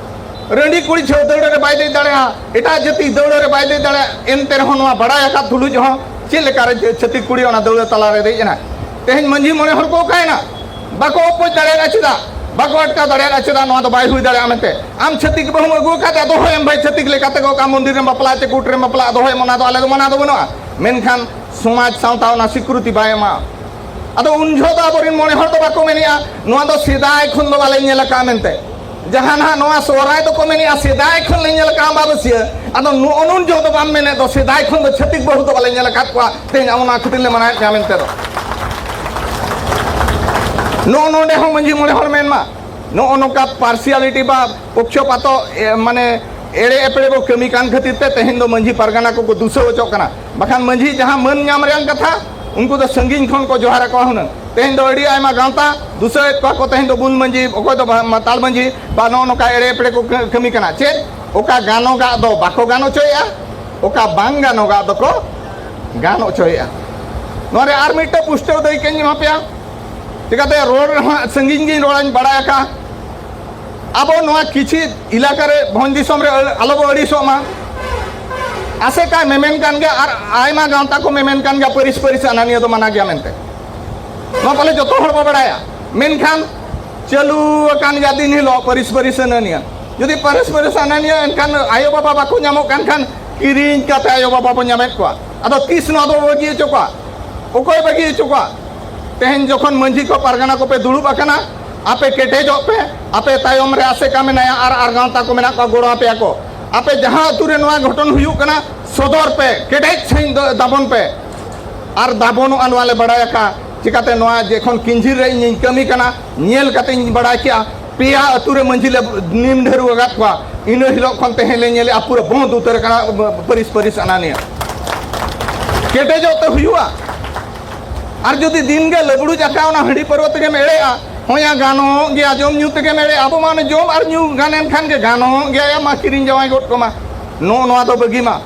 ᱨᱟᱺᱰᱤ ᱠᱩᱲᱤ ᱪᱷᱟᱹ-, ᱫᱟᱹᱣᱲᱟᱹ ᱨᱮ ᱵᱟᱭ ᱫᱮᱡ ᱫᱟᱲᱮᱭᱟᱜᱼᱟ, ᱮᱴᱟᱜ ᱡᱟᱹᱛᱤ ᱫᱟᱹᱣᱲᱟᱹ ᱨᱮ ᱵᱟᱭ ᱫᱮᱡ ᱫᱟᱲᱮᱭᱟᱜᱼᱟ᱾ ᱮᱱᱛᱮ ᱨᱮᱦᱚᱸ ᱱᱚᱣᱟ ᱵᱟᱲᱟᱭ ᱟᱠᱟᱫ ᱛᱩᱞᱩᱡ ᱦᱚᱸ ᱪᱮᱫ ᱞᱮᱠᱟᱨᱮ ᱪᱷᱟᱹᱛᱤᱠ ᱠᱩᱲᱤ ᱚᱱᱟ ᱫᱟᱹᱣᱲᱟᱹ ᱛᱟᱞᱟ ᱨᱮ ᱫᱮᱡ ᱮᱱᱟ? ᱛᱮᱦᱮᱧ ᱢᱟᱹᱡᱷᱤ ᱢᱚᱬᱮ ᱦᱚᱲ ᱠᱚ ᱚᱠᱟᱭᱮᱱᱟ? ᱵᱟᱠᱚ ᱚᱯᱚᱡ ᱫᱟᱲᱮᱭᱟᱜᱼᱟ᱾ ᱪᱮᱫᱟᱜ? ᱵᱟᱠᱚ ᱟᱴᱠᱟᱣ ᱫᱟᱲᱮᱭᱟᱜᱼᱟ᱾ ᱪᱮᱫᱟᱜ ᱱᱚᱣᱟ ᱫᱚ ᱵᱟᱭ ᱦᱩᱭ ᱫᱟᱲᱮᱭᱟᱜᱼᱟ ᱢᱮᱱᱛᱮ? ᱟᱢ ᱪᱷᱟᱹᱛᱤᱠ ᱵᱟᱹᱦᱩᱢ ᱟᱹᱜᱩ ᱟᱠᱟᱫᱮᱭᱟ, ᱫᱚᱦᱚᱭᱮᱢ ᱵᱷᱟᱹᱭ, ᱪᱷᱟᱹᱛᱤᱠ ᱞᱮᱠᱟᱛᱮ ᱜᱚ ᱚᱠᱟ ᱢᱚᱱᱫᱤᱨ ᱨᱮᱢ ᱵᱟᱯᱞᱟᱜ ᱪᱮ ᱠᱳᱨᱴ ᱨᱮᱢ ᱵᱟᱯᱞᱟᱜ, ᱫᱚᱦᱚᱭᱮᱢ, ᱚᱱᱟ ᱫᱚ ᱟᱞᱮ ᱫᱚ ᱢᱟᱱᱟ ᱫᱚ ᱵᱟᱹᱱᱩᱜᱼᱟ᱾ ᱢᱮᱱᱠᱷᱟᱱ ᱥᱚᱢᱟᱡᱽ ᱥᱟᱶᱛᱟ ᱚᱱᱟ ᱥᱤᱠᱨᱩᱛᱤ ᱵᱟᱭ ᱮᱢᱟ᱾ ᱟᱫᱚ ᱩᱱ ᱡᱚᱦᱚᱜ ᱫᱚ ᱟᱵᱚᱨᱮᱱ ᱢᱚᱬᱮ ᱦᱚᱲ ᱫᱚ ᱵᱟᱠᱚ ᱢᱮᱱᱮᱜᱼᱟ, ᱱᱚᱣᱟ ᱫᱚ ᱥᱮᱫᱟᱭ ᱠᱷᱚᱱ ᱫᱚ ᱵᱟᱞᱮ ᱧᱮᱞ ᱟᱠᱟᱫᱼᱟ ᱢᱮᱱᱛᱮ᱾ ᱡᱟᱦᱟᱸ ᱱᱟᱦᱟᱜ ᱱᱚᱣᱟ ᱥᱚᱦᱨᱟᱭ ᱫᱚᱠᱚ ᱢᱮᱱᱮᱜᱼᱟ, ᱥᱮᱫᱟᱭ ᱠᱷᱚᱱ ᱞᱮ ᱧᱮᱞ ᱟᱠᱟᱫᱼᱟ ᱟᱢᱵᱟᱵᱟᱹᱥᱭᱟᱹ᱾ ᱟᱫᱚ ᱱᱚᱜᱼᱚ ᱱᱩᱱ ᱡᱚᱦᱚᱜ ᱫᱚ ᱵᱟᱢ ᱢᱮᱱᱮᱫ ᱫᱚ, ᱥᱮᱫᱟᱭ ᱠᱷᱚᱱ ᱫᱚ ᱪᱷᱟᱹᱛᱤᱠ ᱵᱟᱹᱦᱩ ᱫᱚ ᱵᱟᱞᱮ ᱧᱮᱞ ᱟᱠᱟᱫ ᱠᱚᱣᱟ, ᱛᱮᱦᱮᱧ ᱟᱢ ᱚᱱᱟ ᱠᱷᱟᱹᱛᱤᱨ ᱞᱮ ᱢᱟᱱᱟᱣᱮᱫ ᱢᱮᱭᱟ ᱢᱮᱱᱛᱮ ᱫᱚ᱾ ᱱᱚᱜᱼᱚ ᱱᱚᱰᱮ ᱦᱚᱸ ᱢᱟᱹᱡᱷᱤ ᱢᱚᱬᱮ ᱦᱚᱲ ᱢᱮᱱ ᱢᱟ, ᱱᱚᱜᱼᱚ ᱱᱚᱝᱠᱟ ᱯᱟᱨᱥᱤᱭᱟᱞᱤᱴᱤ ᱵᱟ ᱯᱚᱠᱷᱚᱯᱟᱛᱚ, ᱮ, ᱢᱟᱱᱮ ᱮᱲᱮ ᱮᱯᱲᱮ ᱵᱚ ᱠᱟᱹᱢᱤ ᱠᱟᱱ ᱠᱷᱟᱹᱛᱤᱨ ᱛᱮ ᱛᱮᱦᱮᱧ ᱫᱚ ᱢᱟᱹᱡᱷᱤ ᱯᱟᱨᱜᱟᱱᱟ ᱠᱚᱠᱚ ᱫᱩᱥᱟᱹᱣ ᱦᱚᱪᱚᱜ ᱠᱟᱱᱟ᱾ ᱵᱟᱠᱷᱟᱱ ᱢᱟᱹᱡᱷᱤ ᱡᱟᱦᱟᱸ ᱢᱟᱹᱱ ᱧᱟᱢ ᱨᱮᱭᱟᱜ ᱠᱟᱛᱷᱟ, ᱩᱱᱠᱩ ᱫᱚ ᱥᱟᱺᱜᱤᱧ ᱠᱷᱚᱱ ᱠᱚ ᱡᱚᱦᱟᱨ ᱟᱠᱚᱣᱟ ᱦᱩᱱᱟᱹᱝ᱾ ᱛᱮᱦᱮᱧ ᱫᱚ ᱟᱹᱰᱤ ᱟᱭᱢᱟ ᱜᱟᱶᱛᱟ ᱫᱩᱥᱟᱹᱣᱮᱫ ᱠᱚᱣᱟ ᱠᱚ, ᱛᱮᱦᱮᱧ ᱫᱚ ᱵᱩᱞ ᱢᱟᱹᱡᱷᱤ, ᱚᱠᱚᱭ ᱫᱚ ᱢᱟᱛᱟᱞ ᱢᱟᱹᱡᱷᱤ ᱵᱟ ᱱᱚᱜᱼᱚ ᱱᱚᱝᱠᱟ ᱮᱲᱮ ᱮᱯᱲᱮ ᱠᱚ ᱠᱟᱹ-, ᱠᱟᱹᱢᱤ ᱠᱟᱱᱟ᱾ ᱪᱮᱫ? ᱚᱠᱟ ᱜᱟᱱᱚᱜᱟᱜ ᱫᱚ ᱵᱟᱠᱚ ᱜᱟᱱ ᱦᱚᱪᱚᱭᱮᱫᱼᱟ, ᱚᱠᱟ ᱵᱟᱝ ᱜᱟᱱᱚᱜᱟᱜ ᱫᱚᱠᱚ ᱜᱟᱱ ᱦᱚᱪᱚᱭᱮᱫᱼᱟ᱾ ᱱᱚᱣᱟ ᱨᱮ ᱟᱨ ᱢᱤᱫᱴᱟᱝ ᱯᱩᱥᱴᱟᱹᱣ ᱫᱟᱹᱭᱠᱟᱹᱧ ᱮᱢᱟ ᱯᱮᱭᱟ᱾ ᱪᱤᱠᱟᱹᱛᱮ ᱨᱚᱲ ᱨᱮᱦᱚᱸ ᱥᱟᱺᱜᱤᱧ ᱜᱤᱧ ᱨᱚᱲᱟᱧ ᱵᱟᱲᱟᱭ ᱟᱠᱟᱫᱼᱟ᱾ ᱟᱵᱚ ᱱᱚᱣᱟ ᱠᱤᱪᱷᱤ ᱮᱞᱟᱠᱟ ᱨᱮ ᱵᱷᱚᱸᱡᱽ ᱫᱤᱥᱚᱢ ᱨᱮ ᱟᱹᱲ-, ᱟᱞᱚ ᱵᱚ ᱟᱹᱲᱤᱥᱚᱜ ᱢᱟ᱾ ᱟᱥᱮᱠᱟ ᱢᱮᱢᱮᱱ ᱠᱟᱱ ᱜᱮᱭᱟ ᱟᱨ ᱟᱭᱢᱟ ᱜᱟᱶᱛᱟ ᱠᱚ ᱢᱮᱢᱮᱱ ᱠᱟᱱ ᱜᱮᱭᱟ, ᱯᱟᱹᱨᱤᱥ ᱯᱟᱹᱨᱤᱥ ᱦᱟᱱᱟ ᱱᱤᱭᱟᱹ ᱫᱚ ᱢᱟᱱᱟ ᱜᱮᱭᱟ ᱢᱮᱱᱛᱮ᱾ ᱱᱚᱣᱟ ᱯᱟᱞᱮ ᱡᱚᱛᱚ ᱦᱚᱲ ᱵᱚ ᱵᱟᱲᱟᱭᱟ᱾ ᱢᱮᱱᱠᱷᱟᱱ ᱪᱟᱹᱞᱩ ᱟᱠᱟᱱ ᱜᱮᱭᱟ ᱫᱤᱱ ᱦᱤᱞᱳᱜ ᱯᱟᱹᱨᱤᱥ ᱯᱟᱹᱨᱤᱥ ᱦᱟᱱᱟ ᱱᱤᱭᱟᱹ᱾ ᱡᱩᱫᱤ ᱯᱟᱹᱨᱤᱥ ᱯᱟᱹᱨᱤᱥ ᱦᱟᱱᱟ ᱱᱤᱭᱟᱹ, ᱮᱱᱠᱷᱟᱱ ᱟᱭᱳ ᱵᱟᱵᱟ ᱵᱟᱠᱚ ᱧᱟᱢᱚᱜ ᱠᱟᱱ ᱠᱷᱟᱱ ᱠᱤᱨᱤᱧ ᱠᱟᱛᱮ ᱟᱭᱳ ᱵᱟᱵᱟ ᱵᱚ ᱧᱟᱢᱮᱫ ᱠᱚᱣᱟ᱾ ᱟᱫᱚ ᱛᱤᱥ ᱱᱚᱣᱟ ᱫᱚ ᱵᱟᱹᱜᱤ ᱦᱚᱪᱚ ᱠᱚᱣᱟ? ᱚᱠᱚᱭ ᱵᱟᱹᱜᱤ ᱦᱚᱪᱚ ᱠᱚᱣᱟ? ᱛᱮᱦᱮᱧ ᱡᱚᱠᱷᱚᱱ ᱢᱟᱹᱡᱷᱤ ᱠᱚ ᱯᱟᱨᱜᱟᱱᱟ ᱠᱚᱯᱮ ᱫᱩᱲᱩᱵ ᱟᱠᱟᱱᱟ, ᱟᱯᱮ ᱠᱮᱴᱮᱡᱚᱜ ᱯᱮ, ᱟᱯᱮ ᱛᱟᱭᱚᱢ ᱨᱮ ᱟᱥᱮᱠᱟ ᱢᱮᱱᱟᱭᱟ ᱟᱨ, ᱟᱨ ᱜᱟᱶᱛᱟ ᱠᱚ ᱢᱮᱱᱟᱜ ᱠᱚᱣᱟ, ᱜᱚᱲᱚ ᱟᱯᱮᱭᱟ ᱠᱚ᱾ ᱟᱯᱮ ᱡᱟᱦᱟᱸ ᱟᱹᱛᱩ ᱨᱮ ᱱᱚᱣᱟ ᱜᱷᱚᱴᱚᱱ ᱦᱩᱭᱩᱜ ᱠᱟᱱᱟ, ᱥᱚᱫᱚᱨ ᱯᱮ, ᱠᱮᱴᱮᱡ ᱥᱟᱺᱦᱤᱡ ᱫᱚ ᱫᱟᱵᱚᱱ ᱯᱮ᱾ ᱟᱨ ᱫᱟᱵᱚᱱᱚᱜᱼᱟ ᱱᱚᱣᱟ ᱞᱮ ᱵᱟᱲᱟᱭ ᱟᱠᱟᱫᱼᱟ᱾ ᱪᱤᱠᱟᱹᱛᱮ ᱱᱚᱣᱟ ᱡᱚᱠᱷᱚᱱ ᱠᱤᱧᱡᱷᱤᱨ ᱨᱮ ᱤᱧᱤᱧ ᱠᱟᱹᱢᱤ ᱠᱟᱱᱟ, ᱧᱮᱞ ᱠᱟᱛᱮ ᱤᱧ ᱵᱟᱲᱟᱭ ᱠᱮᱜᱼᱟ, ᱯᱮᱭᱟ ᱟᱹᱛᱩ ᱨᱮ ᱢᱟᱹᱡᱷᱤ ᱞᱮ ᱱᱤᱢ ᱰᱷᱟᱹᱨᱩ ᱟᱠᱟᱫ ᱠᱚᱣᱟ᱾ ᱤᱱᱟᱹ ᱦᱤᱞᱳᱜ ᱠᱷᱚᱱ ᱛᱮᱦᱮᱧ ᱞᱮ ᱧᱮᱞᱮᱜᱼᱟ, ᱯᱩᱨᱟᱹ ᱵᱚᱸᱫ ᱩᱛᱟᱹᱨ ᱟᱠᱟᱱᱟ ᱯᱟᱹᱨᱤᱥ ᱯᱟᱹᱨᱤᱥ ᱟᱱᱟ ᱱᱤᱭᱟᱹ᱾ ᱠᱮᱴᱮᱡᱚᱜ ᱛᱮ ᱦᱩᱭᱩᱜᱼᱟ᱾ ᱟᱨ ᱡᱩᱫᱤ ᱫᱤᱱ ᱜᱮ ᱞᱟᱹᱵᱲᱩᱡ ᱟᱠᱟ ᱚᱱᱟ ᱦᱟᱺᱰᱤ ᱯᱟᱹᱨᱣᱟᱹ ᱛᱮᱜᱮᱢ ᱮᱲᱮᱜᱼᱟ, ᱦᱚᱸᱭᱟ ᱜᱟᱱᱚᱜ ᱜᱮᱭᱟ, ᱡᱚᱢ ᱧᱩ ᱛᱮᱜᱮᱢ ᱮᱲᱮᱜᱼᱟ, ᱟᱵᱚ ᱢᱟ ᱚᱱᱮ ᱡᱚᱢ ᱟᱨ ᱧᱩ ᱜᱟᱱ ᱮᱱ ᱠᱷᱟᱱ ᱜᱮ ᱜᱟᱱᱚᱜ ᱜᱮᱭᱟ, ᱭᱟ ᱢᱟ ᱠᱤᱨᱤᱧ ᱡᱟᱶᱟᱭ ᱜᱚᱫ ᱠᱚᱢᱟ᱾ ᱱᱚᱜᱼᱚ ᱱᱚᱣᱟ ᱫᱚ ᱵᱟᱹᱜᱤ ᱢᱟ᱾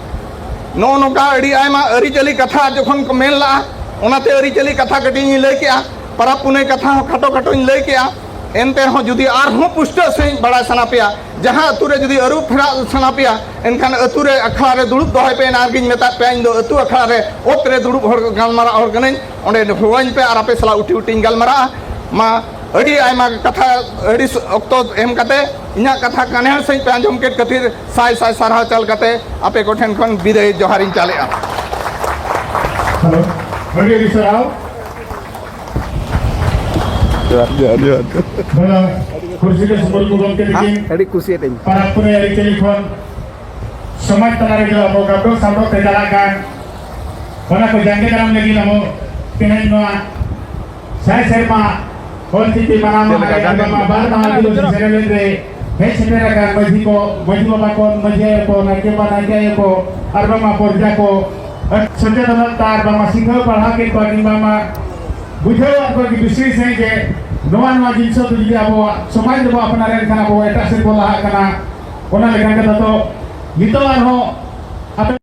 ᱱᱚᱜᱼᱚ ᱱᱚᱝᱠᱟ ᱟᱹᱰᱤ ᱟᱭᱢᱟ ᱟᱹᱨᱤᱪᱟᱹᱞᱤ ᱠᱟᱛᱷᱟ ᱡᱚᱠᱷᱚᱱ ᱠᱚ ᱢᱮᱱ ᱞᱟᱜᱼᱟ, ᱚᱱᱟᱛᱮ ᱟᱹᱨᱤᱪᱟᱹᱞᱤ ᱠᱟᱛᱷᱟ ᱠᱟᱹᱴᱤᱡ ᱤᱧ ᱞᱟᱹᱭ ᱠᱮᱜᱼᱟ, ᱯᱟᱨᱟᱵᱽ ᱯᱩᱱᱟᱹᱭ ᱠᱟᱛᱷᱟ ᱦᱚᱸ ᱠᱷᱟᱴᱚ ᱠᱷᱟᱴᱚᱧ ᱞᱟᱹᱭ ᱠᱮᱜᱼᱟ᱾ ᱮᱱᱛᱮ ᱨᱮᱦᱚᱸ ᱡᱩᱫᱤ ᱟᱨᱦᱚᱸ ᱯᱩᱥᱴᱟᱹᱣ ᱥᱟᱺᱦᱤᱡ ᱵᱟᱲᱟᱭ ᱥᱟᱱᱟ ᱯᱮᱭᱟ, ᱡᱟᱦᱟᱸ ᱟᱹᱛᱩ ᱨᱮ ᱡᱩᱫᱤ ᱟᱹᱨᱩ ᱯᱷᱮᱨᱟᱣ ᱥᱟᱱᱟ ᱯᱮᱭᱟ, ᱮᱱᱠᱷᱟᱱ ᱟᱹᱛᱩ ᱨᱮ ᱟᱠᱷᱲᱟ ᱨᱮ ᱫᱩᱲᱩᱵ ᱫᱚᱦᱚᱭ ᱯᱮ᱾ ᱮᱱᱟᱝ ᱜᱤᱧ ᱢᱮᱛᱟᱫ ᱯᱮᱭᱟ, ᱤᱧ ᱫᱚ ᱟᱹᱛᱩ ᱟᱠᱷᱲᱟ ᱨᱮ ᱚᱛ ᱨᱮ ᱫᱩᱲᱩᱵ ᱦᱚᱲ, ᱜᱟᱞᱢᱟᱨᱟᱣ ᱦᱚᱲ ᱠᱟᱹᱱᱟᱹᱧ᱾ ᱚᱸᱰᱮ ᱦᱚᱦᱚᱣᱟᱹᱧ ᱯᱮ ᱟᱨ ᱟᱯᱮ ᱥᱟᱞᱟᱜ ᱩᱴᱤ ᱩᱴᱤᱧ ᱜᱟᱞᱢᱟᱨᱟᱜᱼᱟ᱾ ᱢᱟ ᱟᱹᱰᱤ ᱟᱭᱢᱟ ᱠᱟᱛᱷᱟ, ᱟᱹᱰᱤ ᱚᱠᱛᱚ ᱮᱢ ᱠᱟᱛᱮ ᱤᱧᱟᱹᱜ ᱠᱟᱛᱷᱟ ᱠᱟᱱᱮᱦᱟᱲ ᱥᱟᱺᱦᱤᱡ ᱯᱮ ᱟᱸᱡᱚᱢ ᱠᱮᱫ ᱠᱷᱟᱹᱛᱤᱨ ᱥᱟᱭ ᱥᱟᱭ ᱥᱟᱨᱦᱟᱣ ᱪᱟᱞ ᱠᱟᱛᱮ ᱟᱯᱮ ᱠᱚᱴᱷᱮᱱ ᱠᱷᱚᱱ ᱵᱤᱫᱟᱹᱭ ᱡᱚᱦᱟᱨᱤᱧ ᱪᱟᱞᱮᱜᱼᱟ᱾ ᱦᱮᱞᱳ, ᱟᱹᱰᱤ ᱟᱹᱰᱤ ᱥᱟᱨᱦᱟᱣ᱾ ᱡᱚᱦᱟᱨ, ᱡᱚᱦᱟᱨ, ᱡᱚᱦᱟᱨ᱾ ᱫᱟᱫᱟ ᱠᱩᱨᱥᱤ ᱨᱮ ᱥᱩᱢᱩᱨ ᱠᱚ ᱜᱚᱢᱠᱮ ᱛᱟᱹᱠᱤᱱ ᱟᱹᱰᱤ ᱠᱩᱥᱤᱭᱟᱛᱤᱧ᱾ ᱯᱟᱨᱟᱵᱽ ᱯᱩᱱᱟᱹᱭ ᱟᱹᱨᱤᱪᱟᱹᱞᱤ ᱠᱷᱚᱱ ᱥᱚᱢᱟᱡᱽ ᱛᱟᱞᱟ ᱨᱮ ᱟᱵᱚ ᱜᱟᱵᱰᱚ ᱥᱟᱵᱰᱚ ᱛᱮ ᱪᱟᱞᱟᱜ ᱠᱟᱱ, ᱚᱱᱟ ᱠᱚ ᱡᱟᱸᱜᱮ ᱫᱟᱨᱟᱢ ᱞᱟᱹᱜᱤᱫ ᱟᱵᱚ ᱛᱮᱦᱮᱧ ᱱᱚᱣᱟ ᱥᱟᱭ ᱥᱮᱨᱢᱟ ᱚᱞ ᱪᱤᱠᱤ ᱢᱟᱱᱟᱣ ᱢᱟᱦᱟ ᱨᱮ ᱟᱨ ᱵᱟᱝᱢᱟ ᱵᱟᱨ ᱢᱟᱦᱟ ᱟᱹᱫᱤᱵᱟᱹᱥᱤ ᱥᱮᱨᱮᱧ ᱨᱮ ᱦᱮᱡ ᱥᱮᱴᱮᱨ ᱟᱠᱟᱱ ᱢᱟᱹᱡᱷᱤ ᱠᱚ, ᱢᱟᱹᱡᱷᱤ ᱵᱟᱵᱟ ᱠᱚ, ᱢᱟᱹᱡᱷᱤ ᱟᱭᱳ ᱠᱚ, ᱱᱟᱭᱠᱮ ᱵᱟᱵᱟ, ᱱᱟᱭᱠᱮ ᱟᱭᱳ ᱠᱚ, ᱟᱨ ᱵᱟᱝᱢᱟ ᱯᱚᱨᱡᱟ ᱠᱚ, ᱥᱚᱪᱮᱛᱚᱱᱚᱛᱟ ᱟᱨ ᱵᱟᱝᱢᱟ ᱥᱤᱠᱷᱟᱹᱣ ᱯᱟᱲᱦᱟᱣ ᱠᱮᱫ ᱠᱚᱣᱟ ᱠᱤᱝᱵᱟ ᱢᱟ ᱵᱩᱡᱷᱟᱹᱣ ᱟᱠᱚ ᱡᱮ ᱵᱤᱥᱮᱥ ᱥᱟᱺᱦᱤᱡ ᱡᱮ ᱱᱚᱣᱟ, ᱱᱚᱣᱟ ᱡᱤᱱᱤᱥ ᱫᱚ ᱡᱩᱫᱤ ᱟᱵᱚᱣᱟᱜ ᱥᱚᱢᱟᱡᱽ ᱨᱮᱵᱚ ᱟᱯᱱᱟᱨᱮᱱ ᱠᱷᱟᱱ ᱟᱵᱚ ᱮᱴᱟᱜ ᱥᱮᱫ ᱵᱚ ᱞᱟᱦᱟᱜ ᱠᱟᱱᱟ᱾ ᱚᱱᱟ ᱞᱮᱠᱟ ᱠᱟᱛᱮ ᱫᱚ ᱱᱤᱛᱚᱜ ᱟᱨᱦᱚᱸ ᱟᱯᱮ